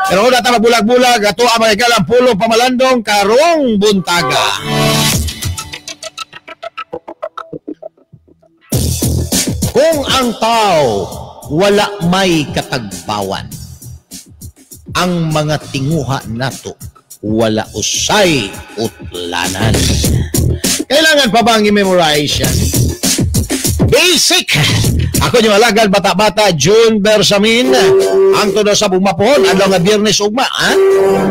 Pero una ta mabulag-bulag ato ang mga higalang pulong pamalandong karong buntaga. Kung ang tao wala may katagbawan, ang mga tinguha nato wala usay utlanan. Kailangan pa bang i-memorize yan? Basic! Ako yung alagad, bata-bata, June Bersamin. Ang todo sa bumapon, adlaw nga Biyernes ugma, ha?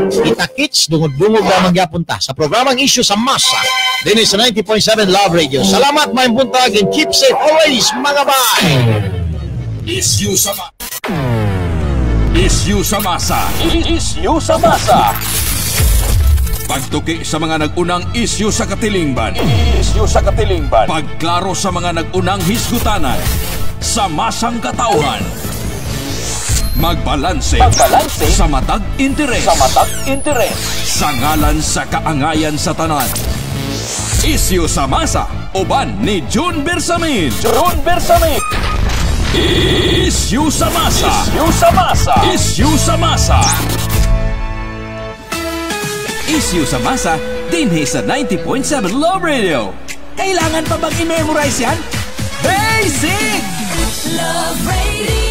Kita-kits, dungod-dungod na magyapon ta sa programang Issue sa Masa. Din sa 90.7 Love Radio. Salamat, maayong buntag, and keep safe always, mga bay! Issue sa Masa. Issue sa Masa. Issue sa Masa. Pagtuki sa mga nag-unang isyu sa katilingban. Isyu sa katilingban. Pagklaro sa mga nag-unang hisgutanan. Sa masang katauhan. Magbalanse. Magbalanse. Sa matag interes. Sa matag interes. Sa ngalan sa kaangayan sa tanan. Isyu sa Masa. Uban ni June Bersamin. June Bersamin. Isyu sa Masa. Isyu sa Masa. Isyu sa Masa. Issue sa Masa, dinhi sa 90.7 Love Radio. Kailangan pa bang i-memorize yan? Basic! Love Radio.